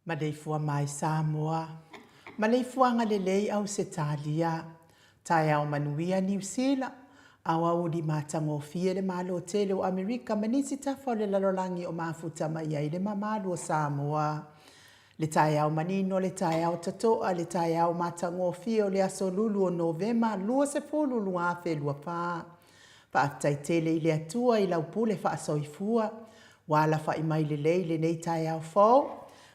Maleifua mai Samoa, maleifuaga lelei Ausetalia, taeao manuia Niu Sila, aoauli matagofie le Malo tele o Amerika ma nisi tafa o le lalolagi o mafuta mai ai le mamalu o Samoa. Le taeao manino, le taeao totoa, le taeao matagofie o le aso lulu o Novema 20 2024. Faafetai tele i le Atua i lau pule faasoifua, ua alafai mai lelei lenei taeao fou.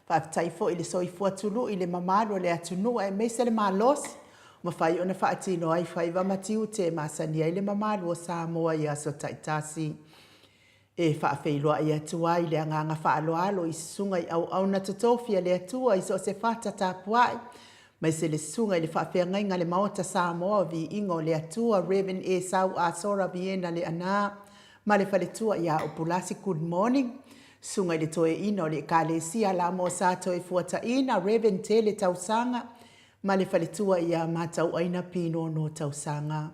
Faafetai foi i le soifua tului i le mamalu o le atunuu aemaise le malosi ua mafai ona faatino ai faiva ma tiute e masani ai le mamalu o Samoa i aso taitasi. E faafeiloai atu ai le agaga faaaloalo i susuga i auauna totofi a le Atua i so o se fata tapuai, maise le susuga i le faafeagaiga a le Maota Samoa o Viiga o le Atua Rev. Esau Asora Viena Leaana ma le faletua ia Upulasi Good Morning, susuga i le Toeaina o le Ekalesia Lamo Sa Toefuataina Rev. Tele Tausaga ma le faletua ia Matauaina Pinono Tausaga.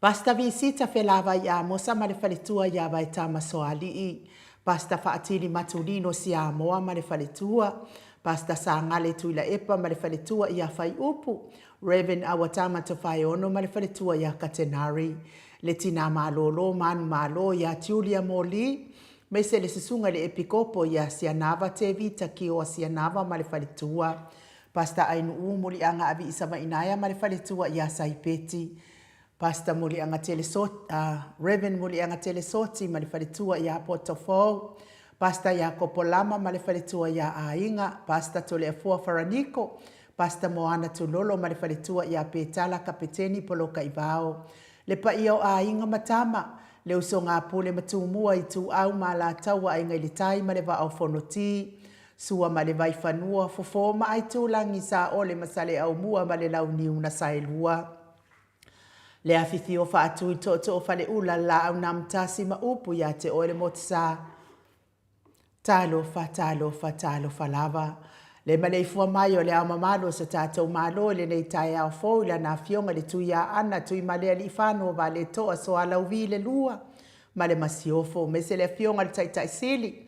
Pastor Visita Felavai Amosa ma le faletua ia Vaetama Soalii, Pastor Faatili Matulino Siamoa ma le faletua, Pastor Sagale Tuilaepa ma le faletua ia Faiupu, Rev. Awatama Tofaeono ma le faletua ia Katenari, le Tina Malolo Manumalo ia Julia Moli, maise le Susuga i le Epikopo ia Sianava Tevita Kioa Sianava ma le faletua, Pastor Ainuu Muliaga Aviisavainaea ma le faletua ia Saipeti. Pastor Muliaga Telesoti, Rev. Muliaga Telesoti ma le faletua ia Potofou. Pastor Iakopo Lama ma le faletua ia Aiga. Pastor Toleafoa Faraniko. Pastor Moana Tulolo ma le faletua ia Petala Kapeteni Polokaivao. Le paia o aiga ma tama, le usoga a Pule ma Tumua, Ituau ma Alataua, Aiga i le Tai ma le Vaa o Fonoti. Sua ma le Vaifanua, Fofo ma Aitulagi, Saole ma Saleaaumua ma le Launiu na Saelua. Le afifio faatui tootoo faleula, laau namtasi ma upu ia te oe le motusa. Talofa, talofa, talofa lava. Le maleifua mai o le Ao Mamalu o so tatou Malo i lenei taeao fou i Lana Afioga i le Tuiaana Tuimalealiifano Vaaletoa Sualauvi le Lua ma le Masiofo, aemaise le Afioga i le Taitai Sili,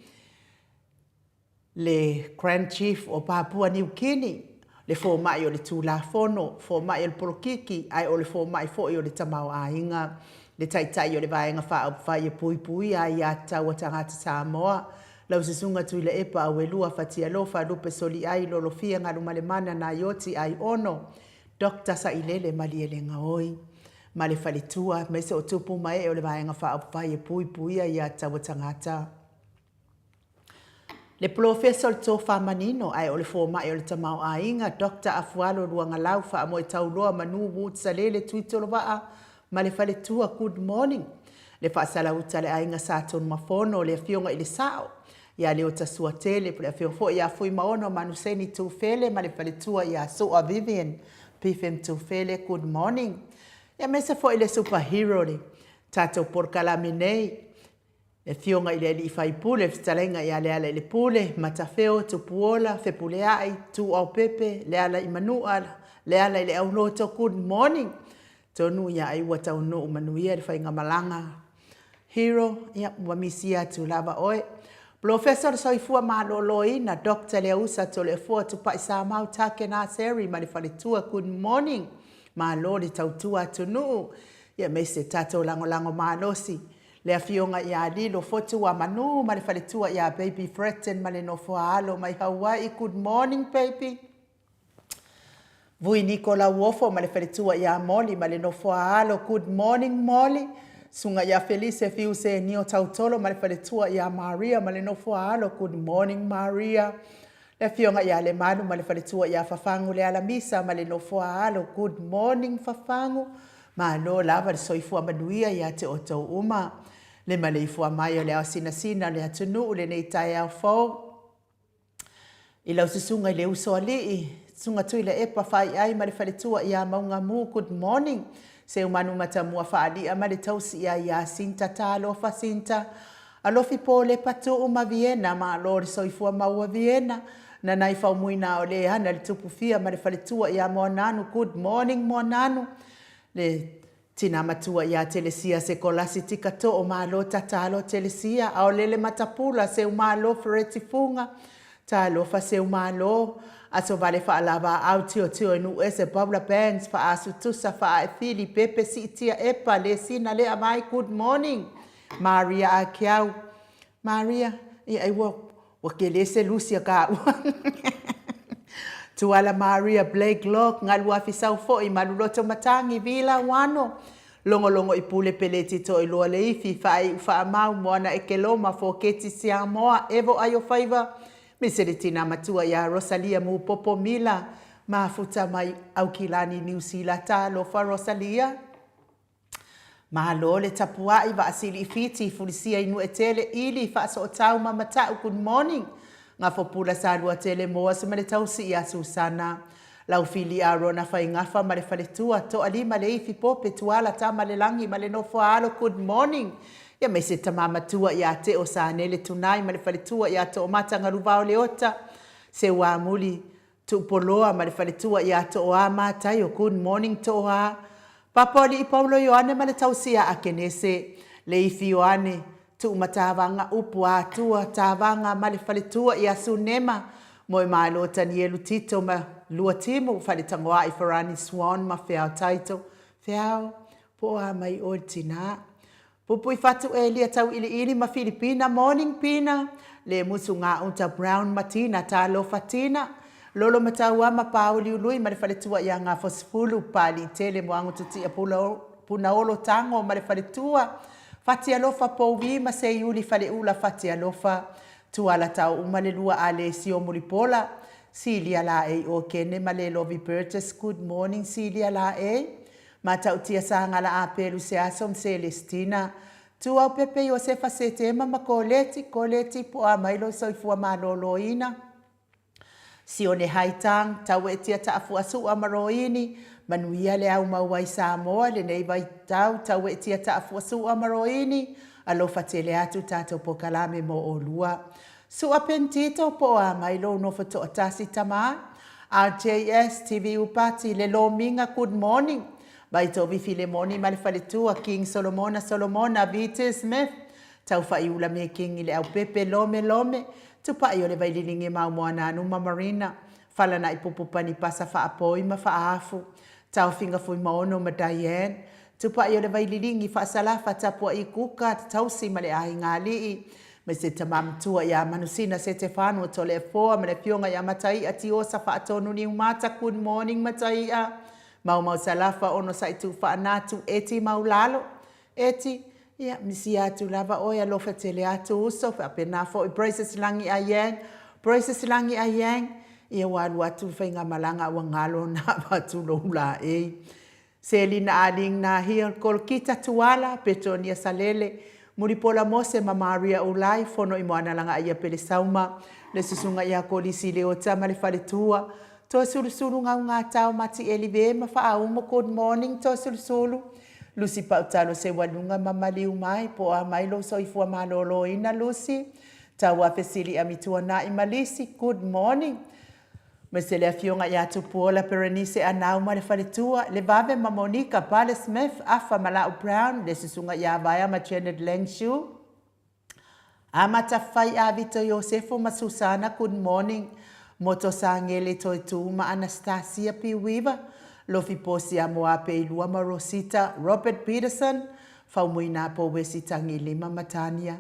le Grand Chief o Papua Niu Kini, le fomai o le Tulafono, fomai o le polokiki, ae o le fomai foi o le tamaoaiga, le Taitai o le Vaega Faaupufai e Puipuia Aiatatau a Tagata Samoa, lau Susuga Tuilaepa Auelua Fatialofa Lupe Soliai Lolofia Galumalemana Naioti Aiono Doctor Sailele Malielegaoi ma le faletua, aemaise o tupu ma ee o le Vaega Faaupufai e Puipuia Aiatatau a Tagata. Le Polofesa o le Tofa Manino ae o le Fomai o le Tamaoaiga, Doctor Afualo Luagalau Faamoetauloa Manu Wood Salele Tuitolovaa ma le faletua Good morning. Le Faasalauta a le Aiga Sa Tunumafono, le Afioga i le Sao ia Leota Suatele, le Afioga foi ia Fuimaono Manuseni Tufele ma le faletua ia Sua Vivian Piphim Tufele Good morning. Ia aemaise foi le super hero le tatou polokalame nei, Le Afioga i le Alii Faipule, Fetalaiga ia Lealailepule, Matafeo, Tupuola, Fepuleai, Tuuaopepe, Lealaimanua, Lealaileauloto, Good morning. Tonu ia ai ua taunuu manuia le faigamalaga. Hero, ia ua misia atu lava oe. Polofesa o le Soifua Maloloina, Doctor Leausa Toleafoa Tupai Samau Take Naseri ma le faletua, good morning. Malo le tautua atunuu, ia aemaise tatou lagolago malosi. Le Afioga ia Lilo Fotuamanu ma le faletua ia Baby Fretton ma le nofo a alo mai Hawaii Good morning baby. Vui Niko Lauofo ma le faletua ia Molly ma le nofo a alo Good morning Molly. Susuga ia Felice Fiu Senio Tautolo ma le faletua ia Maria ma le nofo a alo Good morning Maria. Le Afioga ia Lemalu ma le faletua ia Fafagu Lealamisa ma le nofo a alo Good morning Fafagu. Malo lava le soifua manuia ia te outou uma. Le maleifua mai o le ao sinasina o le atunuu lenei taeao fou. I lau susuga i le Usoalii, Susuga Tuilaepa Faiai ma le faletua ia Maugamu, good morning. Seumanu Matamua Faalia ma le tausi ia Iasinta Talofa Sinta. Alofi Polepa Tuu ma Viena, malo le soifua maua Viena. Nanai Faumuina o Leana le Tupufia ma le faletua ia Moananu, good morning Moananu. Le tina matua ia Telesia Sekolasi Tika Too, malo tatalo Telesia. Aolele Matapula Seumalo Fereti Fuga, talofa Seumalo. Aso Vale Faalava Au Tiotio i Nuuese Paula Bands Faasu Tusa Faaefili Pepe Siitia Epa Lesina Lea Vai, good morning. Maria Akiau. Maria, ia ai ua, ua kele se lusi a ka ua. Tuala Maria Blake Locke, Ngaluafi Saufo'i, Maluloto Matangi, Vila Wano, Logologo i Pule Peleti Toiloa Leifi, Faai'u Faamau, Moana Ekeloma, Foketi Siamoa, Evo Aiofaiva, Misele Tina Matua ia Rosalia Mupopo Mila, Mafuta mai Aukilani Niu Sila Talofa Rosalia. Malo le tapuai vaasili i Fiti fulisia i Nuetele ili faasootau ma Mata'u good morning Gafopula Saluatele Moas ma le tausi ia Susana Laufili Arona Faigafa ma le faletua Toalima Leifi Pope Tuala Tamalelagi ma le nofo a alo good morning Ia maise tama matua ia Teo Sanele Tunai ma le faletua ia Toomata Galuvao Leota Seuamuli Tuupoloa ma le faletua ia Tooa Mataio Good morning Tooa Papa o Alii Paulo Ioane ma le tausi ia Akenese Leifi Ioane Tuumatavaga Upu Atua Tavaga ma le faletua ia Sunema Moemalo Tanielu Tito ma Luatimu Faletagoai Farani Swan ma Feao Taito Feao Po o a mai oe le tinā Pupui Fatu Elia Tauiliili ma Filipina Morning Pina Le Musu Gauta Brown ma Tina Talofa Tina Lolo Mataua ma Paoliului ma le faletua ia Gafosefulu Paliitele Moagototia Punaolo Tago ma le faletua Fatialofa Pouvi ma Seiuli Faleula Fatialofa Tuala Taouma le lua Alesio Mulipola Silia Laei Okene ma Lelovi Burgess Good morning Silia Laei Matautia Sagala Apelu Seaso ma Selestina Tuaupepe Iosefa Setema ma Koleti Koleti Poa mai lou soifua malōlōina Sione Haitang Tauetia Taafuasua ma Roini Manuia le au mau ai Samoa lenei vaitau Tauetia Taafuasua ma Roini Alofa tele atu tatou pokalame mo olua. Su'a Pentito po o a mai lou nofo toatasi tama RJS TV Upati le Lomiga good morning Vaitovi Filemoni ma le faletua King Solomona Solomona VT Smith Taufaiula Mekingi le Aupepe Lome Lome Tupai o le Vaililigi Maumoananu ma Marina Falana'i Pupupani Pasa Faapoi ma Faaafu Taofiga Fuimaono ma Diane Tupai o le Vaililigi Faasalafa Tapua'i Kuka Tausi ma le Aiga Alii ma se tama matua ia Manusina Setefano Toleafoa ma le afioga ia Matai'a Tiosa Faatonu Niumata Good morning Matai'a Maumau Salafa Onosai Tuufaanatu Eti Maulalo Eti, ia, misia atu lava oe alofa tele atu uso, faapena foi Praises Lagi Ayang, Praises Lagi Ayang, ia ua alu atu le faigamalaga a ua galo ona avatu lou laei. Selina Aling Nahil, Kolokita Tuala, Petonia Salele, Mulipola Mose ma Maria Ulai, Fono i Moanalaga Aia Pelesauma, le Susuga ia Kolisi Leota ma le Faletua, Toesulusulu Gaugatao Matieli Ve ma Faaumo Good morning Toesulusulu, Lucy Pautalo Seualuga ma maliu mai po o a mai lou soifua maloloina Lucy Tauafe Fesili Amituana'i ma Lisi Good morning Aemaise le afioga ia Tupuola Perenise Anau ma le faletua, le Vave ma Monica Pale Smith Afa ma Lau Brown le susuga ia Vaea ma Janet Langshu Amata Fai Avito Iosefo ma Susana Good morning Moto Sangele Toetuu ma Anastasia P Weaver Lofi Posi Amoa Peilua ma Rosita Robert Peterson Faumuina Po Wesi Tagilima ma Tania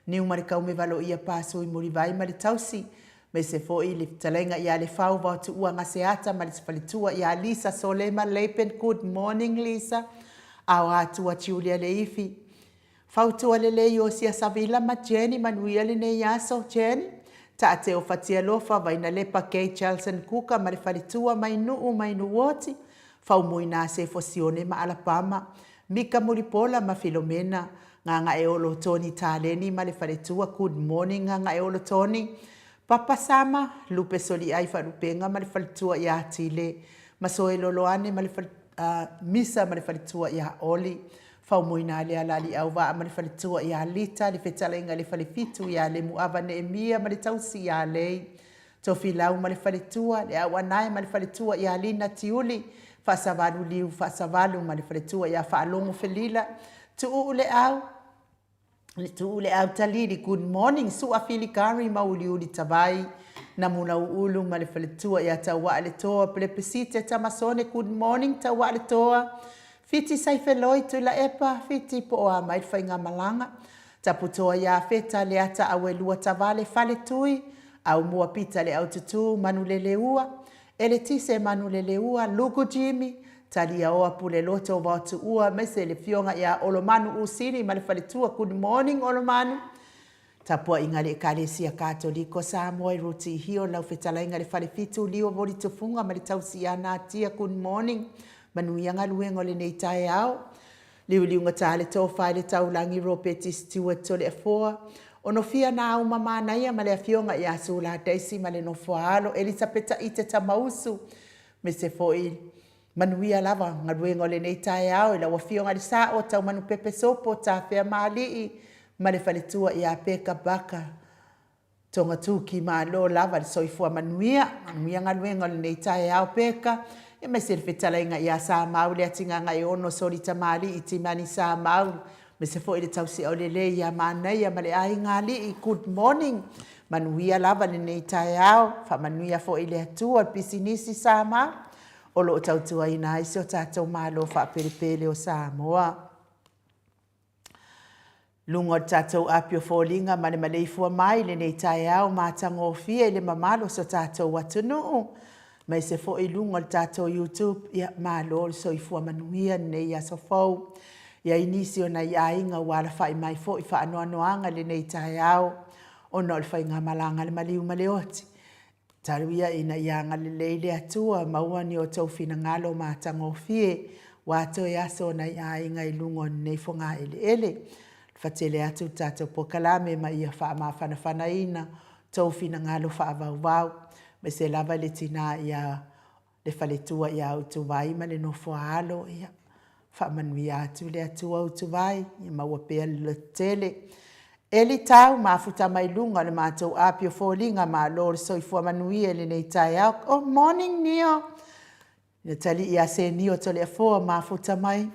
Niumalikaume Valoia Pasui Mulivai ma le Tausi Aemaise foi le fetalaiga ia Lefau Vaotuua Gaseata ma le faletua ia Lisa Solema Lapen Good morning Lisa Aoa Atua Julia Leifi Fautua lelei Iosia Savila ma Jenny Manuia lenei aso, Jenny. Taateo Fatialofa, Vainalepa Kay Chelson Kuka ma le faletua mai Nuu mai Nuuoti, Faumuina Sefo Sione ma Alapama, Mika Mulipola ma Filomena, Gagaeolo Tony Taleni ma le faletua Good morning Gagaeolo Tony, Papa Sama, Lupe Soliai Faalupenga ma le faletua ia Tile, Masoe Loloane ma le Misa ma le faletua ia Oli, Faumuina le Alaliau Vaa ma le faletua ia Lita, le fetalaiga i le falefitu ia Lemuava Neemia ma le tausi ia Lei, Tofilau ma le faletua, le Auanae ma le faletua ia Lina Tiuli, Faasavalu Liu Faasavalu ma le faletua ia Faalogo Felila, Tuuu le Au, Le tuu le au talili good morning Su'a Filikari ma Uliuli Tavai Namula Uulu ma le faletua ia Taua'a le Toa Pelepesite Tamasone good morning Taua'a le Toa Fiti Saifeloi Tuilaepa Fiti po o a mai le faigamalaga Taputoa ia Feta Leata Auelua Tavale Faletui Aumua Pita le Aututu Manuleleua Eletise Manuleleua, Lugu Jimmy, Taliaoa Puleloto Vaotuua aemaise le Afioga ia Olomanu Usini ma le faletua Good morning Olomanu. Tapuaiga a le Ekalesia Katoliko Samoa i Ruti Hio lau fetalaiga le Falefitu Lio Voli Tufuga ma le tausi ia Natia Good morning Manuia galuega o lenei taeao. Liuliugata le tofa i le taulagi Ropeti Stewart Toleafoa, Onofia Naauma Manaia ma le Afioga ia Sula Daisy ma le Nofoaalo Elisapeta Ite Tamausu, aemaise foi manuia lava galuega o lenei taeao i lau Afioga i le Sao Taumanupepe Sopo Tafea Maalii ma le faletua ia Peka Baka Togatuki malo lava le soifua manuia, manuia galuega o lenei taeao Peka, aemaise le fetalaiga ia Samau le Atigagaeono Soli Tamalii Timani Samau, aemaise foi le tausiau lelei ia Manaia ma le aiga alii Good morning, manuia lava lenei taeao, faamanuia foi le Atua le pisinisi Samau o lo o tautuaina ai si o tatou Malo faapelepele o Samoa. Luga o le tatou api o foliga ma le maleifua mai i lenei taeao matagofie i le mamalu o so tatou atunuu, aemaise foi i luga o le tatou YouTube, ia malo le soifua manuia lenei aso fou. I ai nisi o nai aiga ua alafai mai foi faanoanoaga i lenei taeao ona o le faigamalaga a le maliu ma le oti. Talu ia ina ia agalelei le Atua, maua ni outou finagalo matagofie, ua toe aso o nai aiga i luga o lenei fogaeleele. Fatele atu le tatou polokalame ma ia faamafanafanaina tou finagalo faavauvau, aemaise lava le tina ia le faletua ia Utuvai ma le nofoaalo, ia faamanuia atu le Atua Utuvai, ia maua pea le lototele. Eli Tau, mafuta mai luga o le matou api o foliga, malo le soifua manuia i lenei taeao. Oh, morning Nio. Le talii ia Senio Toleafoa, mafuta mai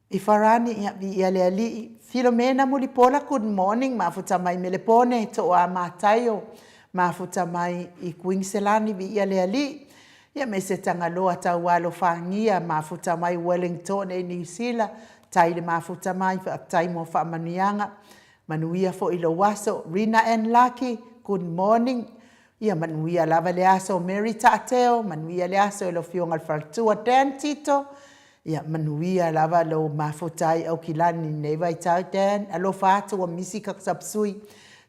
i Farani, ia viia le Alii. Filomena Mulipola, good morning, mafuta mai Melepone, Toa Mataio, mafuta mai i Kuiniselani, viia le Alii. Ia me se Tagaloa Taualofagia, mafuta mai Wellington e Niu Sila, tai le mafuta mai, faafetai mo faamanuiaga, manuia foi lou aso. Rina and Lucky, good morning, ia manuia lava le aso. Mary Taateo, manuia le aso i le afioga i le faletua. Dan Tito, ia manuia lava lou mafuta ai Aukilani i lenei vaitau. Dan, alofa atu ua misi kaka sapsui.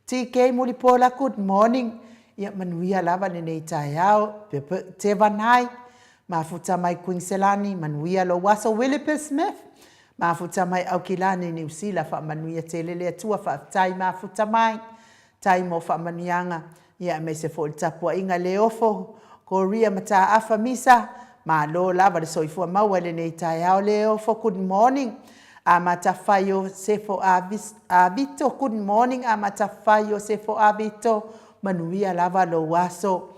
TK Mulipola, good morning, ia manuia lava lenei taeao. Tevanai, mafuta mai Kuiniselani, manuia lou aso. Willipa Smith, mafuta mai Aukilani, Niu Sila, faamanuia tele le Atua, faafetai mafuta mai, tai mo faamanuiaga, ia aemaise foi le tapuaiga le ofo, Koria Mataafa Misa, malo lava le soifua maua i lenei taeao le ofo, good morning. Amata fai o Sefo Avito, good morning Amata fai o Sefo Avito, manuia lava lou aso.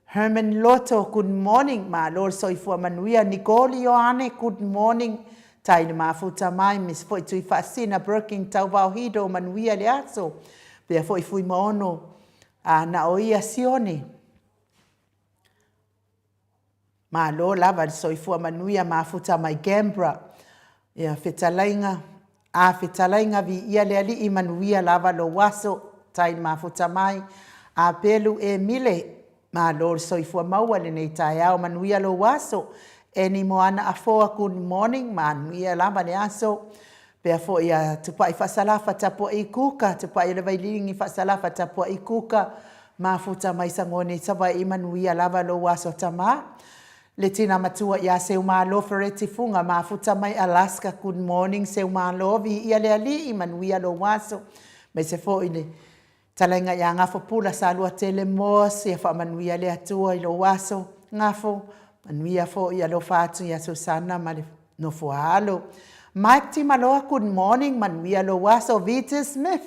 Herman Loto, good morning, malo le soifua manuia. Nicole Ioane, good morning, tai le mafuta mai, miss foi tui faasina Birkin Tauvaohido, manuia le aso. Pea foi Fuimaono, a na o ia Sione. Malo lava le soifua manuia mafuta mai Canberra. Ia fetalaiga, a fetalaiga viia le Alii, manuia lava lou aso, tai le mafuta mai. A Pelu e Mile, malo le soifua maua i lenei taeao, manuia lou aso. Eni Moana Afoa, good morning, manuia lava le aso. Pea foi a Tupai Faasalafa Tapuai Kuka, Tupai o le Vailigi Faasalafa Tapuai Kuka, mafuta mai Sagone i Savaii, manuia lava lou aso tama. Le tina matua ia Seumalo Fereti Fuga, mafuta mai Alaska, good morning Seumalo, viia le Alii, manuia lou aso. Aemaise foi le talaiga ia Gafo Pula Saluatele Moss, ia faamanuia le Atua i lou aso, Gafo, manuia foi, alofa atu ia Susana ma le nofoa alo. Mike Timaloa, good morning, manuia lou aso. Vita Smith,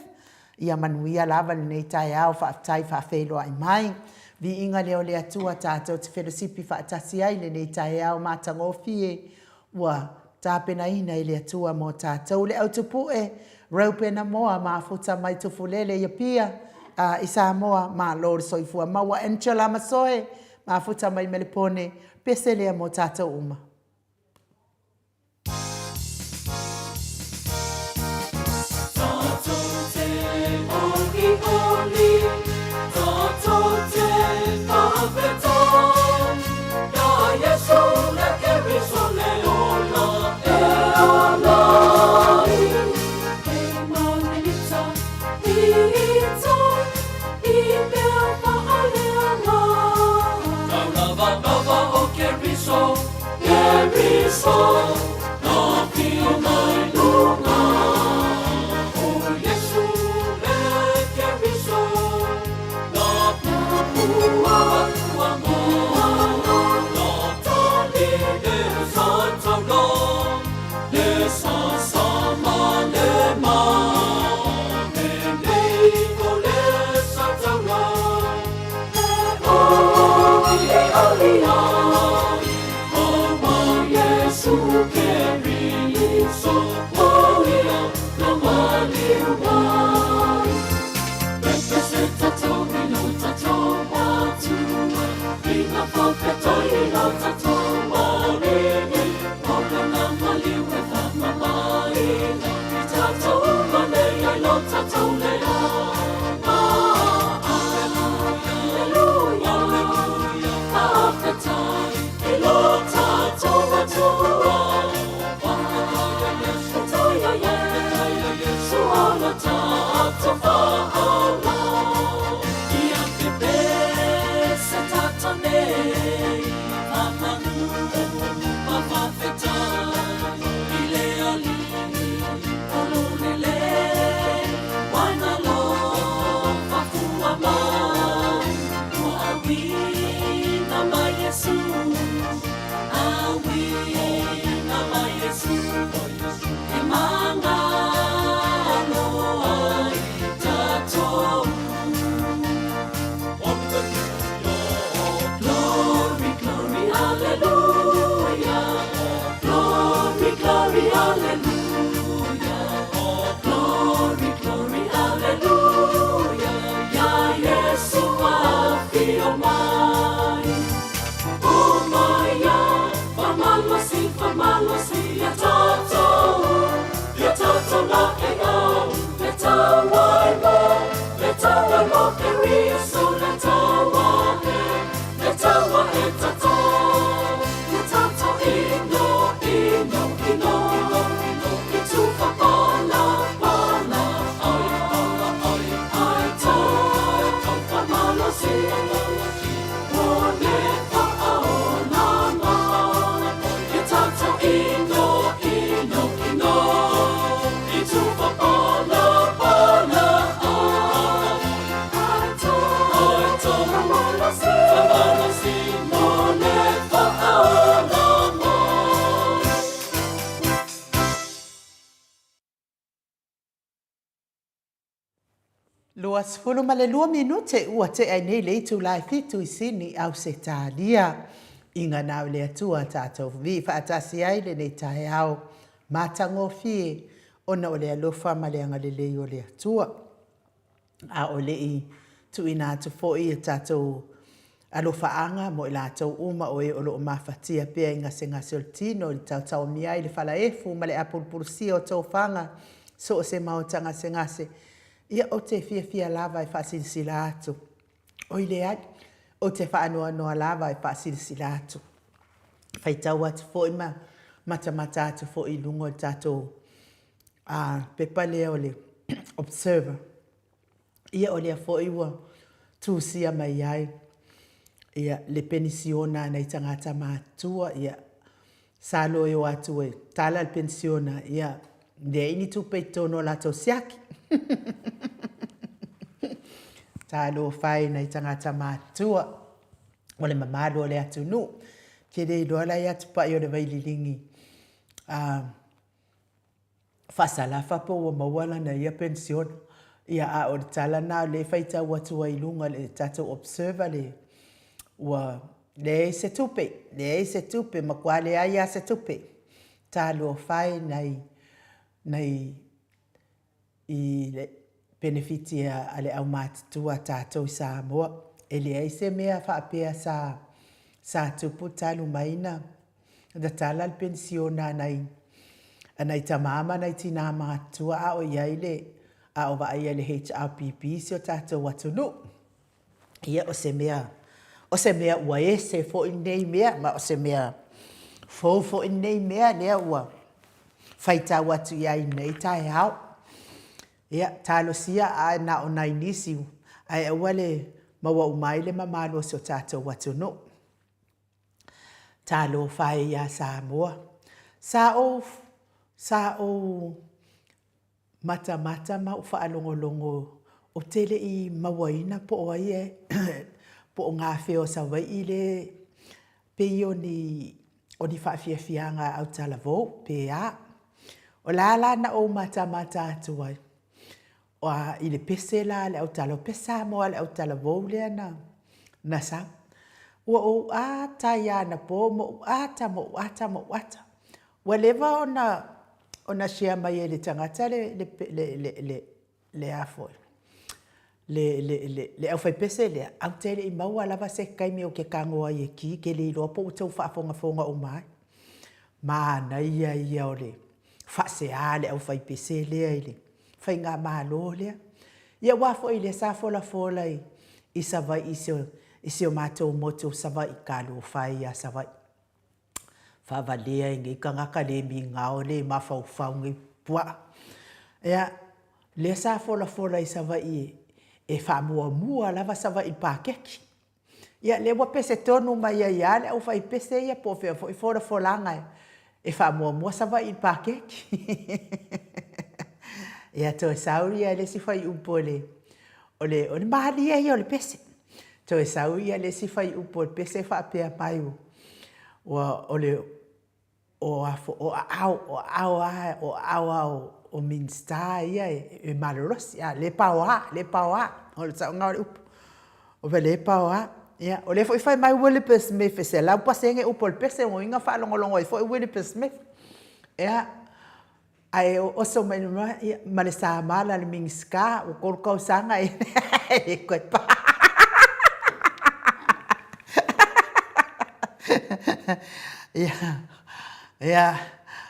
ia manuia lava lenei taeao, faafetai faafeiloai mai. Viiga lea o le Atua tatou te felosipi faatasi ai lenei taeao matagofie ua tapenaina e le Atua mo tatou. Le autupue, Reupena Moa, mafuta mai Tufulele i Apia, i Samoa, malo le soifua maua. Angela Masoe, mafuta mai Melepone, pese lea mo tatou uma. Tātou te olioli, tātou te whawhetai, Ia Iesu le Keriso le ola e ala ai. Hei manelita i tai, i mea whaaleanga. Tau lava lava o Keriso, Keriso, nā pio mai lunga. O Iesu le Keriso, nā pupua ua moana, nā tali le sa taula, le sa sa ma le ma. Me nei ko le sa taula, e oli oli ai. O ma Iesu Keriso, o ia no maliu mai. Pepese tatou i lo tatou Atua, i ngā whawhetai i lo tatou Ariki, o lana maliu e whakamamaina, i tatou uma nei ai lo tatou leaga. Alleluia, Alleluia, whawhetai i lo tatou Atua. Whawhetai a Iesu, whawhetai a Iesu, ala tatou whaala. Ia te pese tatou nei, whamanu, whawhetai, i le alii, o lo lele, wana lo, whafua mai, ua awina mai Iesu, awina mai Iesu, e mangalo ai. Aleluia Glory, glory, aleluia Iā Iesu afio mai Uma ia Faamalosi, faamalosi Ia tatou Ia tatou laeau Le tau ai mo Le tau ai mo Keriso Le tau ae Le tau ae tatou Ia tatou ino, ino, ino, ino, ino I tufa pala, pala ai, pala ai Ai tatou faamalosi Mo le faaolaga Ia tatou ino, ino, ino I tufa pala, pala ai Ai tatou faamalosi Faamalosi mo le faaolaga. 22 minute ua tea ai nei le itula e fitu i Sini, Ausetalia. I ngā nā o le Atua tātou vii faatasi ai lenei taeao matagofie ona o le alofa ma le agalelei o le Atua. A o le i tuuina atu foi e tatou alofaaga mo i latou uma o e o lo o mafatia pea i gasegase o le tino i le taotaomia ai i le falaefu ma le apulupulusia o tofaga so o se maota gasegase, ia ou te fiafia lava e faasilasila atu. Oi leai, ou te faanoanoa lava e faasilasila atu. Faitau atu foi ma matamata atu foi i luga o le tatou pepa lea o le Observer. Ia o lea foi ua tusia mai ai ia le penisiona a nai tagata matutua, ia sa loeo atu e tala le penisiona, ia leai ni tupe i totonu o latou siaki. Talofa e i nai tagata matutua o le mamalu o le atunuu. Ou te le iloa la e atupai o le Vaililigi faasalafa po ua maua lana ia penisiona. Ia a o le tala lena o lea e faitau atu ai i luga i le tatou Observer le ua leai se tupe, leai se tupe, matua leai lava se tupe. Talofa e nai nai i le penefiti a le aumatutua a tatou i Samoa. E leai se mea faapea sa sa tupu talu mai na tatala le penisiona a nai a nai tama ma nai tina matutua a o i ai le a o vaaia le HRPP si o tatou atunuu. Ia o se mea o se mea ua ese foi lenei mea ma o se mea fou foi lenei mea lea ua faitau atu i ai i lenei taeao. Ia, talosia ae na o nai nisi ae aua le maua uma ai le mamalu o si o tatou atunuu. Talofa e iā Samoa. Sa ou, sa ou matamata ma ou faalogologo ou te le i mauaina po o ai e, po o gafea o Savaii le pei o ni, o ni faafiafiaga a autalavou pe a. O la la na ou matamata atu ai, a i le pese la a le autalavou, pese Samoa a le autalavou lea na, na sau. Ua ou ata ai lava anapo ma ou ata ma ou ata ma ou ata. Ua leva ona, ona share mai e le tagata le, le, le, le, le a foi, le, le, le, le aufaipese lea, ae ou te le i maua lava se taimi ou te tago ai e ki, ke le iloa po ua tou faafogafoga uma ai. Manaia ia o le faasea a le aufaipese lea i le faigamalo lea. Ia aua foi lea sa folafola i, i Savaii i si o, i si o matou motu o Savaii, talofa e ia Savaii. Faavalea e nei tagata le migao le mafaufau nei puaa. Ia, lea sa folafola i Savaii e faamuamua lava Savaii i le paketi. Ia, lea ua pese tonu mai ai lava le aufaipese ia po o fea foi folafolaga e faamuamua Savaii i le paketi. Ia, toe sau ia le isi fuaiupu o le, o le, o le malie ia o le pese. Toe sau ia le isi fuaiupu o le pese faapea mai, ua, o le, o a fo, o aao, o aao a, o aao a o, o Minisita ia e, e malolosi, a, le paoa, le paoa, o le saoga o le upu, o le paoa. Ia, o lea foi fai mai Wilbur Smith e 100% upu o le pese, lona uiga faalogologo ai foi Wilbur Smith. Ia. Ae oso mai ia, ma le samala a le Minisita, ua 3 tausaga e le toe pa. Ia, ia,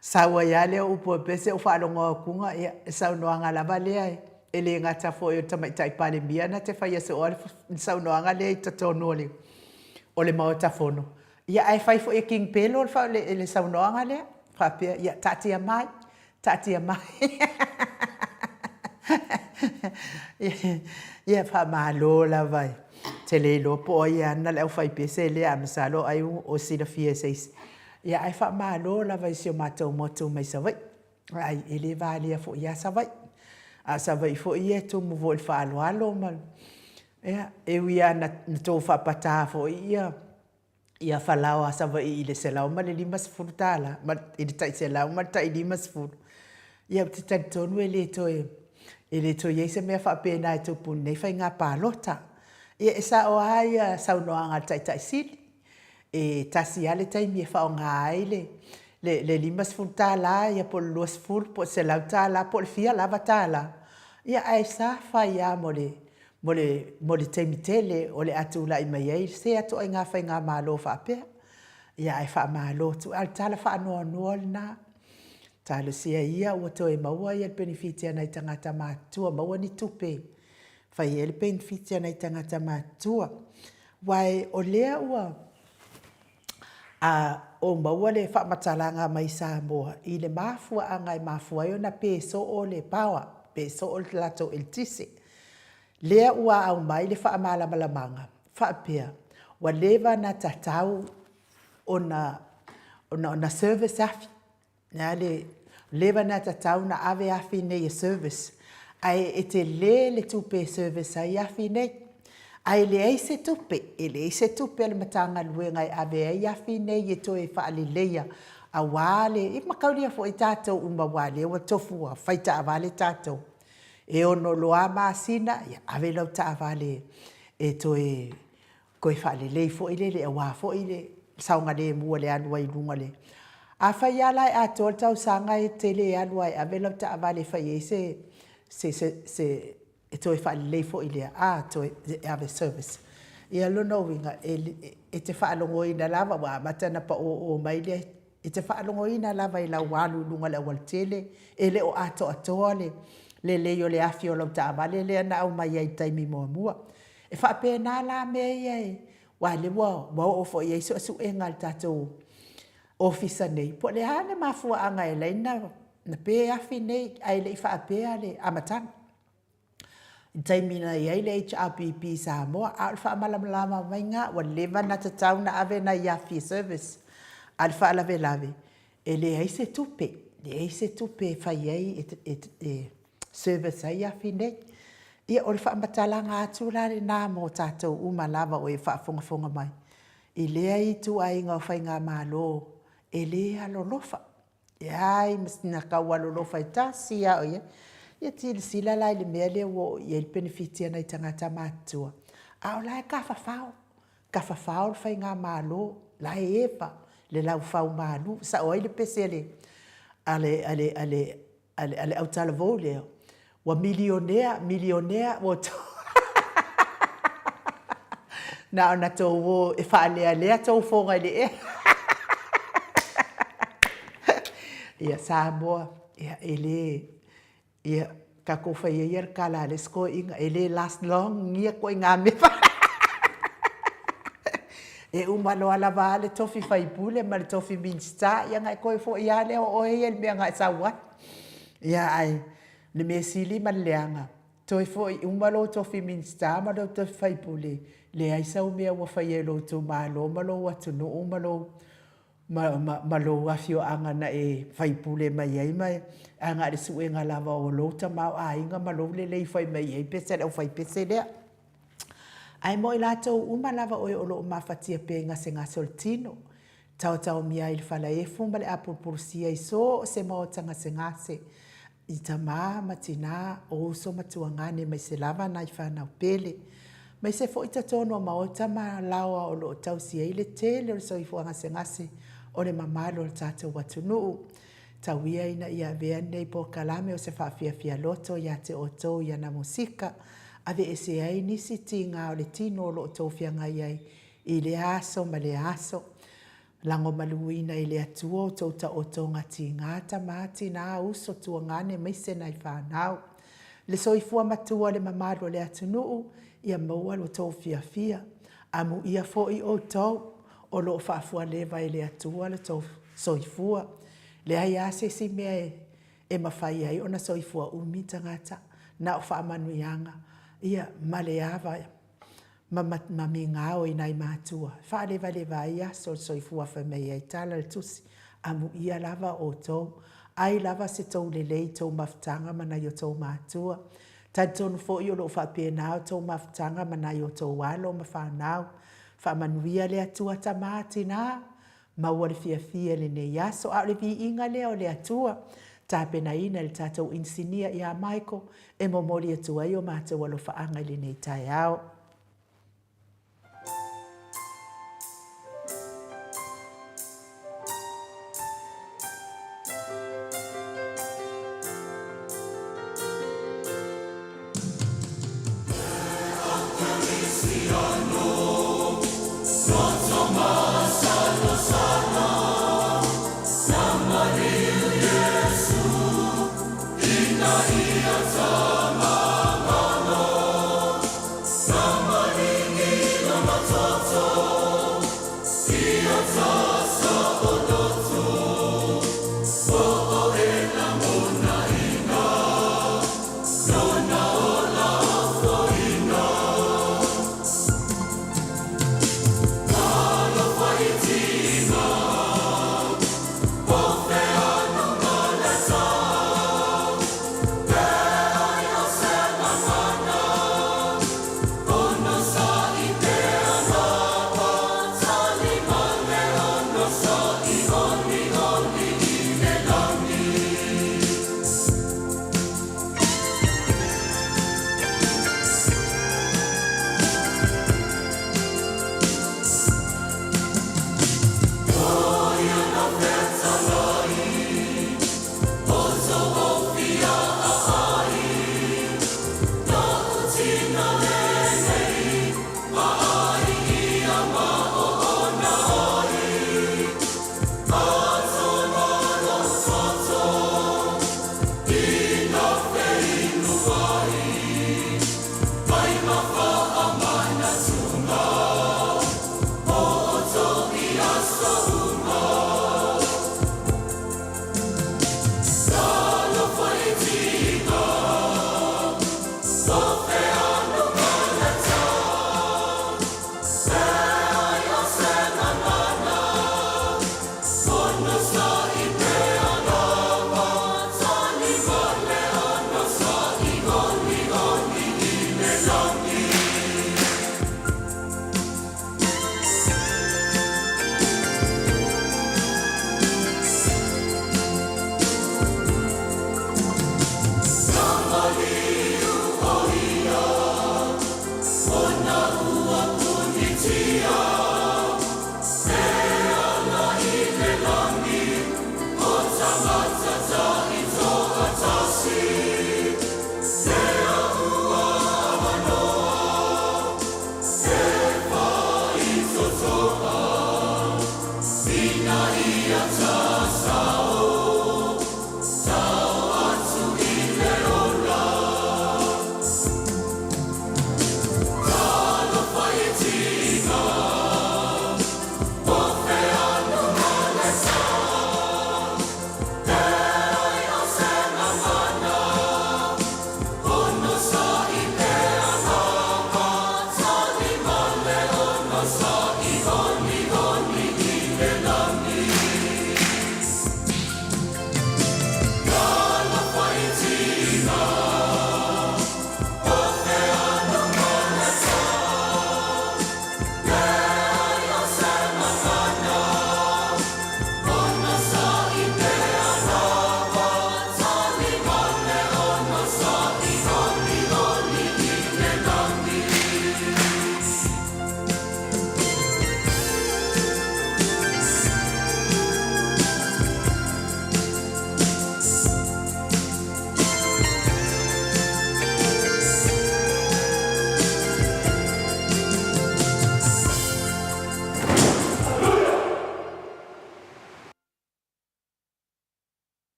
sau ai lava lea o upu e pese ou faalogo atuga, ia, le saunoaga lava lea e le gata foi o le Tamaitai Palemia na te faia soo le saunoaga lea i totonu o le o le Maota Fono, ia ae fai foi e King Pelo le saunoaga lea, faapea, ia taatia mai, taatia mai. Ia faamalo lava, ou te le iloa po o ai e ana le aufaipese lea, ae masalo ai o silafia e se isi. Ia ae faamalo lava i si o matou motu mai Savaii. Ai e le valea foi lava Savaii, a o Savaii foi ia e tumu foi i le faaaloalo ma ia, e ui lava ina tou faapata foi ia ia falao a Savaii i le $150 ma i le tai $100 ma le tai $50, ia ou te talitonu e le toe e le toe i ai se mea faapena e tupu i lenei faiga palota. Ia e sao lava ia saunoaga a le Taitai Sili, e tasi lava le taimi e faaaoga ai le le $50 ia po o le $20 po o le $100 po o le fia lava tala, ia ae sa fai lava mo le mo le mo le taimi tele o le a tulai mai ai sea ituaiga faigamalo faapea. Ia ae faamalo atu, a o le tala faanoanoa lena. Talosia ia ua toe maua ia le penefiti a nai tagata matutua, maua ni tupe e fai ai le penefiti a nai tagata matutua. Aua o lea ua a ou maua le faamatalaga mai Samoa i le mafuaaga e mafua ai ona pe soo le power, pe soo le latou eletise. Lea ua aumai le faamalamalamaga faapea, ua leva ona tatau ona ona service afi. Le a le leva na tatau na ave afi nei e service, ae e tele le tupe e service ai afi nei. Ae leai se tupe, e leai se tupe a le Matagaluega e ave ai afi nei e toe faaleleia aua le, e mataulia foi tatou uma aua o lea ua tofu ua fai taavale tatou. E ono loa masina, ia ave lau taavale e toe toe faalelei foi lele aua foi le saogalemu o le alu ai i luga o le... Afai lava la e atoa le tausaga e te le alu lava e ave lau taavale e fai ai se, se, se, e toe faalelei foi lea, a, toe ave e service. Ia o lona uiga, e te faalogoina lava ua amata ona paoo mai le, e te faalogoina lava i lau alu i luga o le aualatele, e le o atoatoa le lelei o le afi o lau taavale lea na aumai ai i le taimi muamua. E faapena la mea ia e, aua o lea ua oo foi i ai suesuega a le tatou Ofisa nei, po o le a le mafuaaga e ala ai ona pe afi nei ae le i faapea le amataga i le taimi na i ai le HRPP i Samoa. A o le faamalamalama maiga ua leva ona tatau ona ave nai afi e service, a o le faalavelave, e leai se tupe, leai se tupe e fai ai e service ai afi nei. Ia, o le faamatalaga atu la lena mo tatou uma lava o e faafogafoga mai i lea ituaiga o faigamalo e le alolofa, e leai ma sina tau alolofa e tasi lava o i ai. Ia silasila la i le mea lea ua oo i ai le penefiti a nai tagata matutua, a o la e tafafao, tafafao le faigamalo, la e eva le laufaumalu. E sao ai le pese a le, a le, a le, a le, a le, a le autalavou lea, ua milionea, milionea, ua na ona tou o e faalealea tou foga i le ea. Ia, Samoa, ia, e le, ia, tatou faia ia le tala a le isi toeaina, e le last long ia ituaiga mea. E uma loa lava le tofi faipule ma le tofi Minisita, ia ona e toe foi lava lea o oe ia i le mea na e sau ai. Ia ae o le mea sili ma le leaga, toe foi uma lou tofi Minisita ma lou tofi faipule, leai sau mea ua faia i lou itumalo ma lou atunuu ma lou ma, ma, ma lou afioaga na e faipule mai ai ma e ae na o le suega lava o lou tamaoaiga ma lou lelei fai mai i ai pese a le aufaipese lea. Ae mo i latou uma lava o e o lo o mafatia pea i gasegase o le tino, taotaomia ai i le falaefu ma le apulupulusia i so o se maota gasegase, i tama ma tina, o uso ma tuagane maise lava nai fanau pele, maise foi totonu o maota ma laoa o lo o tausi ai le tele o le soifua gasegase o le mamalu o le tatou atunuu. Tau ia ina ia avea lenei polokalame o se faafiafia loto ia te outou i ana musika, aveese ai nisi tiga o le tino o lo o outou feagai ai i lea aso ma lea aso. Lagomaluina i le Atua outou taotoga tiga, tama, tina, uso, tuagane aemaise nai fanau. Le soifua matua o le mamalu o le atunuu, ia maua lo outou fiafia. Amuia foi outou o lo o faafualeva e le Atua lo outou soifua. Leai lava se isi mea e mafai ai ona soifua umi tagata, na o faamanuiaga ia ma le ava ma migao i nai matua e faalevaleva ai aso o le soifua, fai mai ai tala o le Tusi, amuia lava outou, ai lava se tou lelei i tou mafutaga ma nai o outou matua. Talitonu foi o lo o faapena outou mafutaga ma nai o outou alo ma fanau. Faamanuia le Atua tama, tina, maua le fiafia i lenei aso. A o le viiga lea o le Atua, tapenaina e le tatou inisinia ia Michael e momoli atu ai o matou alofaaga i lenei taeao.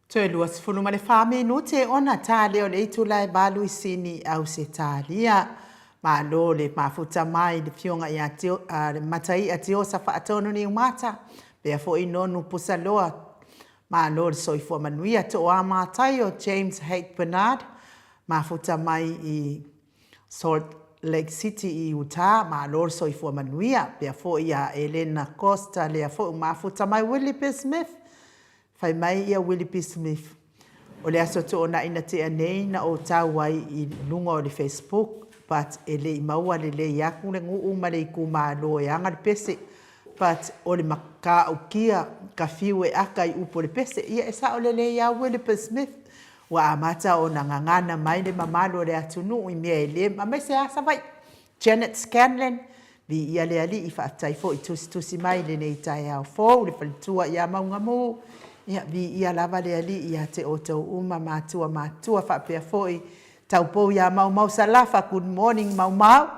Toe 24 minute ona ta lea o le itula e 8 i Sini, Ausetalia. Malo le mafuta mai le Afioga ia Tio, a, le Mataia Tiosa Faatonu Niumata, pea foi Nonu Pusaloa. Malo le soifua manuia. Toa Mataio James Haight Bernard, mafuta mai i Salt Lake City i Utah, malo le soifua manuia. Pea foi ia Elena Costa, lea foi ua mafuta mai Willie B. Smith, Fai mai ia Willie B. Smith, O le aso toonai na tea nei na ou tau ai i luga o le Facebook but e le i maua lelei aku le nuu ma le itumalo e aga le pese but o le matautia ka fiu e aka i upu o le pese. Ia e sao lelei a Willie B. Smith, ua amata ona gagana mai le mamalu o le atunuu i mea e le aemaise a Savaii. Janet Scanlon, Viia le Alii, faafetai foi tusitusi mai i lenei taeao fou, le faletua ia Maugamu, ia viia lava le Alii ia te outou uma matua matutua faapea foi taupou ia Maumau Salafa, good morning Maumau,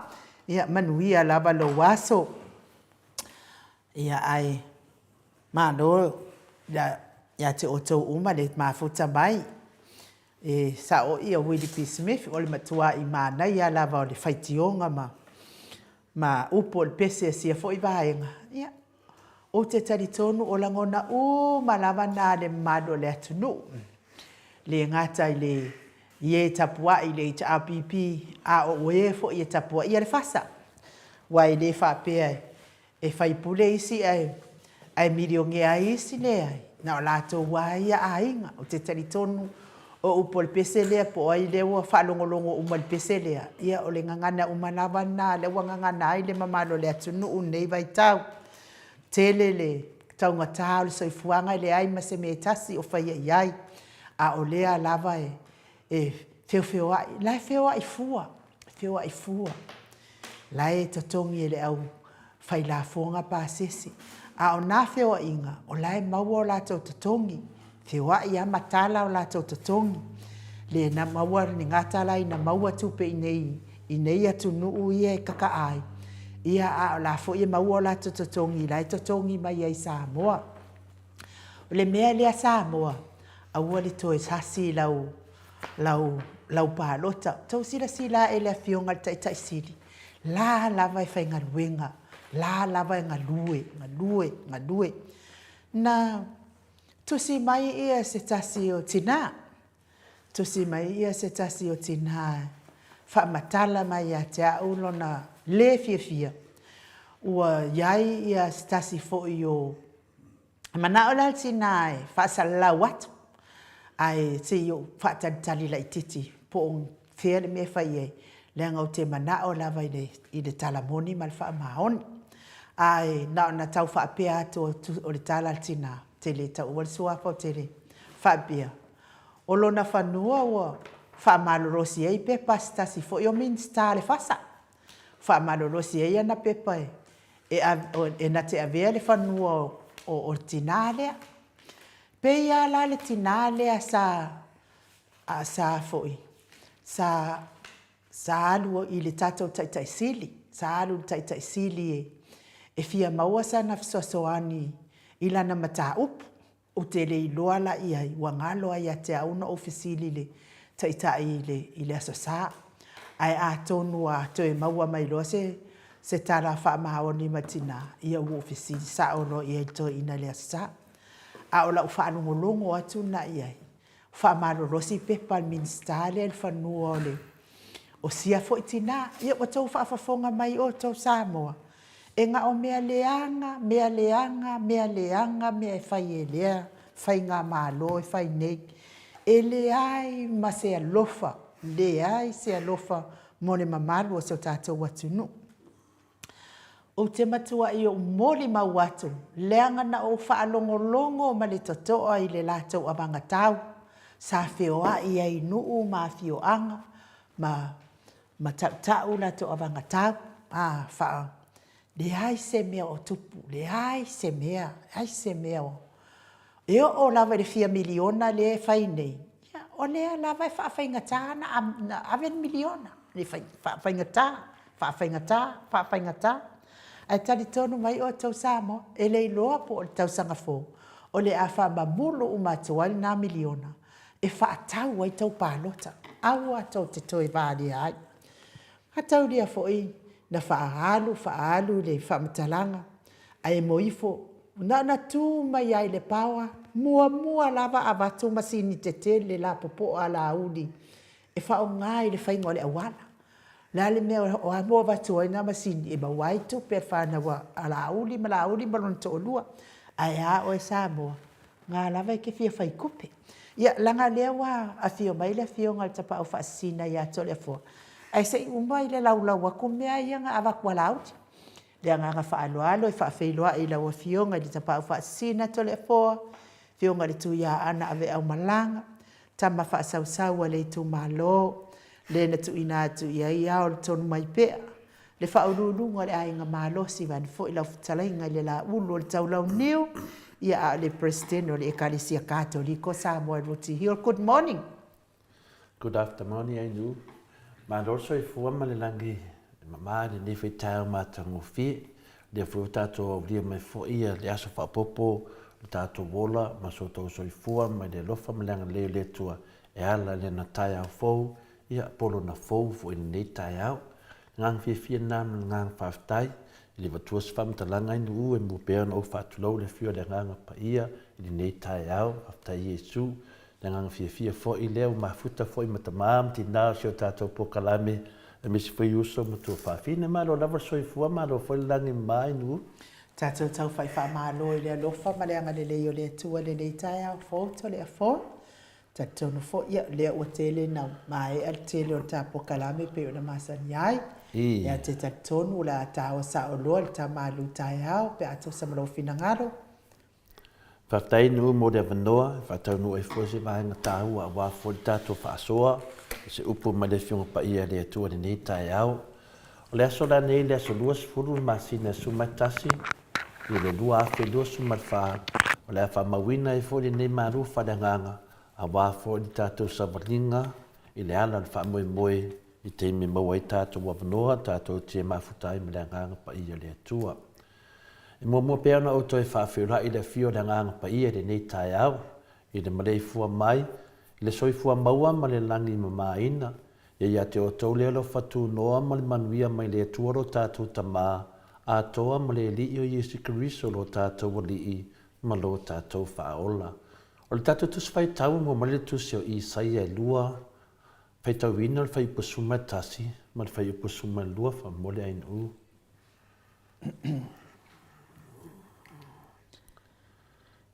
ia manuia lava lou aso. Ia ae malo ia te outou uma le mafuta mai. E sao ia Willie P. Smith, o le matua'i manaia lava o le faitioga ma ma upu o le pese a sia foi vaega. Ia, ou te talitonu o lagona uma lava na a le mamalu o le atunuu. Le gata i le i e tapua'i i le HRPP, a o e foi e tapuaia le FASA. Aua e le faapea E faipule isi ae ae milionea ai isi, leai, na o latou lava ia aiga. Ou te talitonu o upu o le pese lea po o ai lea ua faalogologo uma i le pese lea, ia o le gagana uma lava lena lea ua gagana ai le mamalu o le atunuu i lenei vaitau. Tele le taugata o le soifuaga e leai ma se mea e tasi o faia i ai, a o lea lava e feofeoai, la e feoai fua, feoai fua. La e totogi e le au fai lafoga pasese. A o na feoaiga, o la e maua o latou totogi, feoai lava ma tala o latou totogi. Le na maua le gata la ina maua tupe i nei, i nei atunuu ia e kakaa ai, ia a o la foi e maua o latou totogi la e totogi mai ai i Samoa. O le mea lea Samoa, aua le toe sasi i lau, lau, lau palota. Tou silasila ae i le Afioga i le Taitai Sili, la lava e faigaluega, la lava e galue, galue, galue. Na tusi mai ia se tasi o tina, tusi mai ia se tasi o tina e faamatala mai ia te au lona le fiafia, ua i ai ia se tasi foi o E manao la le tina e faasalalau atu, ae se i ou faatalitali laitiiti po o fea le mea e fai ai, leaga ou te manao lava i le tala moni ma le faamaoni. Ae na ona tau faapea atu o le tala a le tina, ou te le taua le suafa ou te le faapea, o lona fanua ua faamalolosi ai pepa a se tasi foi o Minisita a le FASA, faamalolosi ai ana pepa e e na te avea le fanua o le tinā lea. Pei lava la le tinā lea sa, sa foi, sa, sa alu i le tatou Taitai Sili, sa alu i le Taitai Sili e fia maua sana fesoasoani i lana mataupu. Ou te le iloa la i ai, ua galo ai ia te au ona ou fesili i le Taitai i le, i le Aso Sa. Ae atonu a toe maua mai loa se, se tala faamaoni ma tina, ia ua ou fesili sao loa i ai i le toeaina i le Aso Sa. A o lau faalogologo atu lena i ai, faamalolosi pepa a le Minisita lea i le fanua o le, o sia foi tina. Ia ua outou faafofoga mai outou Samoa, E na o mea leaga, mea leaga, mea leaga mea e fai e lea Faigamalo e fai nei. E leai ma se alofa, leai se alofa mo le mamalu o si o tatou atunuu. Ou te matuai ou molimau atu, leaga na ou faalogologo ma le totoa i le latou avagatau, sa feoai ai i nuu ma afioaga ma ma tautau latou avagatau, a, faa, leai se mea o tupu, leai se mea, leai se mea o, e oo lava i le fia miliona lea e fai nei, ia, o lea lava e faafaigata ona ave le miliona, e faafaigata, faafaigata, faafaigata. Ae talitonu mai outou Samoa, e le iloa po o le tausaga fou, O le a faamamulu uma atu ai lena miliona e faatau ai tou palota. Aua tou te toe valia ai. Mataulia foi na faaalu faaalu le faamatalaga ae mo ifo na ona tu mai lava i le power muamua lava avatu masini tetele lapopoa a Laauli e faaaoga i le faiga o le auala. O le a le mea o a mo avatu ai na masini e maua ai tupe a le fanau a Laauli ma Laauli ma lona toalua. Ae a oe Samoa, na lava e te fia fai tupe. Ia, leaga o lea ua afio mai le Afioga i le Tapaau Faasisina ia Toleafoa, ae se i uma i le laulau atu mea ia na avatu a Laauli. Le agaga faaaloalo e faafeiloai i lau Afioga i le Tapaau Faasisina Toleafoa, Afioga i le Tuiaana Aveaumalaga, tama faasausau a le itumalo, le na tuuina atu i ai ao le Tonumaipea, le faauluuluga o le Aiga Malosi vaeane foi lau fetalaiga i le Laulu o le Taulauniu, ia a o le Peresetene o le Ekalesia Katoliko Samoa i Rooty Hill. Good morning. Good afternoon Ainuu. Malo le soifua ma le lagi e mama i lenei foi taeao matagofie. O lea foi ua tatou aulia mai foi le aso faaopoopo o le tatou ola ma so outou soifua mai le alofa ma le agalelei o le Atua e ala i lana taeao fou, ia po o lona fou foi i lenei taeao. Le agaga fiafia lena ma le agaga faafetai i le avatua se faamatalaga Ainuu e mua pea ona ou faatulou i le afio o le Agaga Paia i lenei taeao. Faafetai Iesu. Le agaga fiafia foi lea ua mafuta foi ma tama ma tina o si o tatou polokalame aemaise foi uso ma tuafafine. Malo lava le soifua, malo foi le lagi mama i Nuu. Tatou taufai faamalo i le alofa ma le agalelei o le Atua i lenei taeao fou Toleafoa. Talitonu foi, ia, lea ua tele ina maea le tele o le ta polokalame pei ona masani ai. Ia te talitonu o le a taoa sao loa le ta malu taeao pe a tusa ma lou finagalo. Faafetai Nuu mo le avanoa e faataunuu ai foi se vaega taua aua foi le tatou faasoa i se upu mai le Afioga Paia a le Atua i lenei taeao. O le aso la nei, le aso 20 le masina 11 i le 2024, o le a faamauina ai foi lenei malu faaleagaga aua foi le tatou savaliga i le ala o le faamoemoe i taimi e maua ai tatou avanoa tatou te mafuta ai ma le Agaga Paia o le Atua. E muamua pea ona ou toe faafeiloai i le afio o le Agaga Paia i lenei taeao, i le maleifua mai, i le soifua maua ma le lagi mamaina, ia ia te outou le alofa tunoa ma le manuia mai le Atua lo tatou Tama atoa ma le Alii o Iesu Keriso lo tatou Alii ma lo tatou Faaola. O le tatou Tusi Faitau e mua mai le Tusi o Isaia e lua, faitauina le fuaiupu 11 ma le fuaiupu 12, faamolemole Ainuu.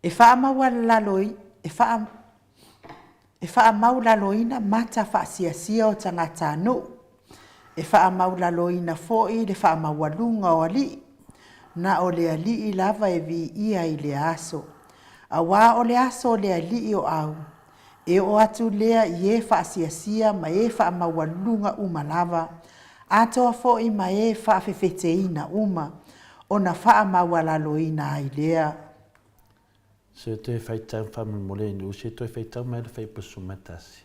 E faamaualaloina mata faasiasia o tagatanuu, e faamaualaloina foi le faamaualuga o alii, na o le Alii lava e viia i lea aso, aua o le aso o le Alii o au, E oo atu lea i e faasiasia ma e faamaualuluga uma lava, atoa foi ma e faafefeteina uma, ona faamaualaloina ai lea. Se toe faitau faamolemole i nuu, se toe faitau mai le faipusu ma tasi.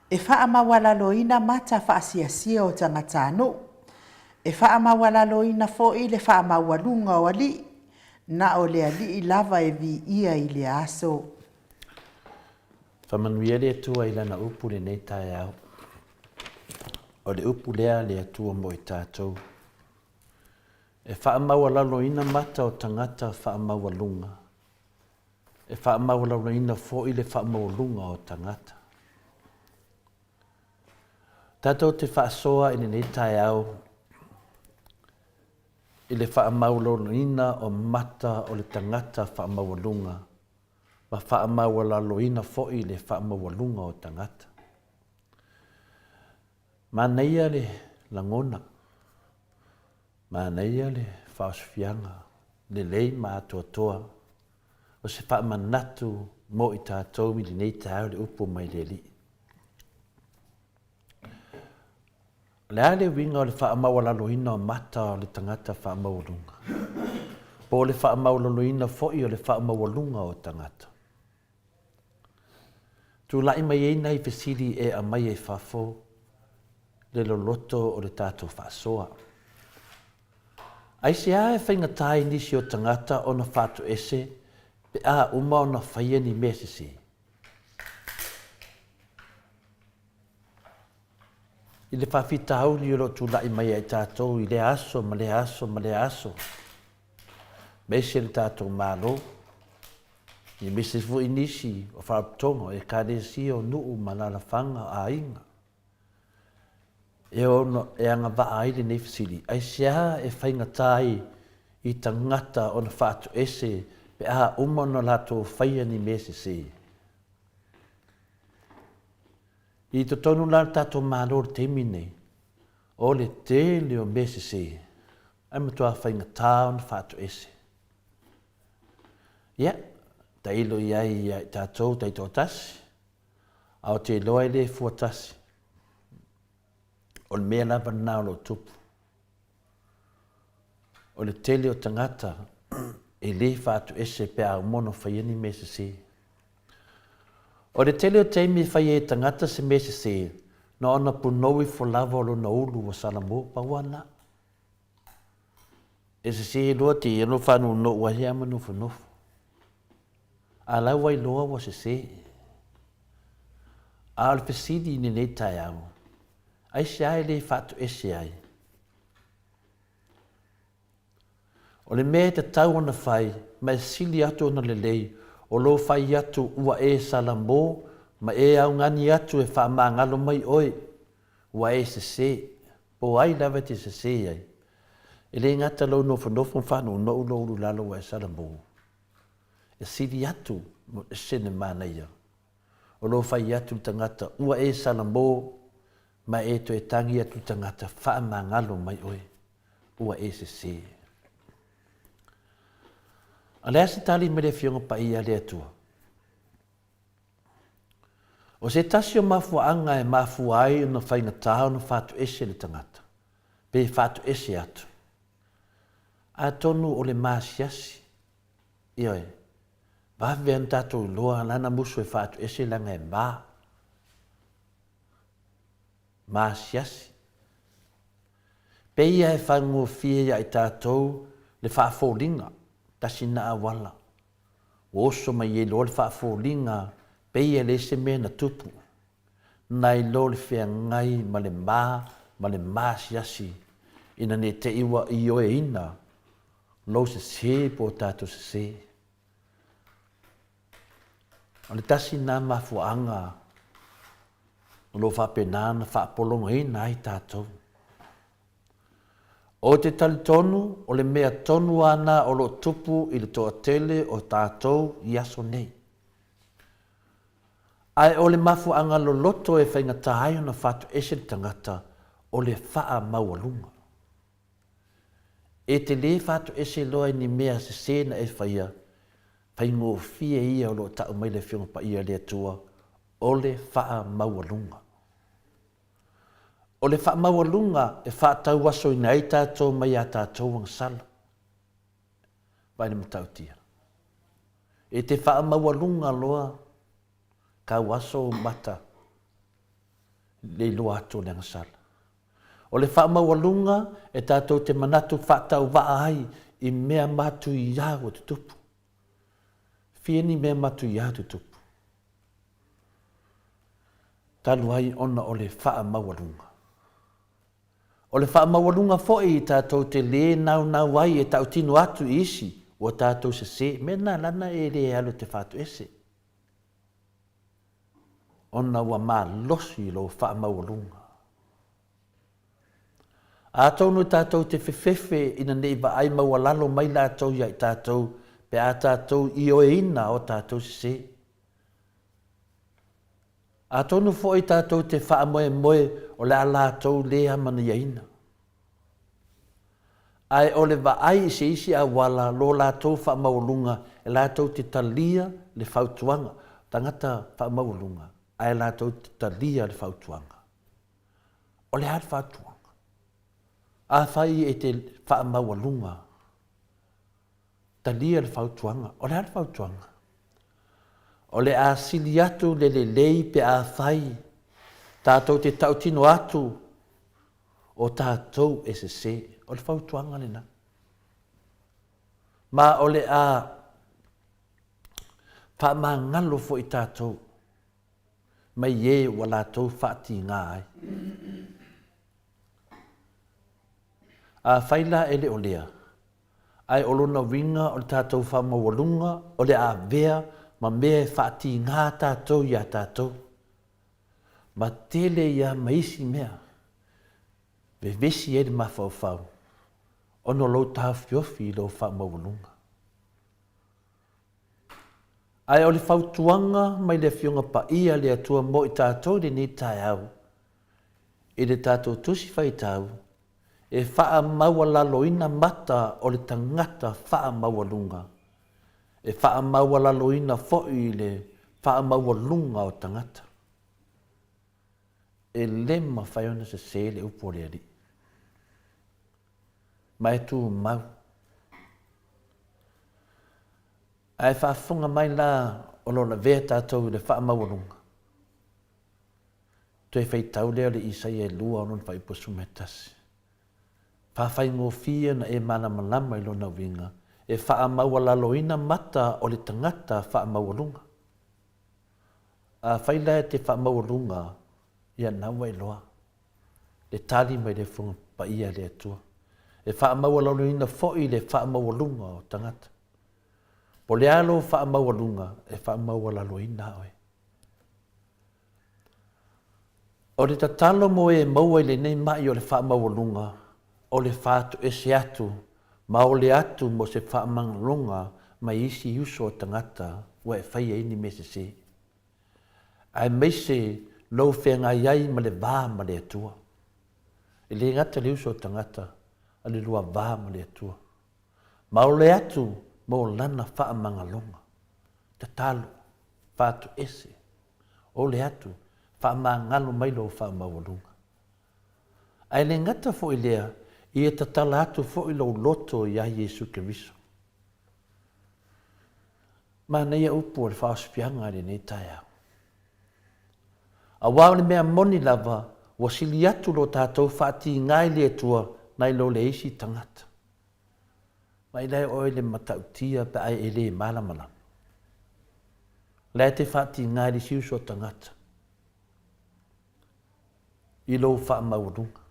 E faamaualaloina mata faasiasia o tagatanuu. E faamaualaloina foi le faamaualuga o alii, na o le Alii lava e viia i lea aso. Faamanuia le Atua i Lana upu i lenei taeao. O le upu lea a le Atua mo i tatou. E faamaualaloina mata o tagata faamaualuga. E faamaualaloina foi le faamaualuga o tagata. Tatou te faasoa i lenei taeao i le faamaualaloina o mata o le tagata faamaualuga ma faamaualaloina foi le faamaualuga o tagata. Manaia le lagona, manaia le faaosofiaga lelei ma atoatoa o se faamanatu mo i tatou i lenei taeao le upu mai le Alii. O le a le uiga o le faamaualaloina o mata o le tagata faamaualuga, po o le faamaualaloina foi o le faamaualuga o tagata? Tulai mai ai nai fesili e aumai ai fafo le loloto o le tatou faasoa. Aisea e faigata ai nisi o tagata ona faatoese pe a uma ona faia ni mea sese? I le faafitauli o lo o tulai mai ia i tatou i lea aso ma lea aso ma lea aso, aemaise le tatou Malo, aemaise foi nisi o faalapotopotoga, o Ekalesia, o nuu ma alaalafaga, o aiga, e ono e agavaa ai lenei fesili, aisea e faigata ai i tagata ona faatoese pe a uma ona latou faia ni mea sese? I totonu la o le tatou Malo i le taimi lenei, o le tele o mea sese, ae matua faigata ona faatoese. Ia, tailo i ai ia i tatou taitoatasi, a ou te iloa e le fua tasi. O le mea lava lena o lo o tupu. O le tele o tagata e le faatoese pe a uma ona faia ni mea sese. O le tele o taimi e fai ai e tagata se mea sese, na ona punou ifo lava o lona ulu ua salamo, pau lava lena. E sese loa te ia no faanounou ai lava ma nofonofo. A la ua iloa ua sese. A o le fesili i lenei taeao, aisea e le faatoese ai? O le mea e tatau ona fai ma e sili atu ona lelei, o lou fai atu ua e salamo ma e augani atu e faamagalo mai oe, ua e sese, po o ai lava e te sese ai. E le gata lou nofonofo ma faanounou lou ulu i lalo ua e salamo. E sili atu ese le manaia o lou fai atu i le tagata ua e salamo ma e toe tagi atu i le tagata faamagalo mai oe, ua e sese. A o le a se tali mai le Afioga Paia a le Atua? O se tasi o mafuaaga e mafua ai ona faigata ona faatoese le tagata, pe faatoese atu, atonu o le maasiasi, ioe, vave ona tatou iloa lana musu e faatoese leaga e ma. Maasiasi. Pei e faigofie ia i tatou le faafoliga, tasi na auala. Ua oso mai ai loa le faafoliga pei e leai se mea na tupu, nai lo le feagai ma le ma ma le maasiasi ina ne i te i ua ioeina lou sese po o tatou sese. O le tasi lena mafuaaga o lo o faapena ona faapologaina ai tatou. Ou te talitonu o le mea tonu lava lena o lo o tupu i le toatele o tatou i aso nei. Ae o le mafuaaga loloto e faigata ai ona fatoese le tagata, o le faamaualuga. E te lē fatoese loa i ni mea sese na e faia, faigofie ia o lo o tau mai le Afioga Paia a le Atua, o le faamaualuga. O le faamaualuga e faatauasoina ai tatou mai a tatou agasala. Vaai le matautia. E te faamaualuga loa kau aso ou mata le iloa atu o le agasala. O le faamaualuga e tatou te manatu faatauvaa ai i mea matuia ua tutupu. Fia ni mea matuia tutupu? Talu ai ona o le faamaualuga. O le faamaualuga foi tatou te lē naunau ai e tautino atu i isi ua tatou sesē, mea na lana e lē alu e te fatoese, ona ua malosi lou faamaualuga. Atonu tatou te fefefe ina ne i vaai maualalo mai latou ia i tatou pe a tatou ioeina o tatou sesē. Atonu foi tatou te faamoemoe o le a latou lē amanaiaina. Ae o le vaai i se isi auala lo latou faamaualuga e latou te talia le fautuaga, tagata faamaualuga, ae latou te talia le fautuaga. O le a le fautuaga? Afai e te faamaualuga, Talia le fautuaga. O le a le fautuaga? O le a sili atu le lelei pe afai tatou te tautino atu o tatou e sese. O le fautuaga lena. Ma o le a faamagalo foi tatou mai e ua latou faatigā ai. Afai la e le o lea, ae o lona uiga o le tatou faamaualuga o le a avea ma mea e faatigā tatou iā tatou, ma tele ia ma isi mea, vevesi ai le mafaufau ona o lou taofiofi i lou faamaualuga. Ae o le fautuaga mai le Afioga Paia a le Atua mo i tatou i lenei taeao, i le tatou Tusi Faitau, e faamaualaloina mata o le tagata faamaualuga, e faamaualaloina foi le faamaualuga o tagata. E le mafai ona sese le upu a le Alii. Ma e tumau. Ae faafofoga mai la o lo o lavea tatou i le faamaualuga. Toe faitau lea o le Isaia e 2 o lona fuaiupu 11. Faafaigofie ona e malamalama i lona uiga, e faamaualaloina mata o le tagata faamaualuga. Afai la e te faamaualuga, ia na ua iloa le tali mai le Fofoga Paia a le Atua. E faamaualaloina foi le faamaualuga o tagata. Po o le a lou faamaualuga, e faamaualaloina oe. O le tatalo mo e maua i lenei maʻi o le faamaualuga, o le faatoese atu ma ole atu mo se faamagaloga mai isi uso a tagata ua e faia ai ni mea sese, aemaise lou feagai ai ma le va ma le Atua. E le gata le uso a tagata, a le lua va ma le Atua. Ma ole atu mo lana faamagaloga. Tatalo, faatoese, ole atu, faamagalo mai lou faamaualuga. Ae le gata foi lea, ia tatala atu foi lou loto iā Iesu Keriso. Manaia upu o le faaosifiaga i lenei taeao. Aua o le mea moni lava, ua sili atu lo tatou faatigā i le Atua nai lo le isi tagata. Mai lae oe le matautia pe a e le malamalama. La e te faatigā i le isi uso tagata i lou faamaualuga.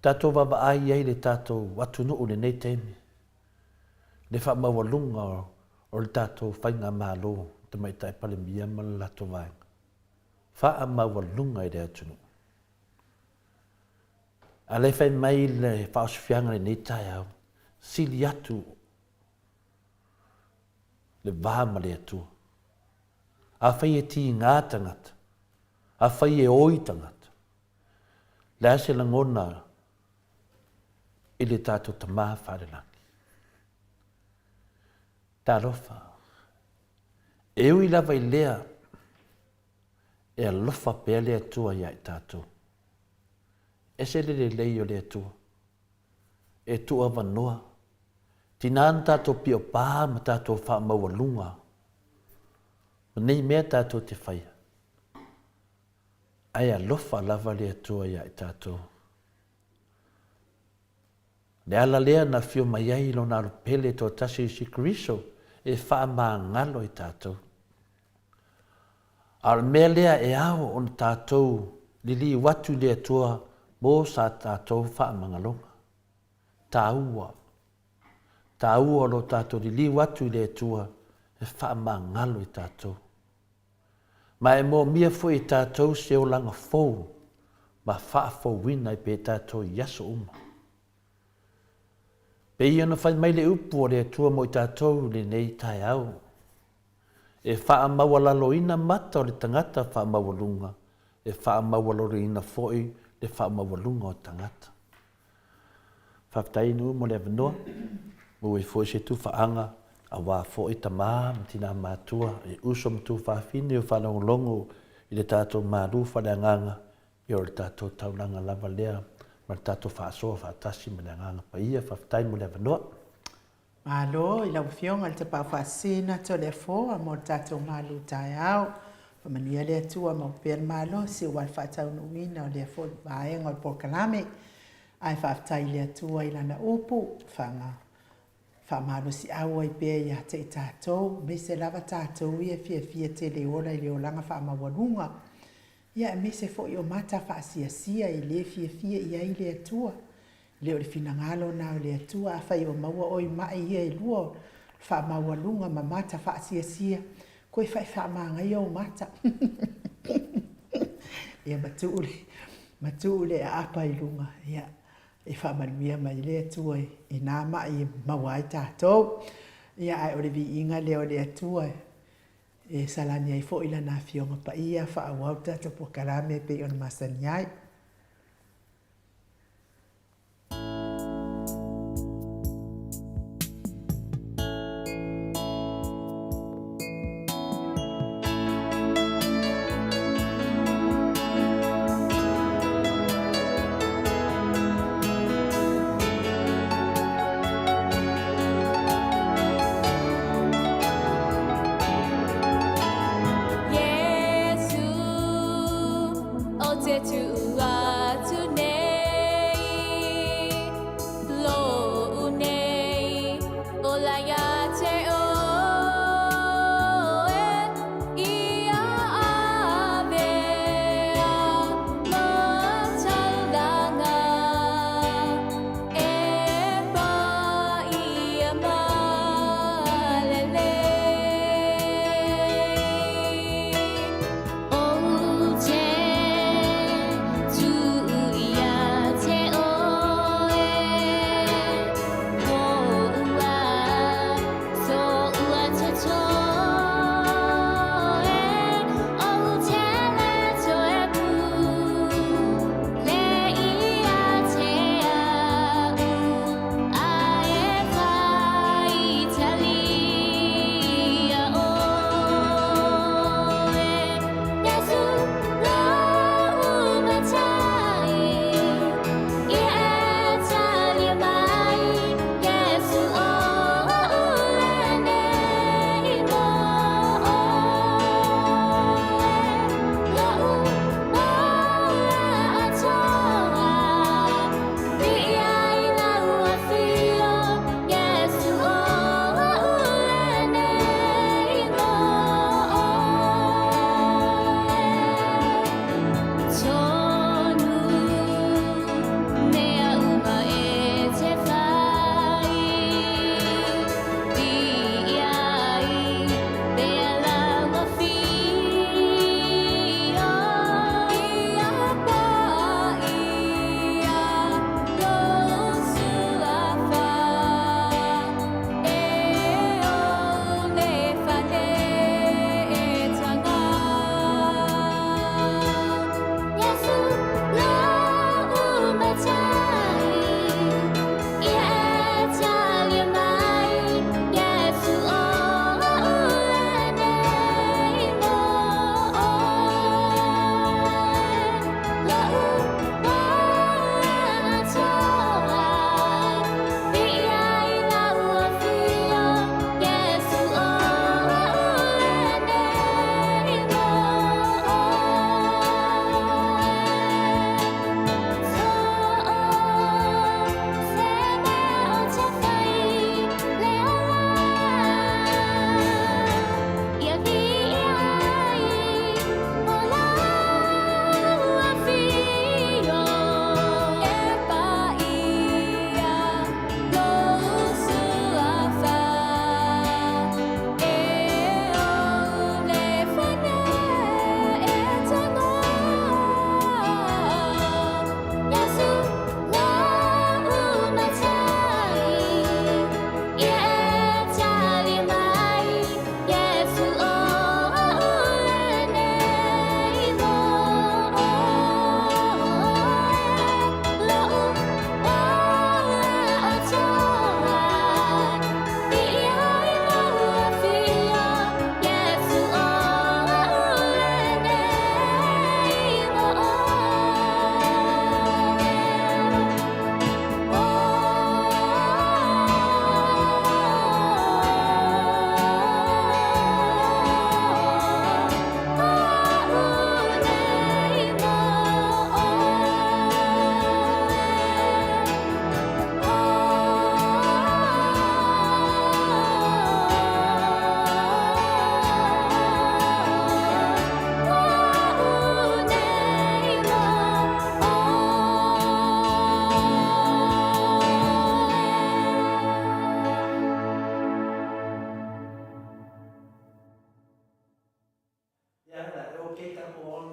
Tatou vaavaai ai le tatou atunuu i lenei taimi, le faamaualuga o le tatou faigamalo Tamaitai Palemia ma le latou vaega. Faamaualuga i le atunuu. A lea fai mai le faaosifiaga i lenei taeao, sili atu le va ma le Atua. Afai e tiga tagata, afai e oi tagata, le a se lagona i le tatou Tama Faale-lagi? Talofa, e ui lava i lea, e alofa pea le Atua iā i tatou. Ese le lelei o le Atua, e tuuavanoa, tinā na tatou piopā ma tatou faamaualuga ma nei mea tatou te faia, ae alofa lava le Atua iā i tatou. Le ala lea na afio mai ai Lona Alo Pele toatasi o Iesu Keriso e faamagalo i tatou. A o le mea lea e ao ona tatou liliu atu i le Atua mo sa tatou faamagaloga. Taua. Taua lo tatou liliu atu i le Atua e faamagalo i tatou. Ma e moomia foi e tatou se olaga fou ma faafouina ai pea tatou i aso uma. Pei ona fai mai le upu a le Atua mo i tatou i lenei taeao, E faamaualaloina mata o le tagata faamaualuga, e faamaualaloina foi le faamaualuga o tagata. Faafetai Nuu mo le avanoa, maua ai foi se tufaaga aua foi tama ma tina matua e uso ma tuafafine o faalogologo i le tatou malu faaleagaga, ia o le tatou taulaga lava lea ma le tatou faasoa faatasi ma le Agaga Paia. Faafetai mo le avanoa. Malo i lau Afioga i le Tapaau Faasisina Toleafoa mo le tatou malu taeao. Faamanuia le Atua maua pea le malosi aua le faataunuuina o lea foi vaega o le polokalame. Ae faafetai i le Atua i Lana upu, Faamalosiau ai pea ia te i tatou, aemaise lava tatou ia e fiafia tele e ola i le olaga faamaualuga, ia aemaise foi o mata faasiasia e le fiafia i ai le Atua. E le o le finagalo na o le Atua, afai o maua oe i mai ia e lua o le faamaualuga ma mata faasiasia, toe fai faamagaia ou mata. Ia matuu le, matuu le aapa i luga, ia, e faamanuia mai le Atua i na mai e maua ai tatou. Ia, ae o le viiga lea o le Atua e salani ai foi Lana Afioga Paia, faaauau le tatou polokalame e pei ona masani ai.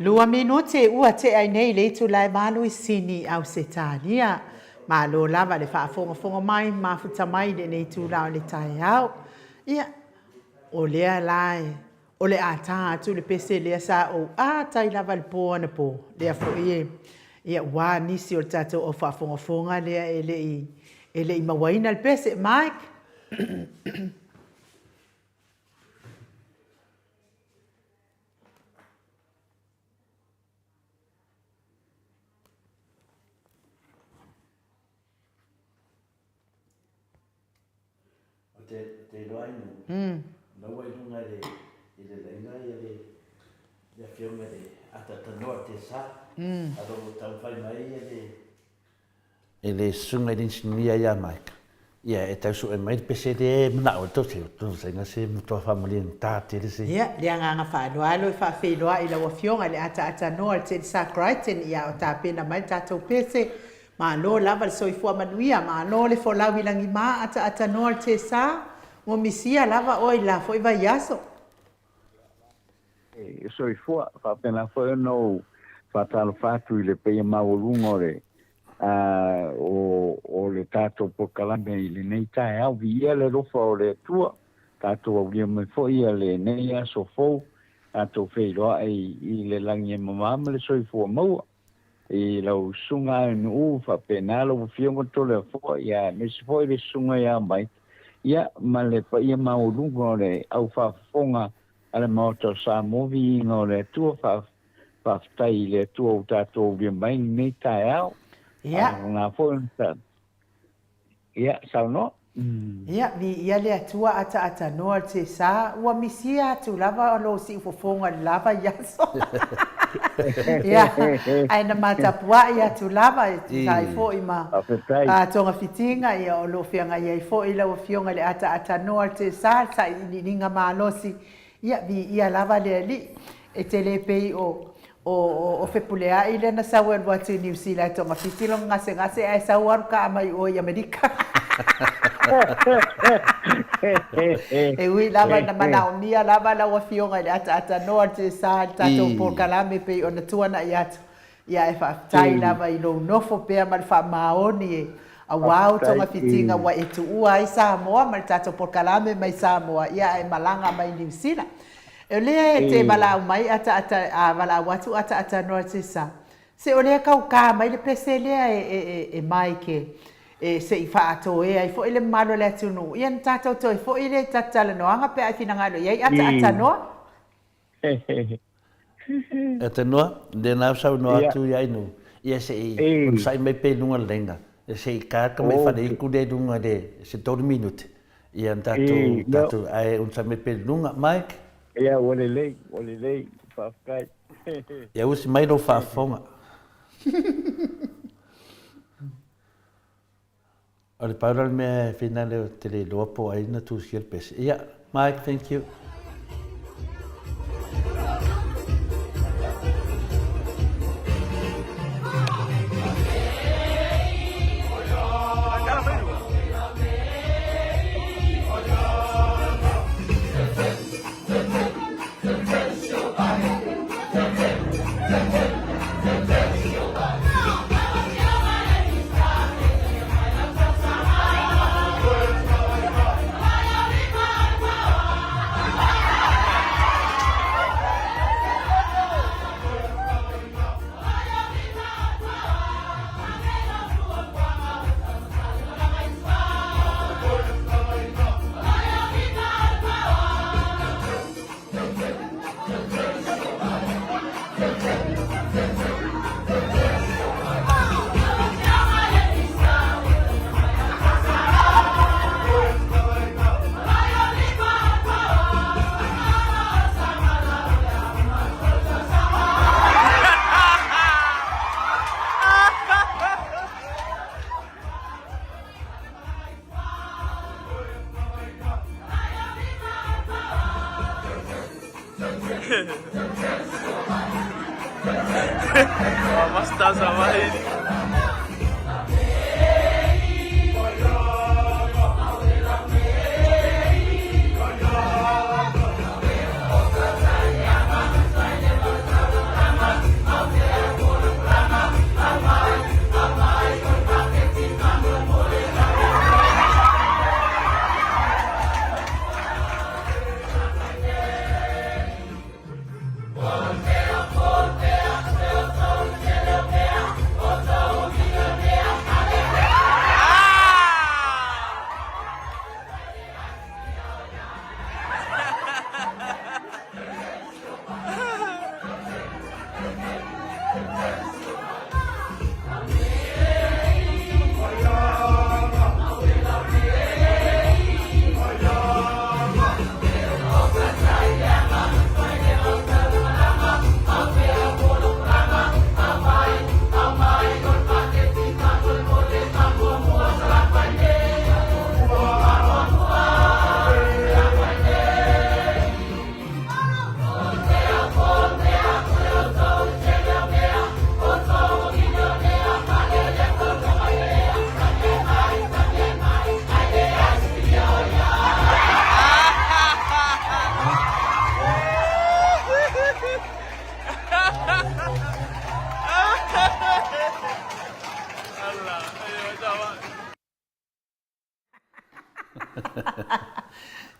Lua minute ua tea ai nei le itula e valu i Sini, Ausetalia. Malo lava le faafogafoga mai mafuta mai i lenei itula o le taeao. Ia, o lea la e, o le a ta atu le pese lea sa ou atai lava i le po anapo, lea foi e, ia ua nisi o le tatou au faafogafoga lea e le i, e le i mauaina le pese. Mike? O te, te iloa ai nu. Naua i lunga i le, i le laina ia le, le afioga i le atatanoa te sa. Alo o taumafai mai ia le, E le susuga i le inisinia ia Mike, ia e tau sue mai le pese lea e manao ai tou te se matua faamaliegata tele se. Ia, le agaga faaaloalo e faafeiloai i lau Afioga i le ataatanoa o le Telsa Crichton, ia o tapena mai le tatou pese. Malo lava le soifua manuia, malo le folau i lagima ataatanoa o le Telsa, ua misia lava oe i la foi vaiaso. E soifua, faapena foi ona ou faatalofa atu i le paia maualuga o le o le tatou polokalame i lenei taeao. Viia le alofa o le Atua, tatou aulia mai foi lenei aso fou, tatou feiloai i le lagi e mama ma le soifua maua. I lau susuga Aenuu, faapena lau Afioga Toleafoa, ia aemaise foi le susuga ia Mike, ia ma le paia maualuga o le au faafofoga a le Maota o Samoa, viiga o le Atua, faafetai i le Atua ua tatou aulia mai lenei taeao. Ia. Aoga foi ona Ia, saunoa. Ia, viia le Atua ataatanoa le Sesa, ua misia atu lava lou siufofoga i le la vaiaso. Ia, ae na ma tapuai atu lava e tusa ai foi ma togafitiga, ia, o lo o feagai ai foi lau Afioga i le ataatanoa le Sesa, le sailiiliga malosi, Ia, viia lava le Alii. E te le pei o, o, o, o Fepuleai lea na sau e alu atu i Niu Sila e togafiti lona gasegase ae sau alu kaa mai o i Amerika. E ui lava ina manaomia lava lau Afioga i le ataatanoa o le Tesa i le tatou polokalame pei ona tuanai atu, Ia ae faafetai lava i lou nofo pea ma le faamaoni e aua ou togafitiga ua e tuua ai Samoa ma le tatou polokalame mai Samoa ia ae malaga mai Niu Sila. O lea e te valaau mai ataata a valaau atu ataatanoa Sesa se o lea tau ka mai le pese lea e e e Mike e se i faatoea ai foi le mamalu o le atunuu ia na tatou toe foi lea i tatou talanoaga pe a e finagalo i ai ataatanoa. E te noa, lena au saunoa atu ia inu, ia se i onosai mai pe i luga o le laina, se i kaka mai fale iku lea i luga i le se tolu minute, ia na tatou, tatou, ae onosai mai pe i luga. Mike? Ia, ua lelei, ua lelei, faafetai. Ia usi mai lou faafofoga. O le pau la o le mea e finale ou te le iloa po o ai na tusia le pese. Ia, Mike, thank you.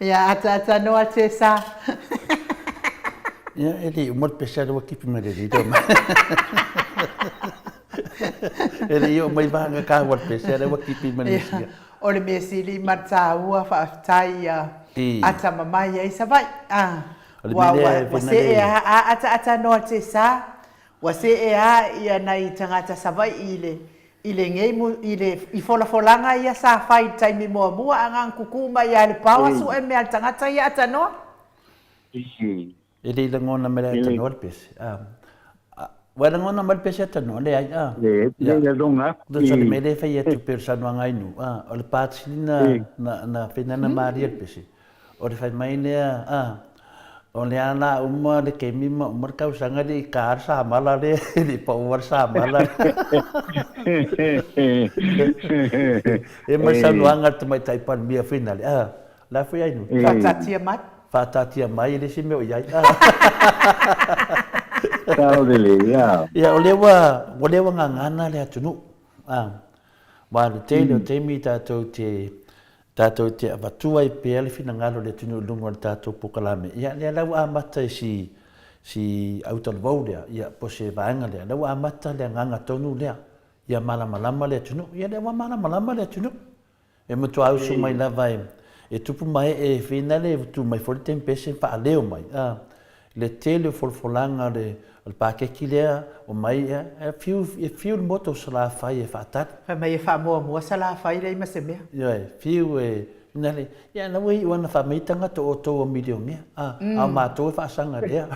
Ia, ataata noa Tessa. Ia, e le uma le pese ale ua kipi mai le leader mai. E le i oo mai vaega taua le pese ale ua kipi mai le misia. O le mea sili ma le taua faafetai ia atamamai ai Savaii. O le mea lea e Ua see a ataata noa Tessa, Ua see a ia nai tagata Savaii i le i lenei i le i folafolaga ia sa fai i le taimi muamua a na ona tutu mai lava i le paoa sue mea a le tagata ia atanoa. E le i lagona mai le atanoa le pese. Ua e lagona mai le pese atanoa? Leai. Le i lagona aku. Tusa o le mea lea e fai atu pei o le saunoaga a Inu, o le pāti na na whenana marie le pese. O le fai mai lea, a, o le a la uma le kemi ma uma le tausaga le i ka le samala le, le i paua le samala. E mai saunoaga a le Tamaitai Palemia finale, a, la foi ai nu. Faataatia mai. Faataatia mai e le isi mea o i ai. Sao lelei, a. Ia, o lea ua, o lea ua gagana le atunuu, a. Aua o le tele o taimi tatou te, tatou te avatua ai pea le finagalo o le atunuu i luga o le tatou polokalame, ia lea la ua amata i si, si autalavou lea, ia po o se vaega lea, lea ua amata le agaga tonu lea, ia malamalama le atunuu. Ia lea ua malamalama le atunuu. E matua usu mai lava e, e tupu ma ee e whina le tu mai foi le tempese faaleo mai, a, le tele o folafolaga o le, o le pakeki lea o mai, e, e fiu, e fiu le moto o Salafai e faatali. Fai mai e faamuamua Salafai leai ma se mea. Ioe, fiu e, ina le, ia la ua iu ana fai mai tagata o outou o milionea, a, a o matou e faasaga lea.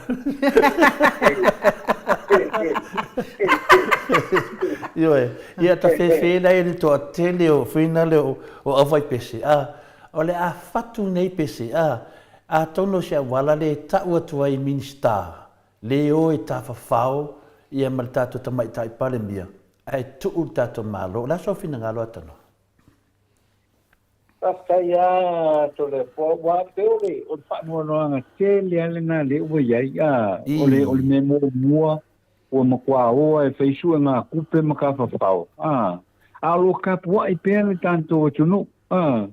Ioe, ia ta fefe la e le toatele o whina le o, o aufaipese, a, o le a fatu nei pese, a, atonu o se auala le ta'u atu ai i Minisita, le o e tafafao ia ma le tatou Tamaitai Palemia, ae tu'u le tatou Malo. O le a sou finagalo Atanoa? Faafetai lava Toleafoa, aua pei o le o le faanoanoaga tele lava lena lea ua i ai, a, o le o le mea muamua ua matua oa e fai suega tupe ma tafafao, a, a o lo o tapuai pea le tatou atunuu, a,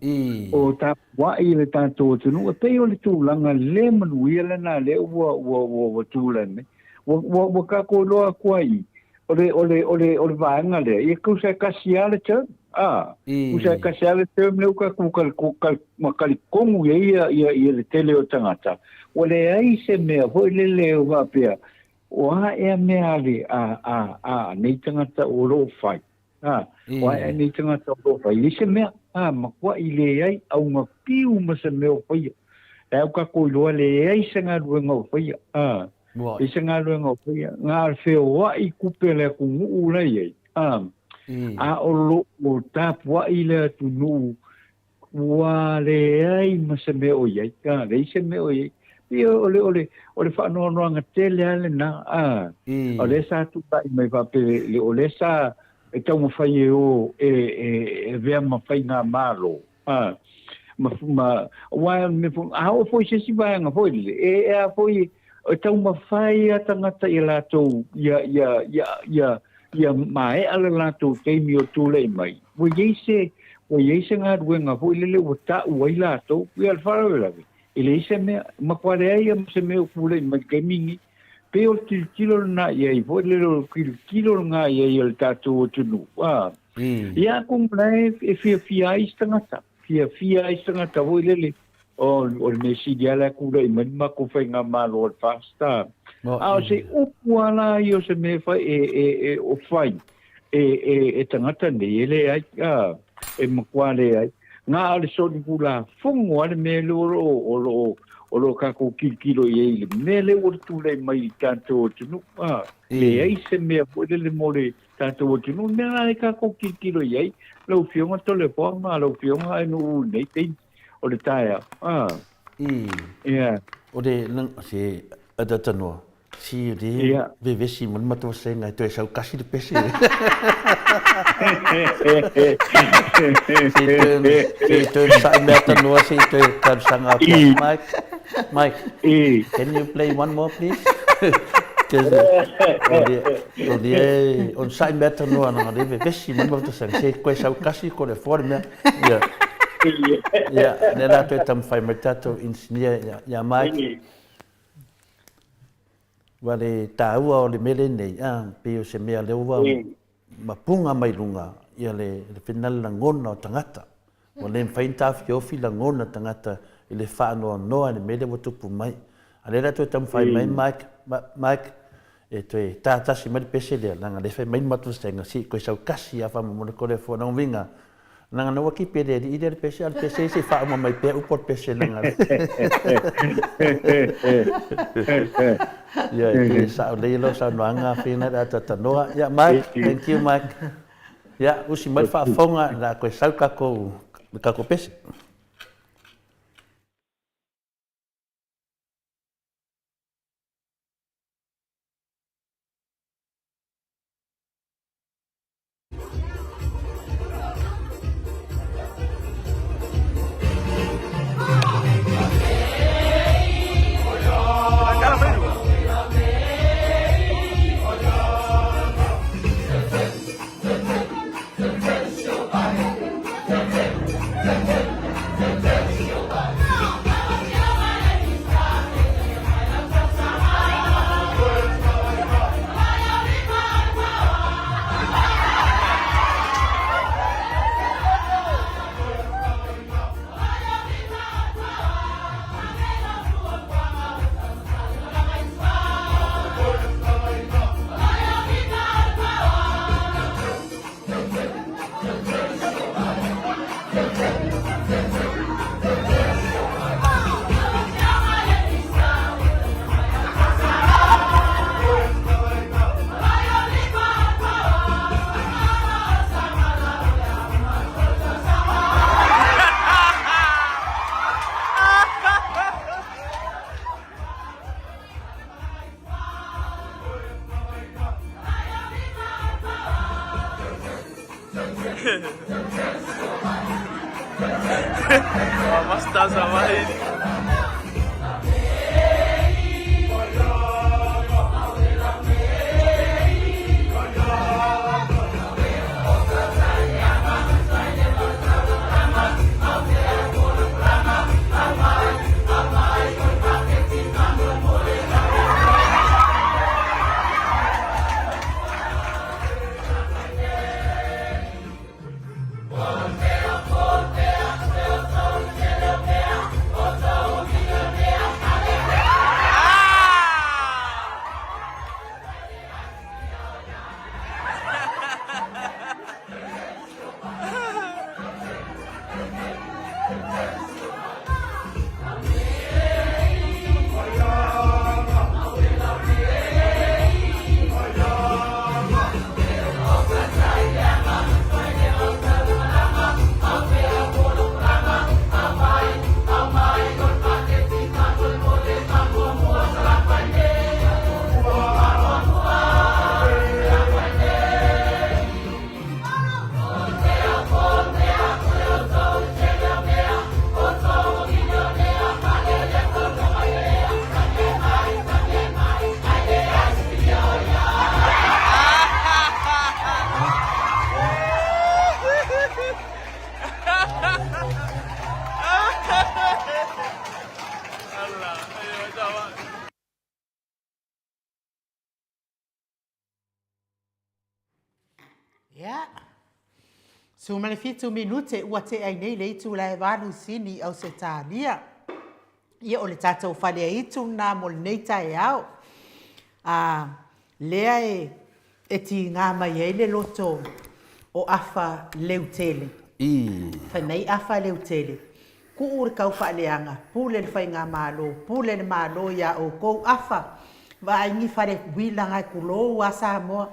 o tapuai le tatou atunuu, e pei o le tulaga le manuia lena lea ua ua ua ua tulai mai. Ua ua ua tatou iloa atu ai o le o le o le o le vaega lea, ia tusa e tasi lava le term, a, tusa e tasi lava le term lea ua tatou kal kal ma talitonu i ai ia ia ia le tele o tagata, ua leai se mea foi lele o faapea, o a ea mea a le a a a nei tagata o lo o fai, a, o a ea nei tagata o lo o fai, leai se mea, a, matuai leai auga piu ma se mea o faia. E au tatou iloa leai se galuega o faia, a. I se galuega o faia, na o le feoai tupe a le atunuu la e i ai, a, a o lo o tapuai le atunuu ua leai ma se mea o i ai, a, leai se mea o i ai. Pei o le, o le, o le faanoanoaga tele lava lena, a, o lea sa tulai mai faapea, o lea sa e taumafai e o e, e, e avea ma faigamalo, a, ma, ma, aua o le mea foi, a oo foi i se isi vaega foi lele, e, e a foi, e taumafai a tagata ia latou, ia, ia, ia, ia, ia maea le latou taimi o tulai mai, ua i ai se, ua i ai se galuega foi lele ua ta'u ai latou, ia le faalavelave, e leai se mea, matua leai lava ma se mea o tulai mai i le taimi lenei. Pei o le tilotilo lena i ai foi lele o le tilotilo lena i ai a le tatou atunuu, a. Ia atonu la e fiafia ai isi tagata, fiafia ai isi tagata foi lele, o, o le mea sili lava la e tulai mai le matou faigamalo o le FAST. A o se upu lava la ia o se mea e fai, e, e, e, o fai e, e, e tagata nei, e leai, a, e matua leai. Na o le solitulafono lava le mea lea o lo o, o lo o, o lo o tatou tilotilo i ai i le mea lea ua tulai mai i le tatou atunuu, a, leai se mea foi lele mo le tatou atunuu. O le mea lena e tatou tilotilo i ai, lau Afioga Toleafoa ma lau Afioga Ainuu i lenei taimi o le taeao. A. Ia. O le, se, atatanoa, si le vevesi ma le matoasenga e toe sau kasi le pese. Se i toe sai mea tanoa, se i toe talosaga atu ia Mike, Mike, can you play one more please? O le, o le sai mea tanoa na le vevesi ma le matoasenga, se i toe sau kasi ko le foa le mea. Ia, ia, lea la toe taumafai mai tatou engineer ia Mike. Ua le taua o le mea lenei, a, pei o se mea lea ua mapuga mai luga ia le finale lagona o tagata. Ua le mafai ona taofiofi lagona tagata i le faanoanoa i le mea lea ua tupu mai. A lea la toe taumafai mai Mike, Mike, e toe tā tasi mai le pese lea, leaga lea fai mai le matou vaega, se i toe sau kasi lava faamolemole ko le fono uiga. Leaga na ua kipi e le alii lea le pese, a o le pese se i faauma mai pea upu o le pese leaga. Ia, e pei e sao lelei lau saunoaga Fina le a talanoa. Ia Mike, thank you Mike. Ia, usi mai le faafofoga, o le a toe sau le tatou pese. Ia. 17 minute ua tea ai nei le itula e 8 i Sini i Ausetalia. Ia, o le tatou faleaitu lena mo lenei taeao. A lea e e tiga mai ai le loto o Afa Leutele. Fai mai Afa Leutele, Kuu le kau faaleaga, pule le faigamalo, pule le Malo iā oukou Afa, vaai ni fale uila ngae kulou a Samoa,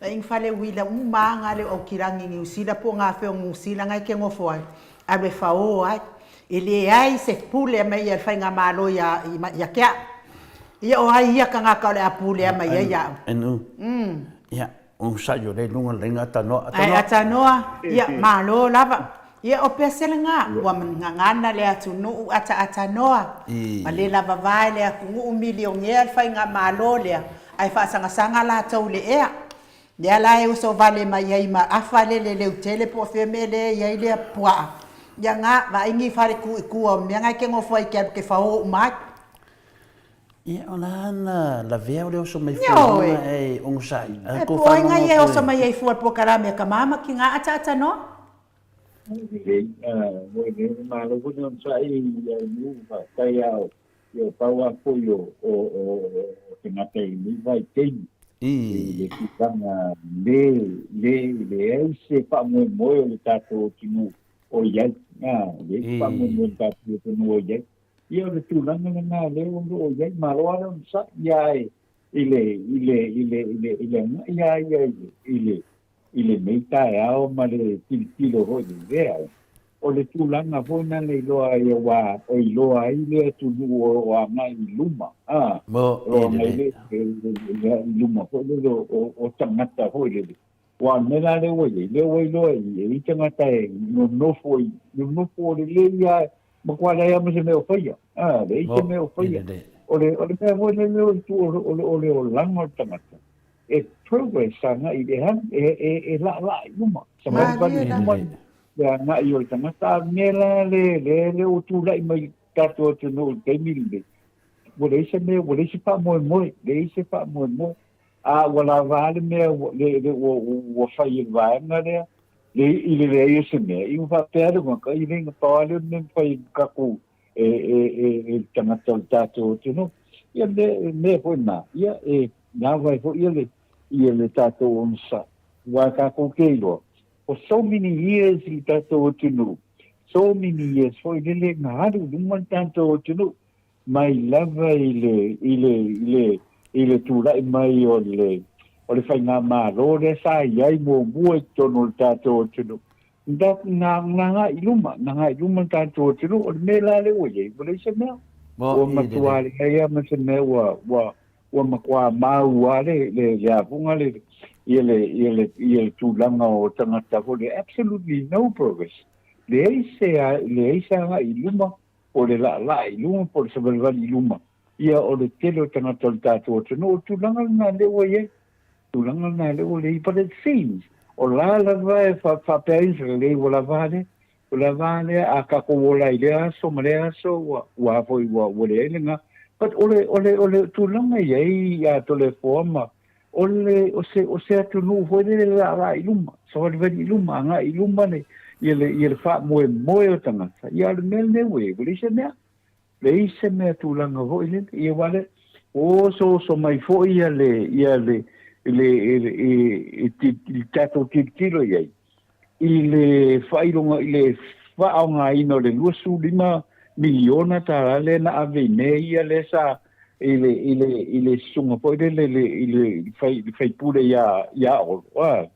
vaai ni fale uila uma a nga leo Aukilagi Niu Sila po o nga fea o Niu Sila ngae ke nofo ai, alu e faō ai. E leai se pule a mai ia le faigamalo ia ia ke a'u. Ia o ai ia kangaka o le a pulea mai ai iaʻu. NU. Ia, onosai o lea i luga le laina Atanoa. Ae Atanoa, ia, malo lava. Ia o Peselga, ua gagana le atunuu ataatanoa, ma le lavava e le atunuu milionea le faigamalo lea, ae faasagasaga latou i le ea. Lea la e uso vale mai ai ma afa le le leutele po o fea mea lea e i ai lea puaa. Ia nga, vaai ni fale ku i tua o mea nga e ke nofo ai ke alu ke faō uma ai. Ia, o la na lavea o le oso mai fua i luga e onosai. E po ai nga ia e oso mai ai fua i le polokalame a ka mama ki nga ataatanoa. Lelei, lelei, malo foi le onosai i au nuu, faafetai a o Ia pau lava foi o tagata i lenei vaitaimi i le tulaga le leai se faamoemoe o le tatou atunuu o i ai, leai se faamoemoe o le tatou atunuu o i ai. Ia o le tulaga lena lea o lo o i ai, malo lava le onosai, ae i le agai lava ia i i lenei taeao ma le tilotilo foi i lea, o le tulaga foi lena e iloa ai aua e iloa ai le atunuu o lo o agai i luma, a, o lo o agai i luma foi lele o tagata foi lele. Aua o le mea la lea ua i ai, lea ua iloa i ai tagata e nonofo i, nonofo lelei lava, matua leai lava ma se mea o faia, a, leai se mea o faia. O le mea foi lele o le olaga o le tagata, e progress agai i le e e laalaa i luma savalivali i luma le agai o le tagata a o le mea la le le le ua tulai mai i le tatou atunuu i le taimi lenei ua leai se mea ua leai se faamoemoe leai se faamoemoe a ua lava a le mea le le ua ua fai e le vaega lea le i le leai o se mea i ua faapea le tagata e le na pau lava lea o le mea e mafai e tatou e e e e tagata o le tatou atunuu ia mea mea foi na ia e lava ai foi le ia le tatou onosai aua tatou te iloa for so many years i le tatou atunuu so many years foi lele na alu i luma le tatou atunuu mai lava i le i le i le i le tulai mai o le o le faigamalo lea sa i ai muamua i totonu o le tatou atunuu na na na agai i luma na agai i luma le tatou atunuu o le mea la lea ua i ai ua leai se mea ua matua leai lava ma se mea ua ua ua matua mau lava le, le, le afuga le, ia le, ia le, ia le tulaga o tagata foi le absolutely no progress. Leai se, leai se agai i luma, po o le laalaa i luma, po o le savalivali i luma, ia o le tele o tagata o le tatou atunuu, o le tulaga lena lea ua i ai. Tulaga lena lea ua i ai, but it seems, o la lava e faapea ai se lelei ua lava lea, ua lava lea, a tatou ola i lea aso ma lea aso, ua, ua foi, ua, ua leai lena. But o le, o le, o le tulaga i ai ia Toleafoa ma, o le, o se, o se atunuu foi lele le laalaa i luma, savalivali i luma, agai i luma le, ia le, ia le faamoemoe o tagata. Ia o le mea lenei ua i ai, ua leai se mea. Leai se mea tulaga foi lele. Ia aua le, ua osooso mai foi ia le, ia le, le, i, i, i tatou tilotilo i ai, i le faailoga, i le faaaogaina o le $25 miliona tala lea na ave i mea ia lea sa i le, i le, i le susuga foi lele i le, i le fai, le faipule ia, ia Olo. A,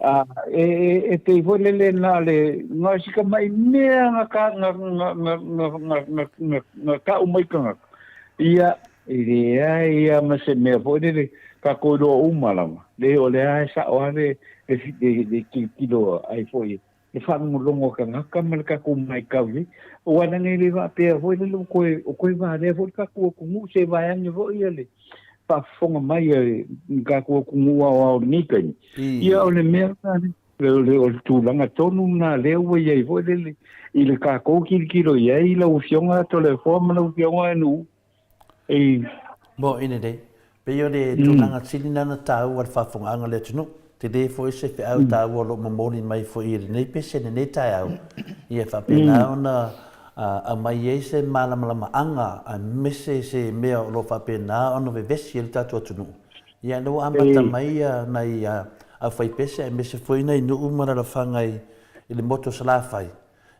a, e, e, e pei foi lele na le, na o si tamai mea na ka, na, na, na, na, na, na, na, na ka'u mai tagata. Ia, e leai lava ma se mea foi lele, tatou iloa uma lava, le o lea e sa'o lava le, le, le, le tilotilo ai foi le faalogologo a tagata ma le tatou matau i ai. Aua leaga e le faapea foi lele ua toe, ua toe valea foi le tatou atunuu, se vaeane foi ia le faafofoga mai a le tatou atunuu aoao i lenei taimi. Ia o le mea lena, o le, o le tulaga tonu lena lea ua i ai foi lele i le tatou tilotilo i ai lau Afioga Toleafoa ma lau Afioga Nu'u. E. Mo ine nei, pei o le tulaga sili na na taua le faafofogaaga o le atunuu. Tele foi se feau taua o lo o momoli mai foi i lenei pese i lenei taeao, ia faapena ona aumai ai se malamalamaaga aemaise se mea o lo o faapena ona vevesi ai le tatou atunuu. Ia lea ua amata mai nai aufaipese aemaise foi nai nuu ma alalafaga i le motu o Salafai.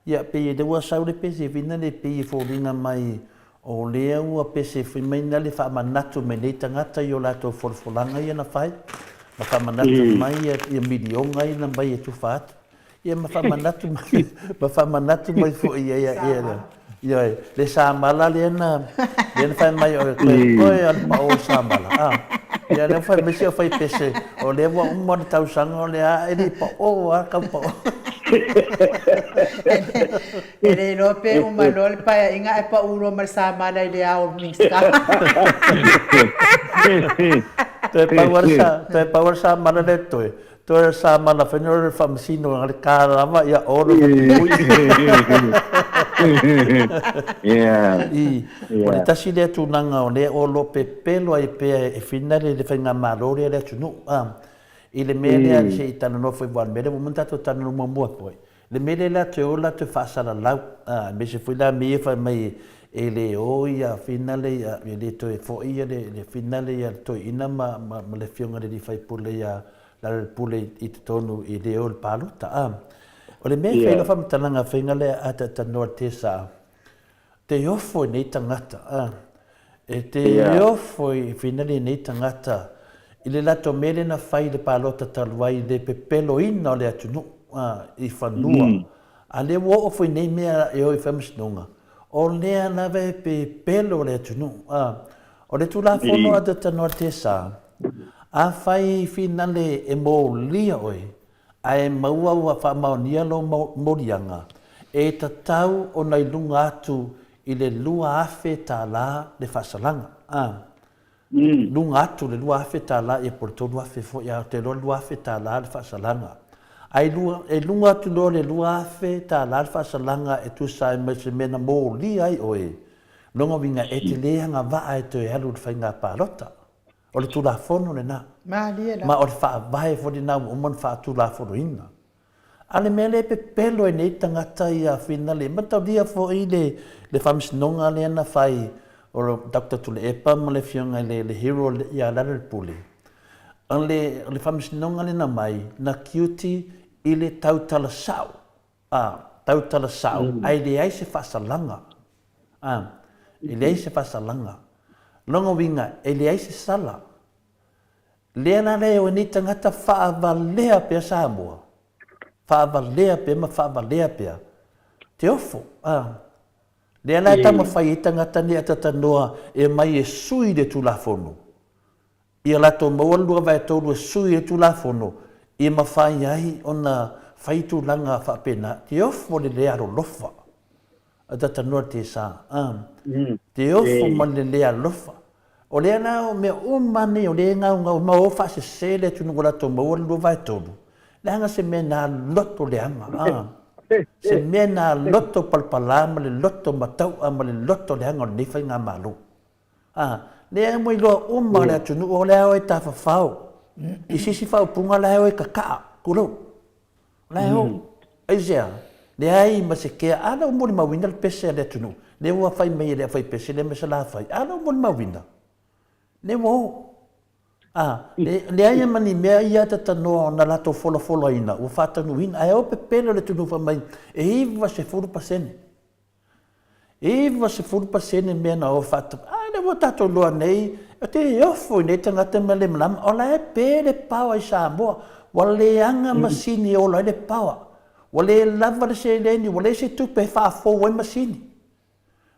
Ia pei lea ua sau le pese foi lea pei e foliga mai o lea ua pese foi mai na le faamanatu mai nei tagata i o latou folafolaga ia na fai ma faamanatu mai ia miliona ia na aumai e tufa atu. Ia ma faamanatu mai, ma faamanatu mai foi ia ia ia ia le samala lea na lea na fai mai o toe toe o le pao o samala. Ah. Ia lea fai mai se o fai pese o lea ua uma le tausaga o lea e le pao a kau pao. E le iloa pe uma loa le paeaiga ae pau loa ma le samala i le ao o le Minisita. Toe pau a le sa, toe pau a le samala lea toe. Toe sa mana whenua le whamasino nga le kā lava ia oro ma te pui. Yeah. I, o le tasi lea tulaga o lea o lo pepelo ai pea e whina le le whainga malo lea le atunuu. A, i le mea lea se i talanoa foi wa le mea lea ua uma tatou talanoa muamua foi. Le mea lea la toe o la toe faasalalau, a, aemaise foi la mea ia fai mai e le o ia whina le ia, e le toe foi ia le, le whina le ia le toeaina ma, ma, ma le afioga i le alii faipule ia Lealailepule i totonu i le o le palota. A, o le mea e fai lau faamatalaga faiga lea a tatanoa le tesa, te ofo i nei tagata, a, e te ofo i whina le nei tagata i le latou mea lea na fai i le palota talu ai i le pepeloina o le atunuu, a, i fanua. A lea ua oo foi nei mea e o i faamasinoga, o lea lava e pepelo le atunuu, a. O le Tulafono a Tatanoa Tesa, Afai finale e molia oe, ae maua ua faamaonia lou moliaga, e tatau ona i luga atu i le $2,000 tala le faasalaga. A. Luga atu le $2,000 tala ia po o le $3,000 foi, a ou te iloa le $2,000 tala le faasalaga. Ae e luga atu loa le $2,000 tala le faasalaga e tusa ai ma se mea na molia ai oe, Lona uiga e te le agavaa e toe alu i le faiga palota. O le Tulafono lena. Malie lava. Ma o le Faavae foi lena ua uma ona faatulafonoina. A o le mea lea e pepelo ai nei tagata ia Finale, mataulia foi le le faamasinoga lea na fai o le Doctor Tuilaepa ma le Afioga i le Hero ia Lealailepule. O le o le faamasinoga lea na aumai, na guilty i le tautala sao. A, tautala sao, ae leai se faasalaga. A, e leai se faasalaga. Lona uiga, e leai se sala. Lea la lea e o ai nei tagata faavalea pea Samoa, faavalea pea ma faavalea pea te ofo. A, lea la e taumafai ai tagata nei a tatanoa e omai e sui le Tulafono. Ia latou maua le 2/3 e sui ai Tulafono ia mafai ai ona fai tulaga faapena. Te ofo le le alolofa a tatanoa te sa. Te ofo ma le le alofa. O lea la o mea uma nei o lea e gaugau ma o faasese le atunuu ua latou maua le 2/3. Leaga se mea na loto leaga. Se mea na loto palapala ma le loto matau'a ma le loto leaga o lenei faigamalo. A, lea ua iloa uma le atunuu o lea e tafafao i se isi faaupuga la e o e kaka'a, tulou. La e o. Aisea? Leai ma se kea, a lea ua molimauina le pese a le atunuu, lea ua fai mai e le aufaipese lea ma Salafai, a lea ua molimauina, lea ua o. A, leai ma ni mea ia tatanoa na latou folafolaina ua faataunuuina, ae o pepelo le atunuu fai mai e 90%. 90% mea na o faatau, a lea ua tatou iloa nei, e te ofo i nei tagata ma le malama, o la e pe le power i Samoa, ua leaga masini e ola ai le power, ua le lava le seleni, ua leai se tupe e faafou ai masini.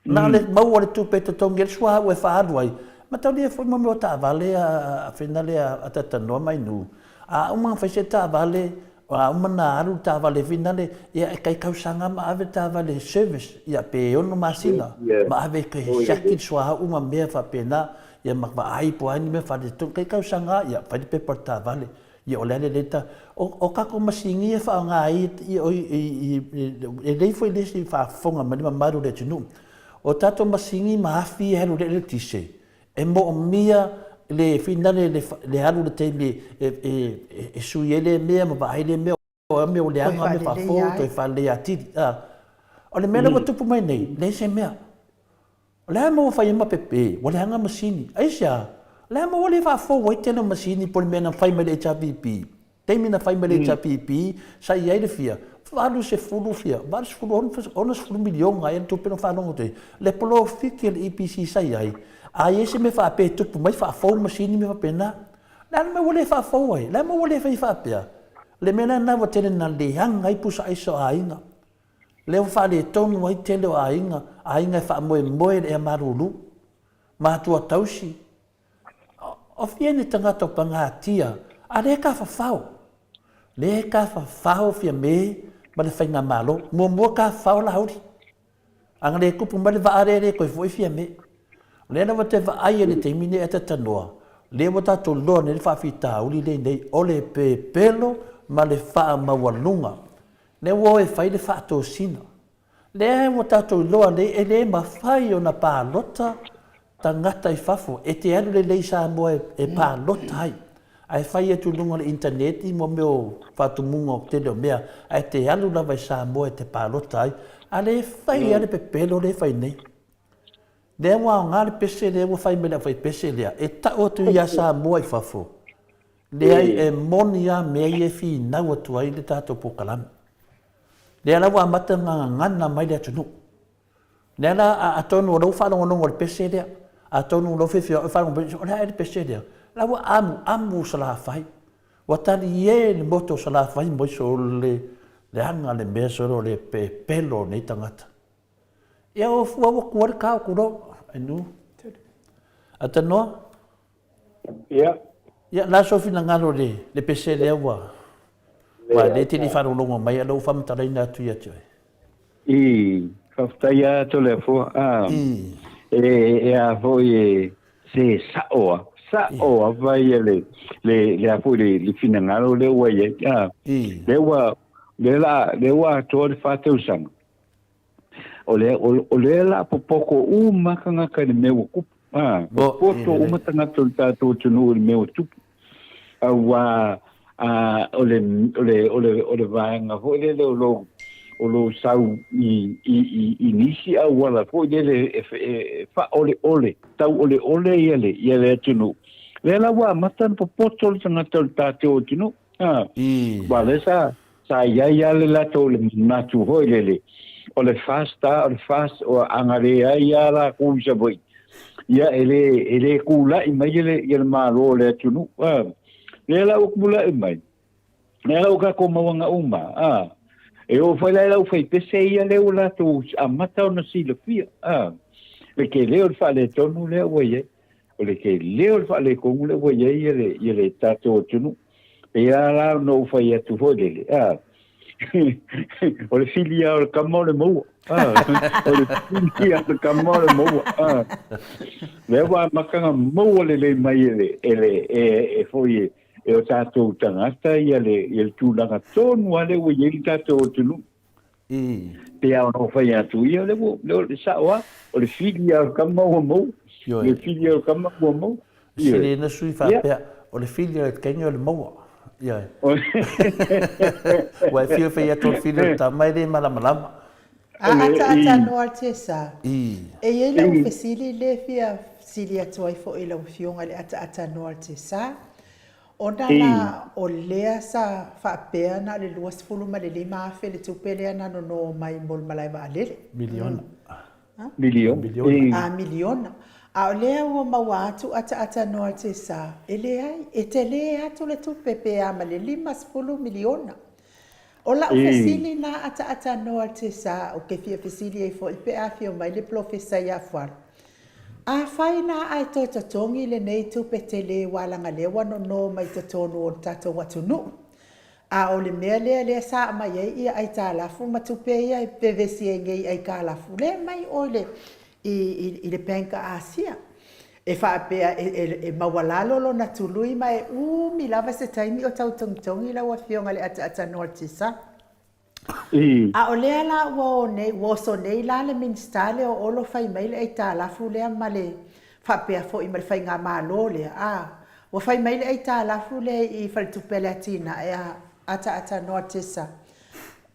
Na o le maua o le tupe e totogi ai le suauu e faaalu ai, mataulia foi mo mea o taavale a fina lea a Tatanoa ma Inu, a uma ona fai se taavale, A uma na alu le taavale finale, ia e tai tausaga ma ave le taavale i service, ia pe ono masina, ma ave e toe siaki le suauu ma mea faapena, ia ma vaai po o a ni mea faaletonu, tai tausaga lava, ia fai le pepa o le taavale. Ia o le a le lelei ta. O tatou masini ia e faaaoga ai, e lelei foi le isi faafofoga mai le mamalu o le atunuu. O tatou masini ma afi ia e alu i le eletise, E moomia le finale le alu i le taimi e sui ai lea mea ma vaai lea mea, o a mea ua leaga, a mea faafou, toe faalelei atili. O le mea lea ua tupu mai nei, leai se mea. O le a mea ua fai ai ma pepe? Ua leaga masini. Aisea? O le a mea ua le faafou ai tele o masini po o le mea na fai mai le HRPP? Taimi na fai mai le HRPP, sa i ai le fia? 80 fia, 80, 60 miliona ea le tupe na faalogo atu ai. Le polofiti a le EPC sa i ai, a i ai se mea faapea e tupu mai, faafou masini mea faapena. O le a le mea ua le faafou ai? O le a le mea ua le fai faapea? O le mea la lena ua tele ina leaga ai pusa aisa o aiga. Lea ua faaletonu ai tele o aiga, aiga e faamoemoe i le ea malulu, matua tausi. O fia ni tagata o pagatia, a lea e tafafao. Lea e tafafao Fiame ma le faigamalo. Muamua tafafao Laauli. Ana le tupu mai le vaa lea e le toe foi Fiame. O lea lava te vaai i le taimi nei a tatanoa, lea ua tatou loa nei le faafitauli lenei o le pepelo ma le faamaualuga. Lea ua o e fai le faatosina. Lea ua tatou iloa nei e le mafai ona palota tagata i fafo. E te alu lelei i Samoa e palota ai. Ae fai atu i luga o le internet mo mea o faatumuga o tele o mea. Ae te alu lava i Samoa e te palota ai. A le fai lava le pepelo lea e fai nei. Lea ua aoga le pese lea ua fai mai le aufaipese lea e tau atu ia Samoa i fafo. Leai, e moni lava mea ia e finau atu ai le tatou polokalame. Lea la ua amata ona gagana mai le atunuu. Lea la, atonu o lou faalogologo i le pese lea, atonu o lou fiafia e faalogo mai, o le a ea le pese lea? La ua amuamu Salafai. Ua talie le motu o Salafai mo iso le leaga le mea solo le pepelo o nei tagata. Ia o fua ua kua le kao kulo. Ai nu. Atanoa. Ia. Ia, la so finagalo le, le pese lea ua, ua le te li whalolongo mai, a lou whamatalaina atu ia te oe. I, faafetai a Toleafoa. A, I. E, e a foi e se sa'o a, sa'o a vai e le, le, le a foi le, le finagalo lea ua i ai. A, I. lea ua, lea la, lea ua atoa le fa tausaga. O lea, o, o lea la popoto uma tagata i le mea ua tupu. A, popoto uma tagata o le tatou atunuu i le mea ua tupu. Auā, a, o le, o le, o le, o le vaega foi lele o lou, o lou sau i, i, i, i nisi auala foi lele e, e, e faaoleole, tauoleole ia le, ia le atunuu. Lea la ua amata ona popoto le tagata o le tatou atunuu. A, aua lea sa, sa i ai lava le latou le manatu foi lele, o le fast a, o le fast, o a na leai lava latou i Savaii, ia e le, e le tulai mai le, ia le Malo o le atunuu. A, lea la ua tulai mai, lea la ua tatou maua uma, a, e oo foi la i le aufaipese ia lea ua latou amata ona silafia, a, le tele o le faaletonu lea ua i ai. O le tele o le faaletonu lea ua i ai ia le, ia le tatou atunuu. E a la ona ou fai atu foi lele, a, o le fili lava o le kama o le maua. A, o le fili lava o le kama o le maua. A, lea ua amata ona maua lelei mai e le, e le, e, e foi e, e o tatou tagata ia le, ia le tulaga tonu lava lea ua i ai le tatou atunuu. Pei lava ona ou fai atu, ia lea ua, lea ua, sao lava, o le fili lava o le kama ua maua. Ioe. Le fili lava o le kama ua maua. Ioe. Sili ina sui faapea, o le fili o le teine o le maua. Ioe. Ua e fia fai atu o le fili o le tama e le malamalama. A ataata noa Tessa, e i ai lau fesili lea e fia fesili atu ai foi i lau Afioga i le ataata noa Tessa. Ona la o lea sa faapea na o le 25 afe le tupe lea na nono mai mo le malae vaalele. Miliona. Miliona. A miliona. A o lea ua maua atu ataata noa Tessa, e leai, e tele atu le tupe pe a ma le 50 miliona. O lau fesili na ataata noa Tessa, ou te fia fesili ai foi pe a afio mai le Polofesa ia Fualo. Afai la ae toe totogi lenei tupe tele ua laga lea ua nono mai totonu o le tatou atunuu. A o le mea lea lea sa aumai ai ia aitalafu ma tupe ia e vevesi ai nei i aitalafu lea mai o i le i le Bank a Asia. E faapea e maualalo lona tului ma e umi lava se taimi o tau togitogi lau Afioga i le ataatanoa o le Tisa. A o lea la ua o nei, ua oso nei la le Minisita lea o Olo fai mai le aitalafu lea ma le faapea foi ma le faigamalo lea, a, ua fai mai le aitalafu lea i Faletupe a le Atinae a ataatanoa Tessa.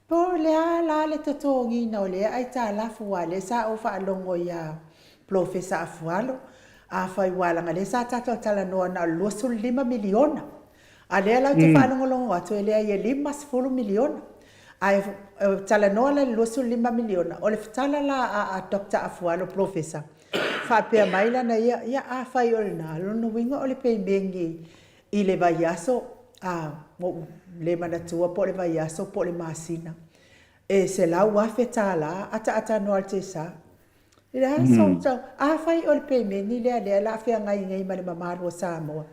Po o le a la le totogiina o lea aitalafu aua lea sa ou faalogo ia Polofesa Afualo, afai ua leaga lea sa tatou talanoa na o le 25 miliona, a lea la ou te faalogologo atu e leai e 50 miliona. Ae talanoa la i le 25 miliona, o le tala la a Doctor Afualo Polofesa, faapea mai lana ia, ia afai o lena, o lona uiga o le pemegi i le vaiaso, a, ua ou le manatua po o le vaiaso po o le masina, e $100,000 ataatanoa le tesa. I le aso, mm. afai o le pemeni lea lea la feagai nei ma le mamalu o Samoa,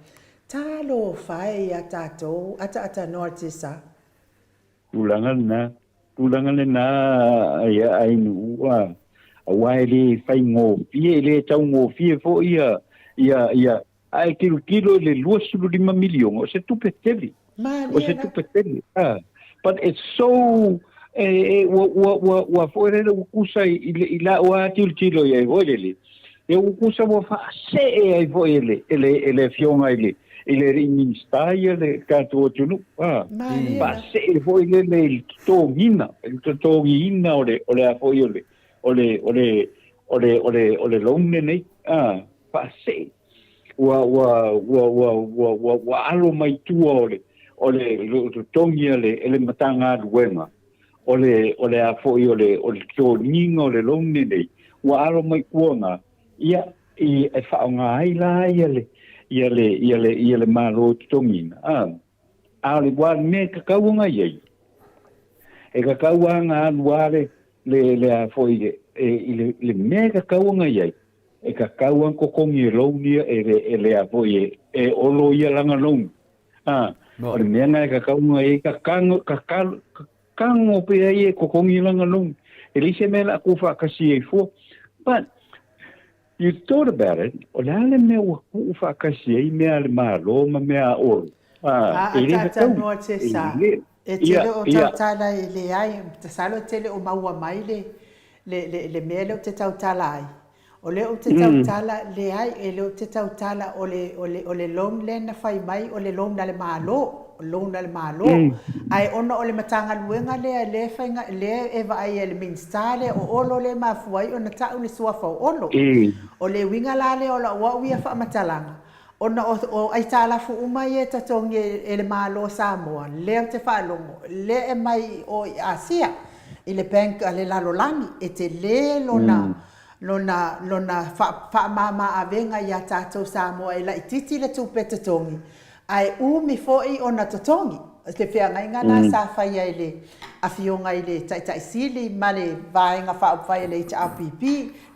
talofa e ia tatou ataatanoa le tesa. Tulaga lena, tulaga lena ia Ainuu a aua e le faigofie, e le taugofie foi ia ia ia a e tilotilo i le 25 miliona, o se tupe tele. O se tupe tele. Ah, but it's so e, e ua ua ua ua foi lele ua kusa i i, i la ua tilotilo i ai foi lele. E ua kusa ua faasee ai foi e le e le e le afioga i le i le alii Minisita ia le tatou atunuu, a, faasee foi lele i le totogiina, i le totogiina o le, o le a foi o le, o le, o le, o le, o le, o le loan lenei, a, faasee. Ua, ua, ua, ua, ua, ua, ua alo mai tua o le, o le totogi a le, e le Matagaluega, o le, o le a foi o le, o le totogiina o le loan lenei, ua alo mai tua na, Ia, i, e faaaoga ai la ia le, ia le, ia le, ia le Malo totogiina, a, a o le ua le mea e tatau ona i ai, e tatau lava ona alu lava le, le, le a foi le, e, i le, le mea e tatau ona i ai, e tatau lava ona totogi e loan ia, e le, e le a foi e, e Olo ia lana loan. A, o le mea lena e tatau ona i ai, ka, ka, ka, Kago pea ia e totogi lana loan. E leai se mea o le a tuufaatasi ai fua. But, you thought about it, o le a le mea ua tuufaatasi ai mea a le Malo ma mea a Olo? Ah, e le fetaui. Noa te sa. E tele o tautala e leai, masalo e tele o maua mai le, le, le, le mea lea ou te tautala ai. O lea ou te tautala, leai, e le o te tautala o le, o le, o le loan lea na fai mai o le loan a le Malo, loan a le Malo. Ae ona o le Matagaluega lea lea e faiga, lea e vaai e le Minisita lea o Olo lea e mafua ai ona tau le suafa o Olo. O le uiga la lea o lau au ia faamatalaga, ona o, o aitalafu uma ia e totogi e le Malo o Samoa, lea ou te faalogo, lea e mai i o i Asia, i le bank a le lalolagi, e tele lona, lona, lona faamama avega ia tatou Samoa e laititi le tupe totogi, ae umi foi ona totogi. O le feagaiga lena sa faia e le Afioga i le Taitai Sili ma le Vaega Faaupufai a le HRPP,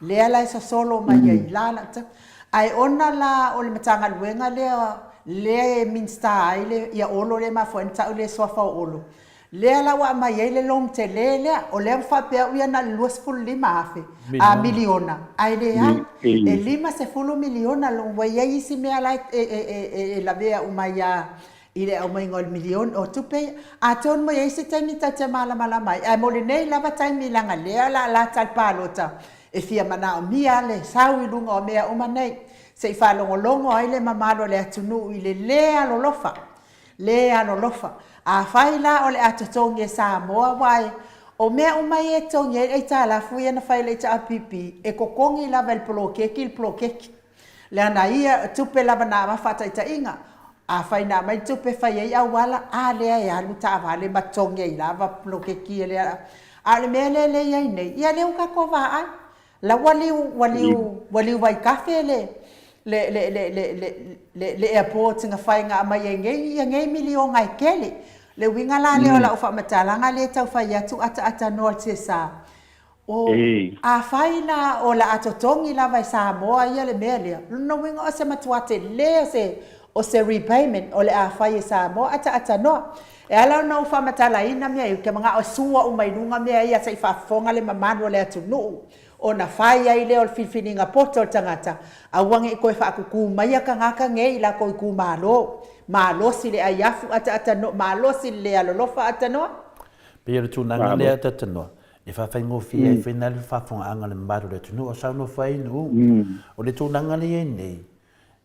lea la e sosolo mai ai la, ae ona la o le Matagaluega lea, lea e Minisita ai le, ia Olo lea e mafua ai ona tau le suafa o Olo, Lea la ua aumai ai le loan tele lea, o lea ua faapea au ia na o le 25 afe, a, miliona, ae leai, e 50 miliona loan, ua i ai isi mea la e lavea uma ai lava i le aumaiga o le miliona, o tupe ia. Atonu ua i ai se taimi tatou te malamalama ai, ae mo lenei lava taimi leaga lea o le a lata le palota, e fia manaomia le sau i luga o mea uma nei, se i faalogologo ai le mamalu o le atunuu i le lē alolofa Le alolofa. Afai la o le a totogi e Samoa, aua e, o mea uma ia e totogi ai le aitalafu ia na fai e le HRPP, e totogi lava e le poloketi le poloketi. Leaga ia tupe lava na aumai faataitaiga, afai na aumai le tupe e fai ai auala, a lea e alu taavale ma totogi ai lava poloketi ia lea. A o le mea lea e i ai nei, ia lea ua tatou vaai, La ua liu, ua liu, ua liu vaitafe le, le, le, le, le, le, le, le airport na fai na aumai ai nei ia nei miliona e tele. Le uiga la lea o lau faamatalaga lea e tau fai atu ataatanoa le CSA. O, afai la o le a totogi lava e Samoa ia le mea lea, lona uiga o se matua tele o se, o se repayment o le a fai e Samoa ataatanoa. E ala ona ou faamatalaina mea ia, ou te manao e sua uma i luga mea ia se i faafofoga le mamalu o le atunuu, ona fai ai lea o le filifiliga poto o le tagata, aua ne i toe faatutu maia tagata nei i latou itumalo, malosi le ai afu ataatanoa, malosi le le alolofa atanoa. Pei o le tulaga lea atatanoa, e faafaigofie ai foi na le faafofogaaga a le mamalu o le atunuu, o saunoa foi ai Nu'u, o le tulaga lea i ai nei,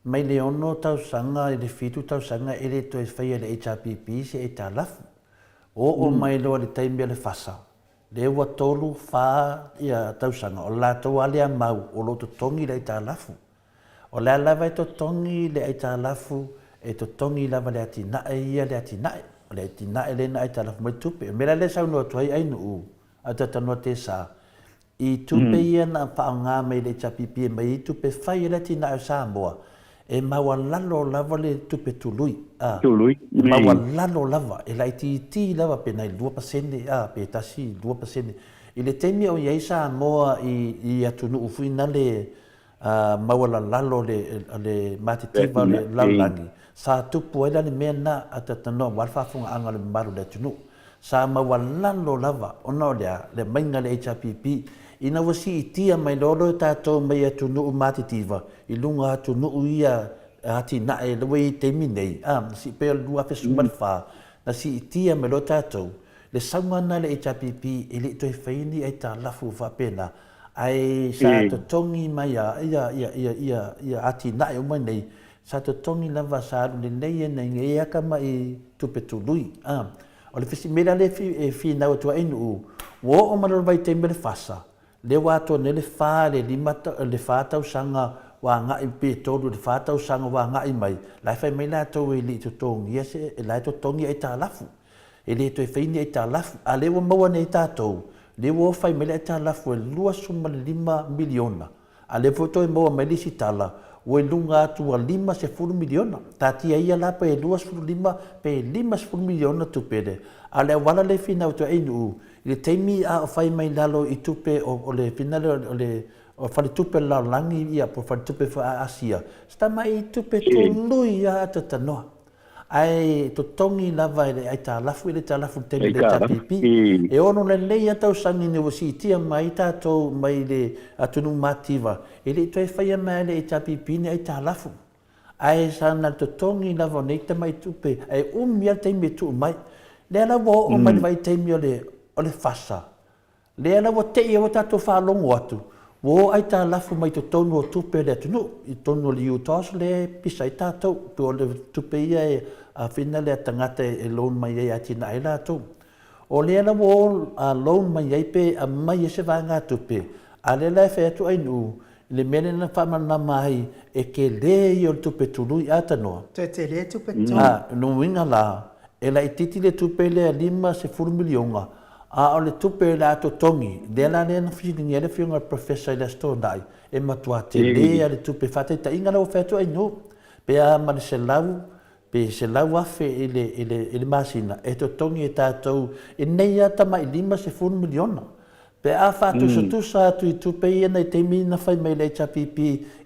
Mai le ono tausaga i le fitu tausaga e le toe faia e le HRPP se aitalafu. Oo mai loa i le taimi o le fasa, lea ua tolu, fa ia tausaga, o le latou lava lea mau o lo o totogi le aitalafu. O le a lava e totogi le aitalafu, e totogi lava le atinae ia le atinae. O le atinae lea na aitalafu mai tupe. O le mea la lea e saunoa atu ai Ainuu, a Talanoa Tesa, i tupe ia na faaaoga mai e le HRPP e aumai ai tupe fai ai le atinae o Samoa, e maualalo lava le tupe tului, a, Tului. e maualalo lava, e laitiiti lava pe nai 2%, a, pe 1, 2%. I le taimi o i ai Samoa i, i atunuu foi nale, a, maualalalo le, le matitiva o le lalolagi, sa tupu ai la le mea lena a talanoa aua le faafofogaaga a le mamalu o le atunuu. Sa maualalo lava ona o le a? Le aumaiga a le HRPP ina ua siitia mai loa loa tatou mai atunuu matitiva i luga o atunuu ia atinae lea ua i ai i le taimi nei, a, pei o le 2014, na siitia mai loa tatou, le sauga lena a le HRPP e le i toe faia ni aitalafu faapena, ae sa totogi mai a ia, ia, ia, ia, ia atinae uma nei, Sa totogi lava, sa alu lelei ai nai nei aka ma i tupe tului. A, o le fesi mea la lea e finau atu ai Ainuu, ua oo mai loa le vaitaimi o le fasa, lea ua atoa nei le fa le lima, le fa tausaga ua agai pe tolu i le fa tausaga ua agai mai, la e fai mai latou e le i totogia se, la e totogi aitalafu. E le toe fai ni aitalafu. A lea ua maua nei tatou, lea ua o fai mai le aitalafu e $25 miliona. A lea foi toe maua mai le isi tala, ua i luga atu ua $50 miliona. Taatia ia la pe 25 pe $50 miliona tupe lea. A o le auala lea e finau atu ai Ainuu, i le taimi a o fai mai lalo i tupe o le fina lea o le faletupe o le lalolagi ia po o faletupe foi a Asia, se tamai tupe tului lava a talanoa. Ae totogi lava e le aitalafu i le aitalafu i le taimi o le HRPP. E ono lelei lava tausaga ina ua siitia mai tatou mai le atunuu mativa, e le i toe faia mai lava e le HRPP ni aitalafu. Ae sa na totogi lava o nei tamai tupe, ae umi lava le taimi e tuu mai. Lea la ua oo mai le vaitaimi o le fasa, Lea la ua tei ai ua tatou faalogo atu, ua o aitalafu mai totonu o tupe a le atunuu, i totonu o le UTOS lea e pisa ai tatou, pei o le tupe ia e afina lea tagata e loan mai ai e atinae ai latou. O lea la ua o loan mai ai pe aumai ai se vaegatupe, a lea la e fai atu Ainuu, i le mea lea na faamalamalama ai, e tele ia o le tupe tului a tanoa. Toe tele tupe tului. A, o lona uiga la, e laitiiti le tupe lea $50 miliona, A o le tupe o le a totogi, lea la lea na fesiligia ai le afioga i le Professor i le Aso Toonai, e matua tele lava le tupe. Faataitaiga la ua fai atu Ainuu, pe a ma le 100 pe 100,000 i le, i le, i le masina, e totogi e tatou i nei lava tamai $50 miliona. Pe a faatusatusa atu i tupe ia nai taimi na fai mai le HRPP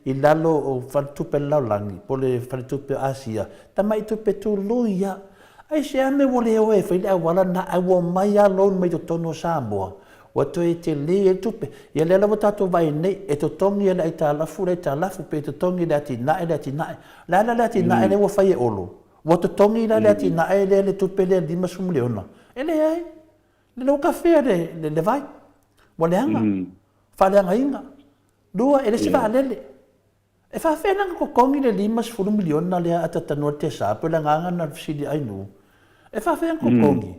i lalo o faletupe a le lalolagi po o le faletupe o Asia, tamai tupe tului lava. Aisea mea ua le o e fai le auala lena ae ua omai lava loan mai totonu o Samoa ua toe tele ai le tupe. Ia lea la ua tatou vaai nei, e totogi e le aitalafu le aitalafu pe totogi e le atinae le atinae. O le a la le atinae lea ua fai e Olo? Ua totogi la le atinae lea le tupe lea $50 miliona? E leai. Le ua kafea le, le vai. Ua leaga. Faaleagaina. Lua, e le se vaalele. E faafefea la ona totogi le $50 miliona lea a Tatanoa le Tesa, pei o le agaga lena o le fesili a Ainuu. E faafefea ona totogi?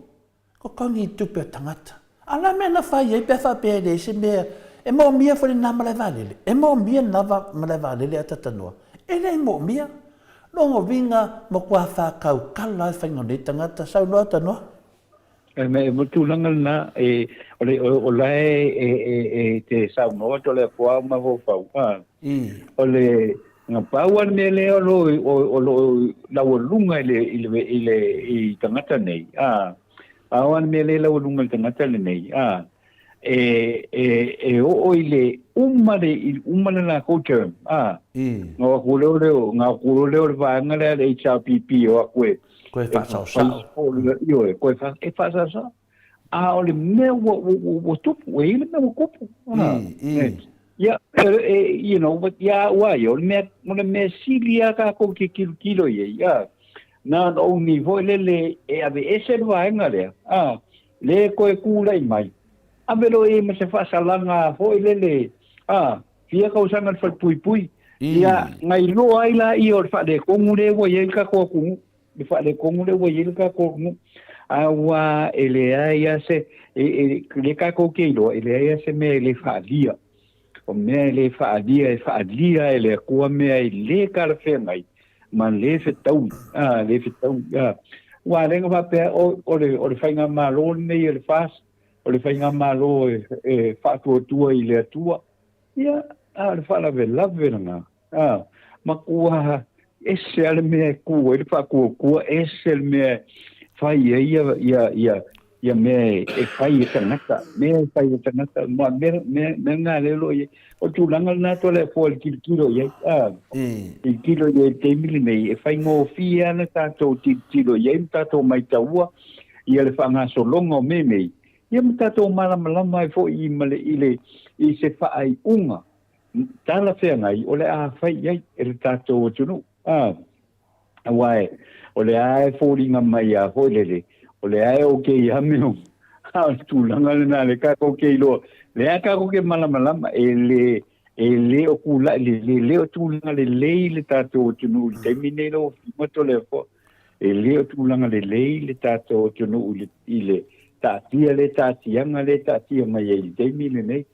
Totogi i tupe a tagata. A o le a le mea na fai ai pe a faapea e leai se mea e moomia foi lena malae vaalele? E moomia lena malae vaalele a Tatanoa? E le moomia. Lona uiga, matua faatautala lava le faiga o nei tagata. Saunoa Tanoa. E mo tulaga lena, e, o le, o, o la e, e, e, e te saunoa atu o le apoa o mafaufau, a. O le, na pau a le mea lea o lo, o, o lo laualuga i le, i le, i le, i tagata nei, a. Pau a le mea lea laualuga i le tagata lenei, a. E, e, e oo i le uma le, i uma le lakou term, a. Nga aku leo leo, nga aku leo le vaega lea le HRPP o aku e, Koe faasaosao. Ioe, koe fa, e faasaosao. A o le mea ua, ua, ua, ua tupu, e i le mea ua tupu. I, i. Ia, e, you know, but ia ua ia, o le mea, o le mea sili a kākou ke kilokilo i ai, a. Na ona ou ni foi lele e ave ese le vaega lea, a, le koe kūlai mai. Ave loa i ai ma se faasalaga foi lele, a, fia kausaga le falepuipui. Ia, na iloa ai laia o le faaletonu lea ua i ai le tatou atunuu, le faaletonu lea ua i ai le tatou atunuu. Auā e leai a se, e, e, lea kākou ke iloa, e leai a se mea e lē faaalia. O mea e lē faaalia, e faaalia e le Atua mea e lē talafeagai ma lē fetaui, a, lē fetaui, a. Aua lea na faapea, o, o le, o le faigamalo lenei a le FAST, o le faigamalo e, e faatuatua i le Atua, ia, a o le faalavelave lena, a, matua ese lava le mea e kū ai le faatuatua, ese le mea e fai ai ia, ia, ia, ia mea e fai e tagata, mea e fai e tagata, ma mea, mea, mea lena lea o lo o i ai. O le tulaga lena Toleafoa i le tilotilo i ai, a, tilotilo i ai i le taimi lenei, e faigofie lava le tatou tilotilo i ai ma tatou maitaua ia le faagasologa o mea nei, ia ma tatou malamalama ai foi i, ma le, i le, i se faaiuga talafeagai o le a fai i ai e le tatou atunuu. A, aua e, o lea lava e foliga mai lava foi lele, o lea e okay lava mea uma, a o le tulaga lena lea tatou te iloa, lea tatou te malamalama, e le, e le o tulai, le, le, le o tulaga lelei le tatou atunuu i le taimi nei lau Afioga Toleafoa. E le o tulaga lelei le tatou atunuu i le, i le taatia lea taatiaga lea e taatia mai ai i le taimi lenei.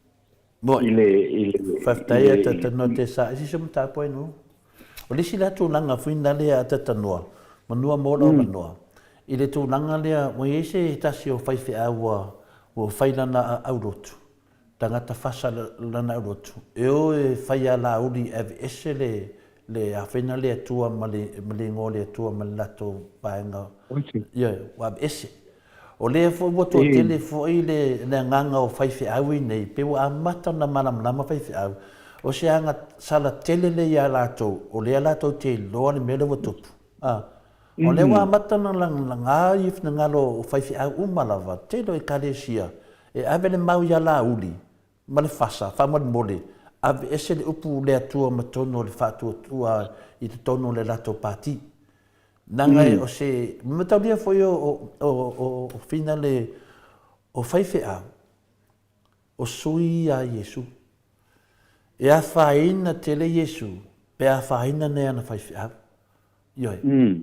Moi. I le, i le, Faafetai a Tatanoa te sa isi se mataupu ai no. O le isi la tulaga foi na lea a Tatanoa, manua mo lau avanoa. I le tulaga lea, ua i ai se tasi o faifeau ua, ua fai lana aulotu, tagata fasa lana aulotu, e o e fai alauli e aveese le, le afena le Atua ma le, ma le igoa o le Atua ma le latou vaega, ioe, ua aveese. O lea foi ua toatele foi le le agaga o faifeau i nei, pei ua amata ona malamalama faifeau, o se agasala tele lea ia latou, o lea latou te iloa le mea lea ua tupu. A, o lea ua amata ona lagalaga ia finagalo o faifeau uma lava, tele o ekalesia, e ave le mau ia Laauli ma le fasa, faamolemole, aveese le upu le Atua ma totonu o le faatuatua i totonu o le latou pati. Leaga e o se mataulia foi o, o, o, o Fina le, o faifeau, o sui ia Iesu. E afaina tele Iesu pe afaina nei ana faifeau. Ioe.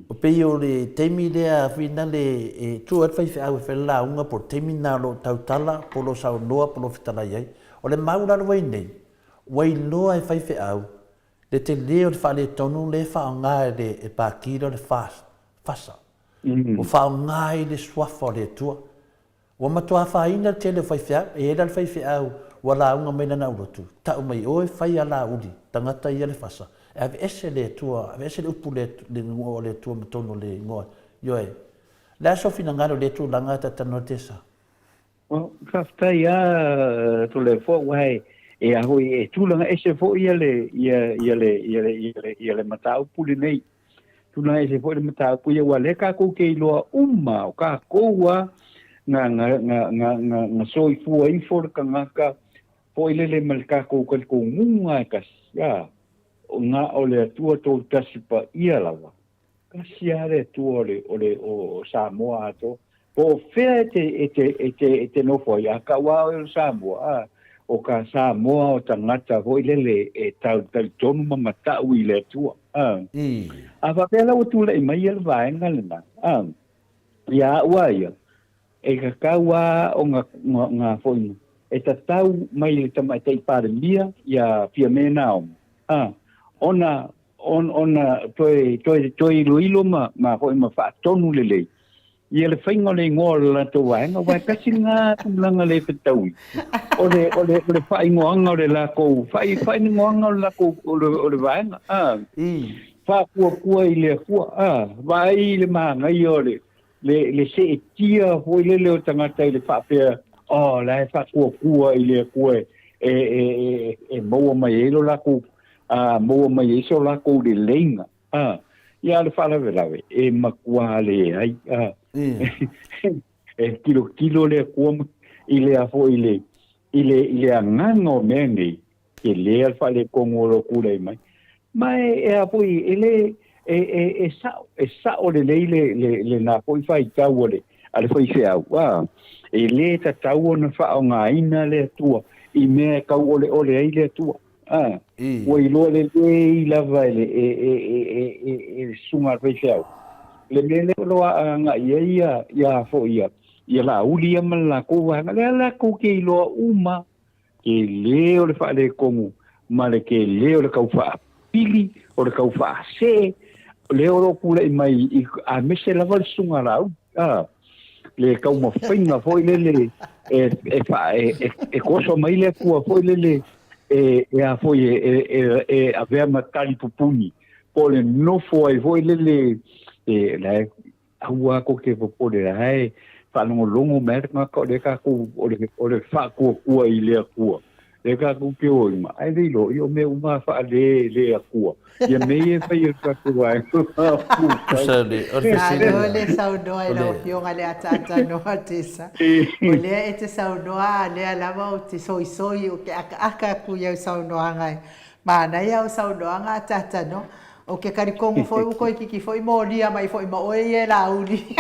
O pei o le taimi lea Fina le e tuu ai le faifeau e fai le lauga po o le taimi lena o lo o tautala po o lo o saunoa po o lo o fetalai ai. O le mau lalo ai nei, ua iloa e faifeau Le tele o le faaletonu lea e faaaoga e le e Pākī lea o le fasa. Ua faaaoga ai le suafa o le Atua. Ua matua afaina le tele o faifeau, e i ai la le faifeau ua lauga mai lana aulotu, tau mai oe fai alauli, tagata ia le fasa, e aveese le Atua, aveese le upu le igoa o le Atua ma tonu o le igoa. Ioe. Le a sou finagalo i lea tulaga talatalanoa Tesa? Well, faafetai a Toleafoa aua e e a hoi e tulaga ese foi ia le ia ia le ia le ia le ia le mataupu lenei. Tulaga ese foi le mataupu ia aua lea kākou ke iloa uma o kākou a nga nga nga nga nga, nga soifua ifo le tagata foi lele ma le kākou talitonuga e kasi a o nga o le Atua Tolutasi Paia lava. Tasi lava le Atua o le, o le, o Samoa atoa. Po o fea e te, e te, e te, e te nofo ai, a kau lava oe o le Samoa, a, o ka Samoa o tagata foi lele e tau, talitonu ma matau i le Atua. A, a faapea la ua tulai mai ia le vaega lena, a, ia au a ia, e tatau lava ona, ona, ona foi, e tatau mai le Tamaitai Palemia ia Fiame Naomi, a, ona ona toe, toe, toe iloilo ma, ma foi ma faatonu lelei ia le faiga o le igoa o le latou vaega, aua e tasi lena tulaga le fetaui, o le, o le, o le faaigoaga o le latou, fai, faaigoaga o le latou, o le, o le vaega, a, faapuapua i le Atua, a, vaai i le manaia o le, le, le seetia foi lele o tagata i le faapea, oh, la e faatuatua i le Atua e, e, e, e, e maua mai ai lo latou, a, maua mai ai so latou leleiga. A, ia le faalavelave, e matua leai, a, e tilotilo le Atua i le a foi i le, i le, i le agaga o mea nei, tele le faaletonu o lou tulai mai. Ma e, e a foi, e le, e, e, e sa'o, e sa'o lelei le, le, lenā foi faitau a le, a le faifeau, a, e lē tatau ona faaaogaina le Atua i mea e tauoleole ai le Atua, a, ua iloa lelei lava e le, e, e, e, e, e, e le susuga a le faifeau. Le mea lea o lo o agai ai ia, ia foi ia, ia Laauli ia ma le lakou vaega, lea lakou te iloa uma tele o le faaletonu ma le tele o le tau faapili, o le tau faasee, lea o lo o tulai mai i, aemaise lava le susuga a Laauli, a, le taumafaiga foi lele e, e, faa, e, e, e toso mai le Atua foi lele e, e a foi e, e, e, e avea ma tali pupuni, po o le nofo ai foi lele e, la e aua ko ke popole la e faalogologo mai le tagata o lea tatou o le o le faatuatua i le Atua lea tatou te o ai ma ae le iloa ia o mea uma faale le Atua ia mea ia e fai e le tatou vaega. Tusa le o le fesili Malo le saunoa i lau Afioga le ataatanoa Tessa. O lea e te saunoa a lea lava ou te soisoi ou te akaaka atu i au saunoaga e manaia au saunoaga ataatanoa. Ou te talitonu foi ua toeitiiti foi molia mai foi ma oe ia e Laauli.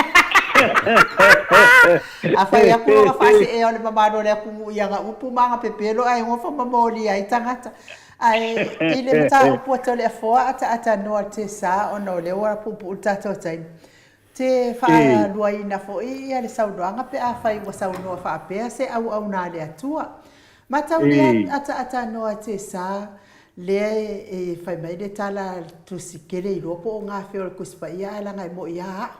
A fai atu lona faaseea o le mamalu o le atunuu i ana upu ma ana pepelo ae nofo ma molia ai tagata. Ae i le mataupu a Toleafoa ataatanoa Tessa ona o lea ua puupuu le tatou taimi. Te faaluaina foi ia le saunoaga pe afai ua saunoa faapea se auauna a le Atua. Mataulia ataatanoa Tessa lea e fai mai le tala a le Tusi Kele iloa po o gafea o le Tusi Paia ae leaga e moi a a'u.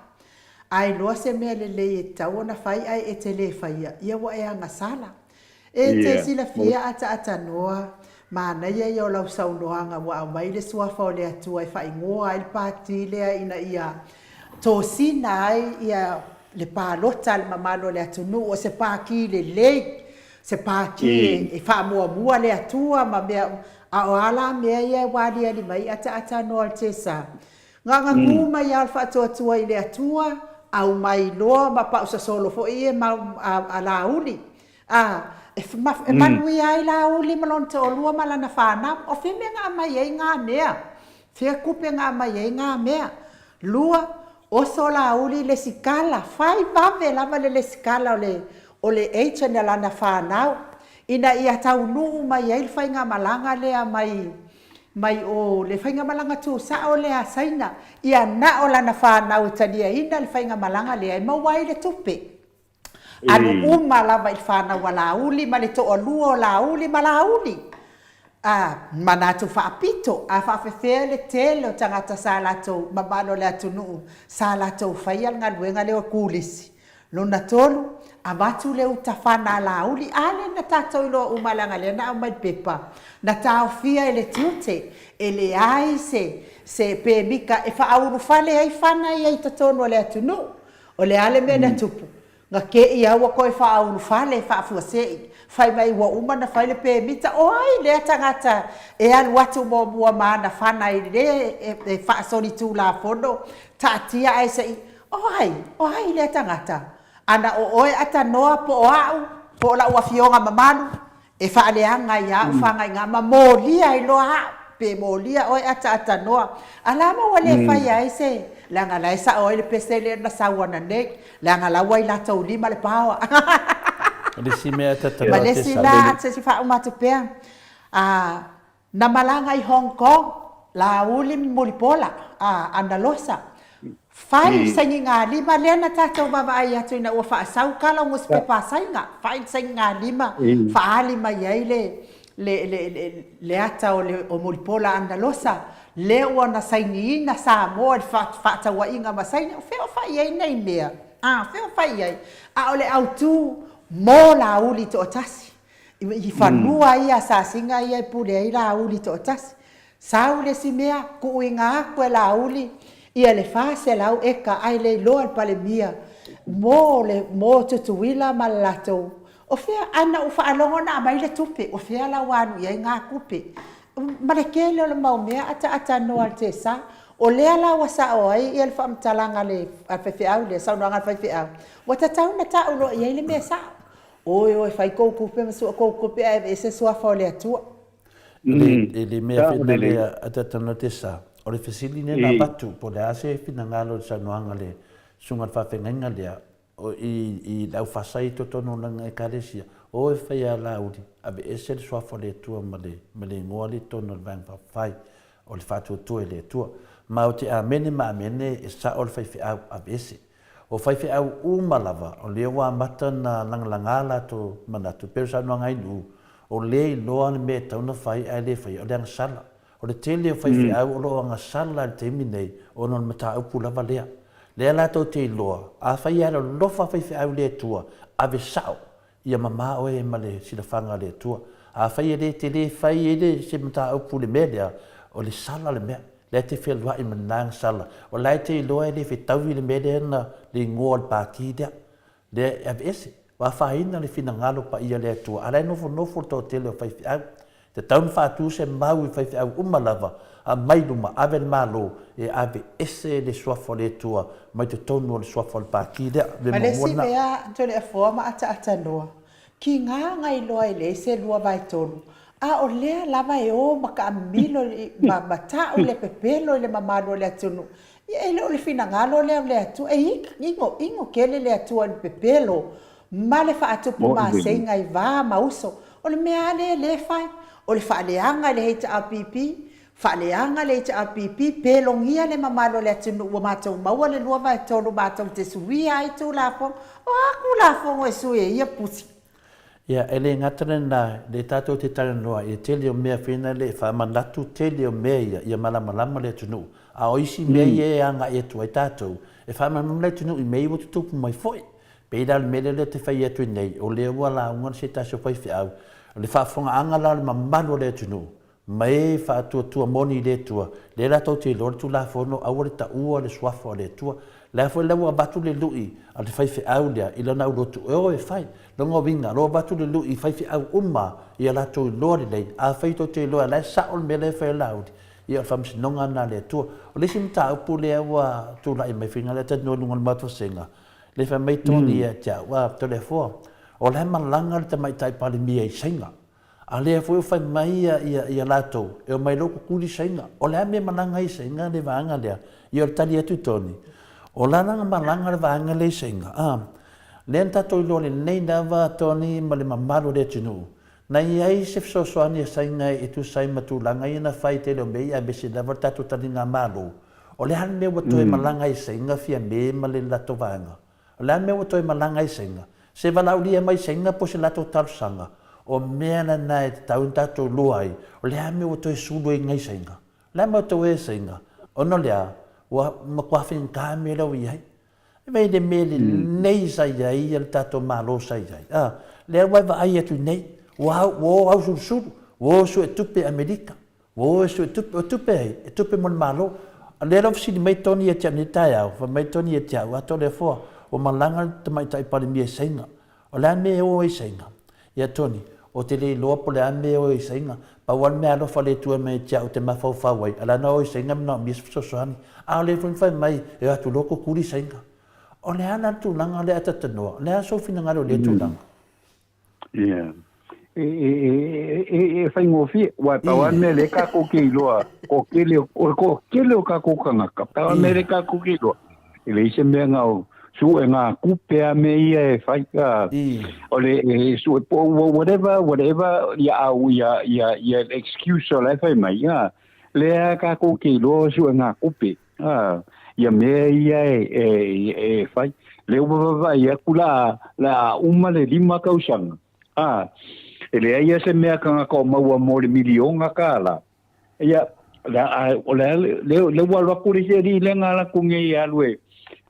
A iloa se mea lelei e tatau ona fai ae e te le faia, ia ua e agasala. E te silafia ataatanoa, manaia ia o lau saunoaga ua aumai le Suafa o le Atua e faaigoa ai le pati lea ina ia tosina ai ia le palota a le mamalu o le atunuu o se pati lelei, se pati e faamuamua le Atua ma mea uma. A o a la mea ia ua aliali mai ataatanoa le Tesa? Gagagū mai lava o le faatuatua i le Atua, aumai loa ma pausasolo foi ia mau a Laauli. A, e e manuia ai Laauli ma lona toalua ma lana fanau. O fea mea na aumai ai ngā mea? Fea kupe na aumai ai ngā mea? Lua, oso Laauli i le sikala, fai vave lava le lesikala o le o le agent a lana fanau, ina ia taunuu mai ai le faigamalaga lea mai mai o le faigamalaga tusao lea a Saina, ia na o lana fanau e taliaina le faigamalaga lea e maua ai le tupe. Alu uma lava i le fanau a Laauli ma le toalua o Laauli ma Laauli. A manatu faapito, a faafefea le tele o tagata sa latou mamalu o le atunuu sa latou faia le galuega lea o turisi. Lona tolu, avatu le uta fana a Laauli, a lea na tatou iloa uma leaga lea na aumai le pepa, na taofia e le tiute, e leai se se pemita e faaulufale ai fana ia i totonu o le atunuu. O le a le mea na tupu? Na te i a ua toe faaulufale, faafuasei, fai mai ua uma na fai le pemita. O ai lea tagata e alu atu muamua ma ana fana i le e faasolitulafono, taatia ae se i O ai? O ai lea tagata? Ana o oe atanoa po o a'u, po o la'u afioga mamalu, e faaleaga ai a'u fagaiga ma molia ai loa a'u, pe molia oe ataatanoa. A la ma ua le faia ai se, leaga la e sa'o ai le pese lea na sau ananei, leaga la ua i latou lima le paoa. O le isi mea Ma ataatanoa le te isi sa'o. la, se i faauma atu pea, a, Na malaga i Hong Kong, Laauli ma Mulipola, a Analosa. Fai sainigalima lea na tatou vaavaai atu ina ua faasau tala o nusipepa a Saina, fai sainigalima faaali mai ai le le le le ata o le o Mulipola Analosa, lea ua na sainiina Samoa i le faatauaiga ma Saina. O fea o fai ai nei mea? A, fea o fai ai? A o le autu mo Laauli toatasi. I fanua ia asasiga ia e pule ai Laauli toatasi. Sau le isi mea, tuuina atu e Laauli ia le 400 eka ae le iloa e le Palemia mo le mo Tutuila ma le latou. O fea, ae na ou faalogo na aumai le tupe, o fea la ua alu i ai nga tupe? Ma le tele o le mau mea ataatanoa le tesa. O lea la ua sao ai ia le faamatalaga a le faifeau lea, saunoaga a le faifeau, ua tatau ona tau loa i ai le mea sao. Oi oi, fai kou tupe ma sua kou tupe ae aveese suafa o le Atua. E le mea whena lea a tatana te sa. O le fesili nei na avatu, po o le a se finagalo i le saunoaga a le Susuga i le Faafeagaiga lea, i le au faasai i totonu o lana Ekalesia, o e fai a Laauli, aveese le suafa o le Atua ma le igoa lea i totonu o le Vaega Faaupufai. O le faatuatua i le Atua. Ma ou te amene ma amene e sao le faifeau aveese. O faifeau uma lava, o lea ua amata na lagalaga latou manatu, pei o le saunoaga a Inuu, o lea iloa le mea e tatau ona fai ae le faia, o le agasala. O le tele o faifeau o lo o agasala i le taimi nei ona o le mataupu lava lea. Lea latou te iloa, afai e alolofa faifeau i le Atua, ave sao Ia mamā oe ma le silafaga a le Atua. Afai e le te le fai ai le se mataupu i le mea lea, o le sala le mea. Lea e te fealuai ma lena agasala. O la e te iloa e le fetaui le mea lea na le igoa o le pati lea. Lea e aveese. Ua afaina le finagalo paia o le Atua, a la e nofonofo le toatele o faifeau. Tatau ona faatu se mau i faifeau uma lava, aumai luma, ave le Malo e ave ese le Suafa o le Atua mai totonu o le Suafa o le Pati lea. Mea Ma le isi mea, Toleafoa ma Ataatanoa, kiga gailoa e leai se 2/3, a o lea lava e o ma taamilo ma, ma tau le pepelo i le mamalu o le atunuu. Ia e le o le finagalo lea o le Atua, e igoigo tele le Atua i le pepelo ma le faatupu maseiga i va ma uso. O le mea lava lea e le fai, o le faaleaga i le HRPP, faaleaga le HRPP, pelogia le mamalu o le atunuu ua matou maua le 2/3 matou te suia ai Tulafono. O a Tulafono e sui ai ia pusi? Ia, e le gata lena, lea tatou te talanoa i le tele o mea fena le faamanatu tele o mea ia, ia malamalama le atunuu. A o isi mea ia e agai atu ai tatou, e faamalamalama le atunuu i mea ia ua tutupu mai foi. Pei la o le mea lea ou te fai atu ai nei, o lea ua lauga se tasi o faifeau, o le faafofogaaga la o le mamalu o le atunuu, ma e faatuatua moni i le Atua, lea latou te iloa le Tulafono, aua le taua le suafa o le Atua. La foi la ua avatu le lui a le faifeau lea i lona aulotu e o e fai. Lona uiga, o lo o avatu le lui i faifeau uma ia latou iloa lelei. Afai tou te iloa la e sao le mea la e fai e Laauli, ia o le faamasinoga lena a le Atua. O le isi mataupu lea ua tulai mai, faiga lea talanoa i luga o le Maota Vasega, Le fai mai Tony ia te au, a, Toleafoa, o la e malaga le tamaitai Palemia i Saina. A lea foi ua fai mai ia, ia, ia latou, e omai loa kukuli Saina. O le a mea e malaga ai i Saina le vaega lea? Ia o le tali atu Tony, o la la na malaga le vaega lea i Saina, a, lea na tatou iloa lelei lava Tony ma le mamalu o le atunuu, na i ai se fesoasoani a Saina e tusa ai ma tulaga ia na fai i tele o mea ia aemaise lava le tatou taliga Malo. O le a le mea ua toe malaga ai Saina Fiame ma le latou vaega? O le a le mea ua toe malaga ai Saina? Se valaaulia mai Saina po o se latou talosaga? O mea lana e tatau ona tatou iloa ai, o le a le mea ua toe sulu ai nei Saina? O le a le mea ua toe Saina? Ona o le a? Ua matua faigata mea la ua i ai. E vaai i le mea lelei sa i ai le tatou Malo sa i ai, a, lea ua e vaai atu nei, ua o ausulusulu, ua o suetupe Amerika, Ua o e suetupe, o tupe ai, e tupe mo le Malo. A lea la ua fesili mai Tony ia te au nei taeao, fai mai Tony ia te au, a Toleafoa, ua malaga le tamaitai Palemia i Saina. O le a le mea e o ai i Saina? Ia Tony, ou te le iloa po o le a le mea e o ai i Saina. Pau lava le mea alofa a le Atua mai ia te au ou te mafaufau ai, a la na o i Saina manaomia se fesoasoani. A o lea foi na fai mai e o atu loa kukuli Saina. O le a la le tulaga lea a Tatanoa? O le a sou finagalo i lea tulaga? Ia. E, e, e, e, e faigofie, ua pau lava le mea lea kākou ke iloa, ko kele, o le toatele o kākou kangaka, pau lava le mea lea kākou ke iloa, e leai se mea na o sue ngā kupe a mea ia e fai, a, o le e sue po whatever, whatever, ia au, ia, ia, ia excuse o la e fai mai, a, lea kākou ke iloa o sue ngā kupe, a, ia mea ia e, e, e fai. Lea ua vaavaai atu la, la uma le 5 tausaga, a, e leai lava se mea tagata o maua mo le miliona kālā. Ia, la, a, o le a le, le ua alu atu le isi alii lea na alu atu nei e alu e,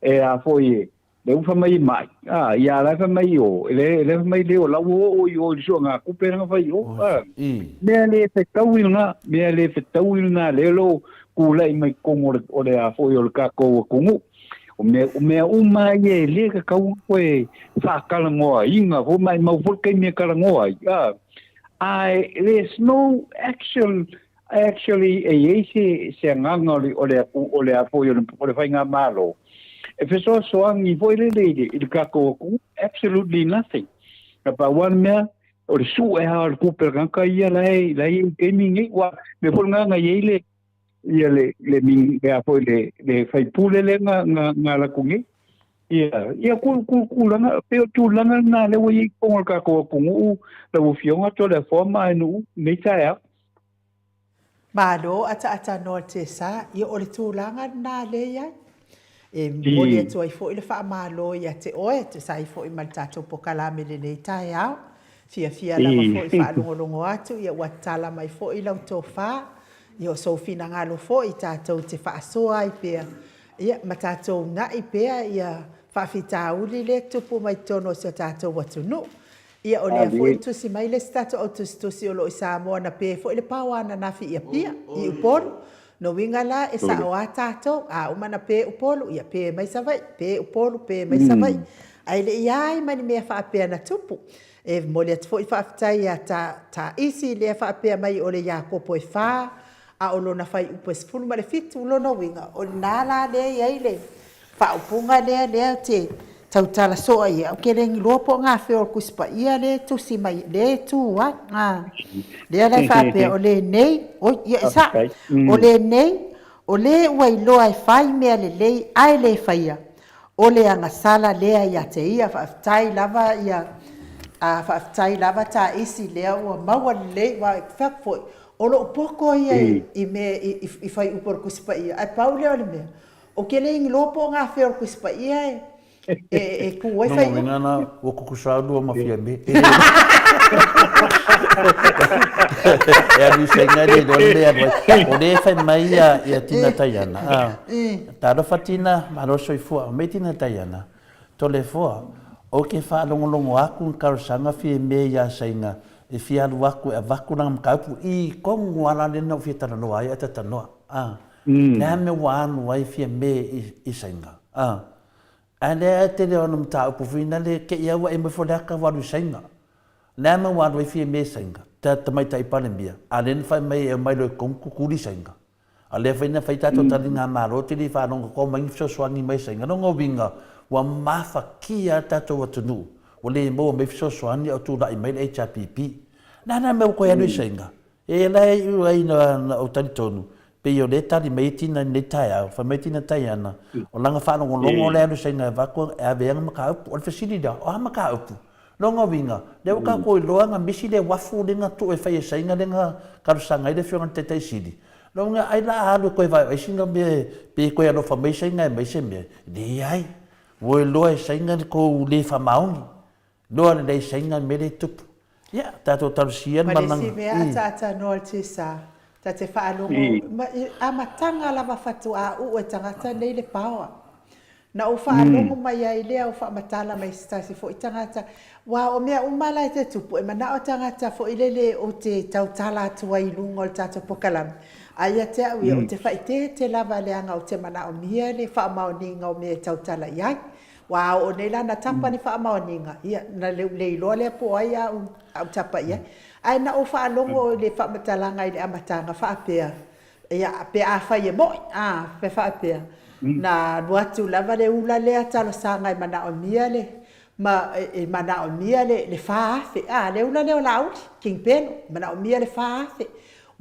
e a foi e, le ua fai mai e mai, a, ia la e fai mai i o, e le, le fai mai le o la ua oo i o i le suaga kupe lana fai i o, a, mea le fetaui lena, mea le fetaui lena, le lo tulai mai totonu o le, o le a foi o le tatou atunuu. O mea, o mea uma ia e le tatau ona toe faatalanoaina foi, maimau foi le taimi e talanoa ai, a, ae there's no actual, actually e i ai se, se agaga o le, o le, o le a foi o le, o le faigamalo e fesoasoani foi lele i le, i le tatou atunuu, absolutely nothing. Na pau lava le mea, o le sue lava o le tupe a le tagata ia la e, la e i ai i le taimi lenei, aua o le mea foi lena na i ai le, ia le le min le a foi le le faipule le na na na alu atu nei. Ia ia ku ku tulaga pei o tulaga lena lea ua i ai i totonu o le tatou atunuu lau Afioga Toleafoa ma Aenu'u i lenei taeao. Malo ataatanoa Tessa, ia o le tulaga lena lea e i ai. E momoli atu ai foi le faamalo ia te oe e tusa ai foi ma le tatou pokalame i lenei taeao. Fiafia lava foi faalogologo atu ia ua tatala mai foi lau tofa, ia o sou finagalo foi tatou te faasoa ai pea ia ma tatou una'i pea ia faafitauli lea e tutupu mai totonu o si o tatou atunuu. Ia o lea foi na tusi mai le isi tatou au tusitusi o lo o i Samoa na pe foi le paoa ananafi i Apia, i Upolu. No uiga la e sao a tatou, a uma na pe Upolu, ia pe mai Savaii, pe Upolu, pe mai Savaii. Ae le i ai ma ni mea faapea na tupu. E momoli atu foi faafetai ia Taisi lea faapea mai o le Iakopo e fa, a o lona fuaiupu e 17, lona uiga o lena la lea e i ai le faaupuga lea lea ou te tautala soo ai au ke le iloa po o gafea o le Tusi Paia lea e tusi mai lea e tu ai a lea la e faapea o lenei oi ia e sao o lenei o le ua iloa e fai mea lelei ae le faia o le agasala lea ia te ia. Faafetai lava ia a faafetai lava Taisi lea ua maua lelei aua e fai atu foi o lou poto ia i mea i fuaiupu o le Tusi Paia ae pau lea o le mea Ou te le iloa po o gafea o le Tusi Paia e tu ai faiupu. Lona uiga na ua tutusa lua ma Fiame. E alu i Saina e le iloa le mea e alu ai. O lea e fai mai ia Tina Taiana, Talofa Tina, malo le soifua. Fai mai Tina Taiana, Toleafoa, ou te faalogologo atu i talosaga Fiame ia Saina e fia alu atu e avatu lana mataupu i tonu lava la lea na ou fia talanoa ai ae talanoa. Le a mea ua alu ai Fiame i Saina? A. Ae lea e tele ona mataupu foi na le te i a ua e mai Faleata ua alu i Saina. Le a mea ua alu ai Fiame i Saina? Ta tamaitai Palemia, a lea na fai mai e omai loa i totonu tutuli Saina. A lea foi na fai tatou taligamalo te le i faalogo atu aumai ni fesoasoani mai Saina. Lona uiga ua mafatia lava le tatou atunuu ua le maua mai fesoasoani a o tulai mai le HRPP. Le a la le mea ua toe alu i Saina? E la e iu ai na ou talitonu, pei o lea e tali mai ai Tina i lenei taeao, fai mai Tina Taiana, o lana faalogologo lea alu saina e avatu e ave ai ana mataupu. O le fesili lea, o a mataupu? Lona uiga, lea ua tatou iloa na misi le uafu lea na tuu e fai e Saina lea na talosaga ai le Afioga i le Taitai Sili. Lona uiga, ai la a alu e toe vaevae sina mea pe toe alofa mai Saina e aumai se mea? Leai. Ua iloa e Saina le tou le faamaoni. Loa lelei saina le mea lea e tupu. Ia, tatou talosia le malaga. Ma le isi mea ataata noa le tisa, ta te faalogo, ma i amataga lava faatoa uu e tagata nei le paoa. Na ou faalogo mai ai lea o faamatala mai se tasi foi tagata, aua o mea uma la e te tupu, e manao tagata foi lele ou te tautala atu ai i luga o le tatou pokalame, a ia te au ia, ou te faaeteete lava leaga ou te manaomia le faamaoniga o mea e tautala i ai. Ua a oo nei la na tapa ni faamaoniga, ia, na le iloa lea po o ai a ou tapa i ai. Ae na ou faalogo i le faamatalaga i le amataga faapea, ia, pe afai e mo'i, a, pe faapea, na alu atu lava le ula lea talosaga e manaomia le, ma e manaomia le 4,000, a, le ula lea o Laauli, King Pelo, manaomia le 4,000.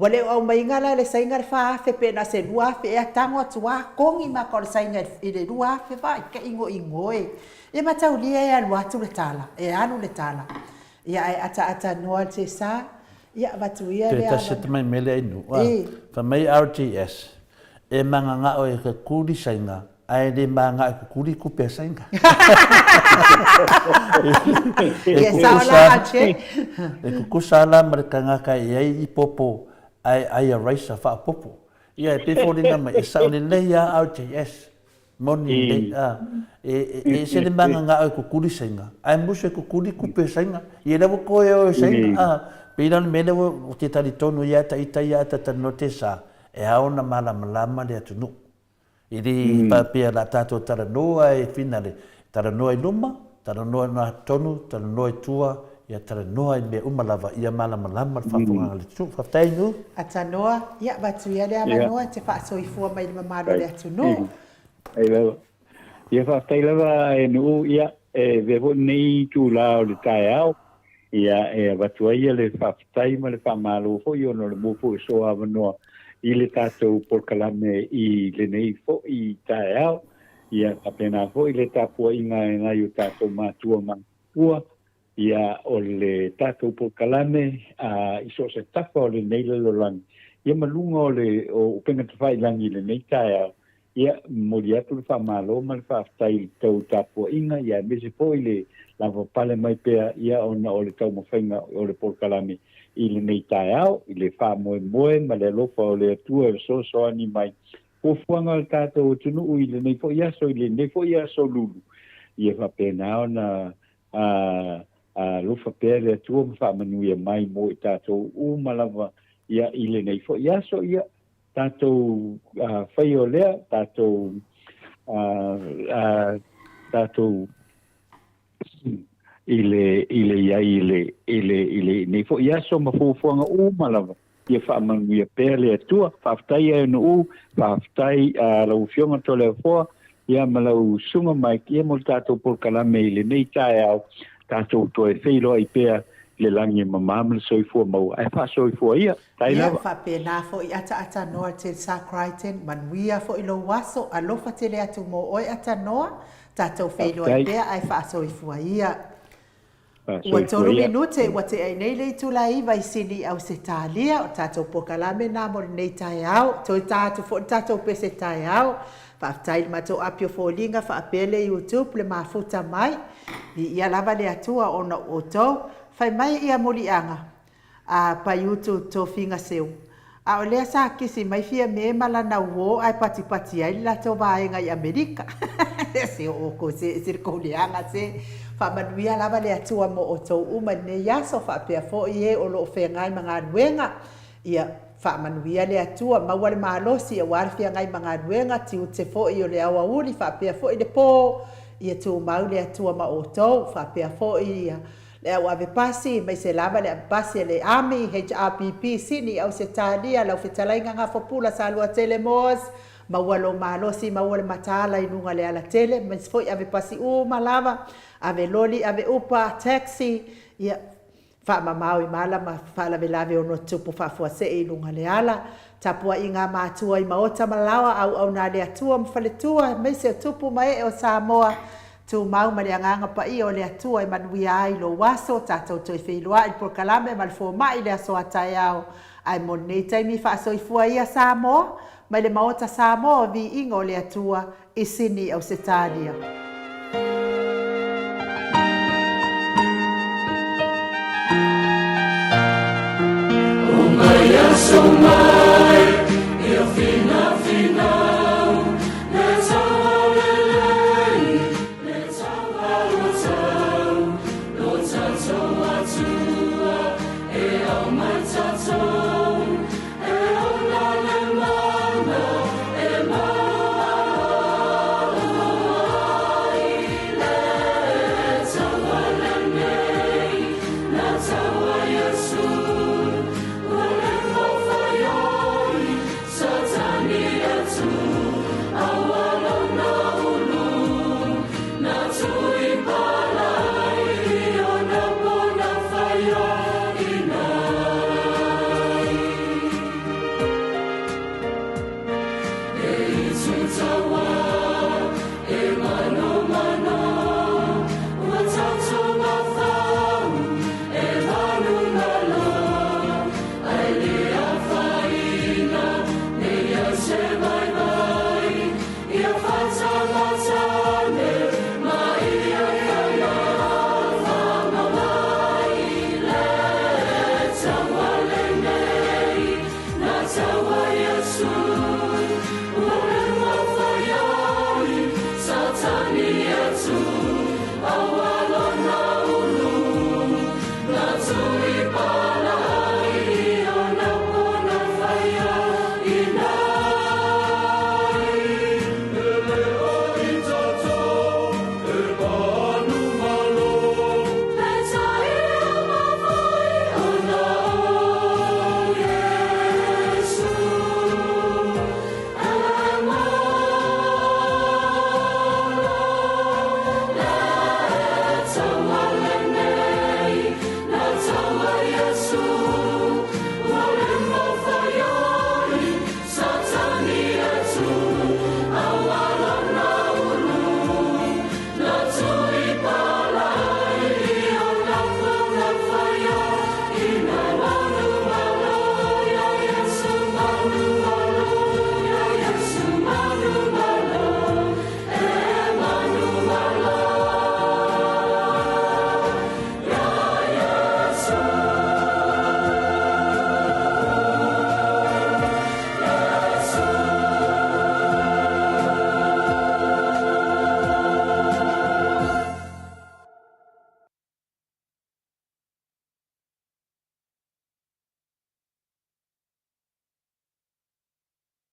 Ua le o aumaiga la e le saina le 4,000 pe na se 2,000 ea tago atu a kogi maka o le saina i le 2,000 vaai ka igoigo e. Ia mataulia e alu atu le tala, e alu le tala. Ia ae ataata noa le sa, ia avatu ia le Tasi atu mai mele ai nu. Fai mai RTS, e mangangao e ka kuli saina ae le maga'e kukuli kupe a saina. E kukusa, e kukusa ala ma le tagata e iai ipopo ae ai a raisa faapopo. Ia e pei foliga mai e sao lelei a RJS. Moni lelei a. E e ese le magaga'o e kukuli saina ae musu e kukuli kupe a saina. Ia lea ua koe oe saina a. Pei la o le mea lea ua te talitonu ia ta ita ia ta talanoa te sa e ao ona malamalama le atunuu. E le faapea la tatou talanoa e finale, talanoa i luma, talanoa i totonu, talanoa i tua, ia talanoa i mea uma lava ia malamalama le faafofogaaga a le atunuu. Faafetai Inu. Atanoa, ia avatu ia le avanoa e te faasoifua mai i le mamalu o le atunuu. Faafetai lava. Ia faafetai lava e Nuu, ia e avea foi lenei itula o le taeao ia e avatu ai le faafetai ma le faamalo foi ona o le maua foi o sou avanoa i le tatou polokalame i lenei foi taeao. Ia faapena foi le tapuaiga e nai o tatou matua matutua, ia o le tatou polokalame a i so o se tafa o lenei lalolagi. Ia ma luga o le o upega tafailagi i lenei taeao, ia, momoli atu le faamalo ma le faafetai i le tou tapuaiga, ia aemaise foi le lavapapale mai pea, ia, ona o le taumafaiga o le polokalame i lenei taeao, i le faamoemoe ma le alofa o le Atua e fesoasoani mai fuafuaga o le tatou atunuu i lenei foi aso, i lenei foi aso lulu, ia faapena ona alofa pea le Atua ma faamanuia mai mo i tatou uma lava, ia, i lenei foi aso, ia, tatou faia o lea, tatou, tatou i le, i le i ai i le, i le, i lenei foi aso ma fuafuaga uma lava, ia faamanuia pea le Atua. Faafetai e Nuu, faafetai lau Afioga Toleafoa, ia ma lau Susuga Mike, ia mo le tatou polokalame i lenei taeao, tatou toe feiloai pea i le lagi e mama ma le soifua maua, ae faasoifua ia. Tai Ia, lava. faapena foi Ataatanoa Telsa Crichton, manuia foi lou aso, alofa tele atu mo oe Atanoa, tatou feiloai Faafetai. pea ae faasoifua ia. Ua Faasoifua tolu ia. minute ua tea ai nei le itula iva i Sini i Ausetalia, o tatou polokalame na mo lenei taeao, toe ta atu foi le tatou pese taeao. Faafetai i le matou api o foliga faapea le YouTube le mafuta mai. Viia lava le Atua ona o outou. Fai mai ia muliaga, a Paiutu Tofiga Seu. A o lea sa kisi mai Fiame ma lana uō ae patipati ai le latou vaega i Amerika. Se o oukou se ese le kou leaga se. Faamanuia lava le Atua mo outou uma i lenei aso faapea foi e o lo o feagai ma galuega. Ia faamanuia le Atua, maua le malosi aua le feagai ma galuega, tiute foi o le aoauli faapea foi le po. Ia tumau le Atua ma outou faapea foi ia Le au ave pasi, aemaise lava le ave pasi a le Army, HRPP, Sydney, Ausetalia, lau fetalaiga Gafopula Saluatele Moores, maua lou malosi, maua le mataala i luga le alatele, aemaise foi ave pasi uma lava, ave loli, ave upa, taxi, ia, faamamao i mala ma faalavelave ono tupu faafuasei i luga le ala. Tapuaiga a matua i maota ma laoa, auauna a le Atua ma faletua, aemaise o tupu ma ee o Samoa, Tumau ma le Agaga Paia o le Atua e manuia ai lou aso, tatou toe feiloai i le polokalame ma le fomai i le aso a taeao. Ae mo lenei taimi faasoifua ia Samoa, mai le Maota Samoa o Viiga o le Atua i Sini Ausetalia.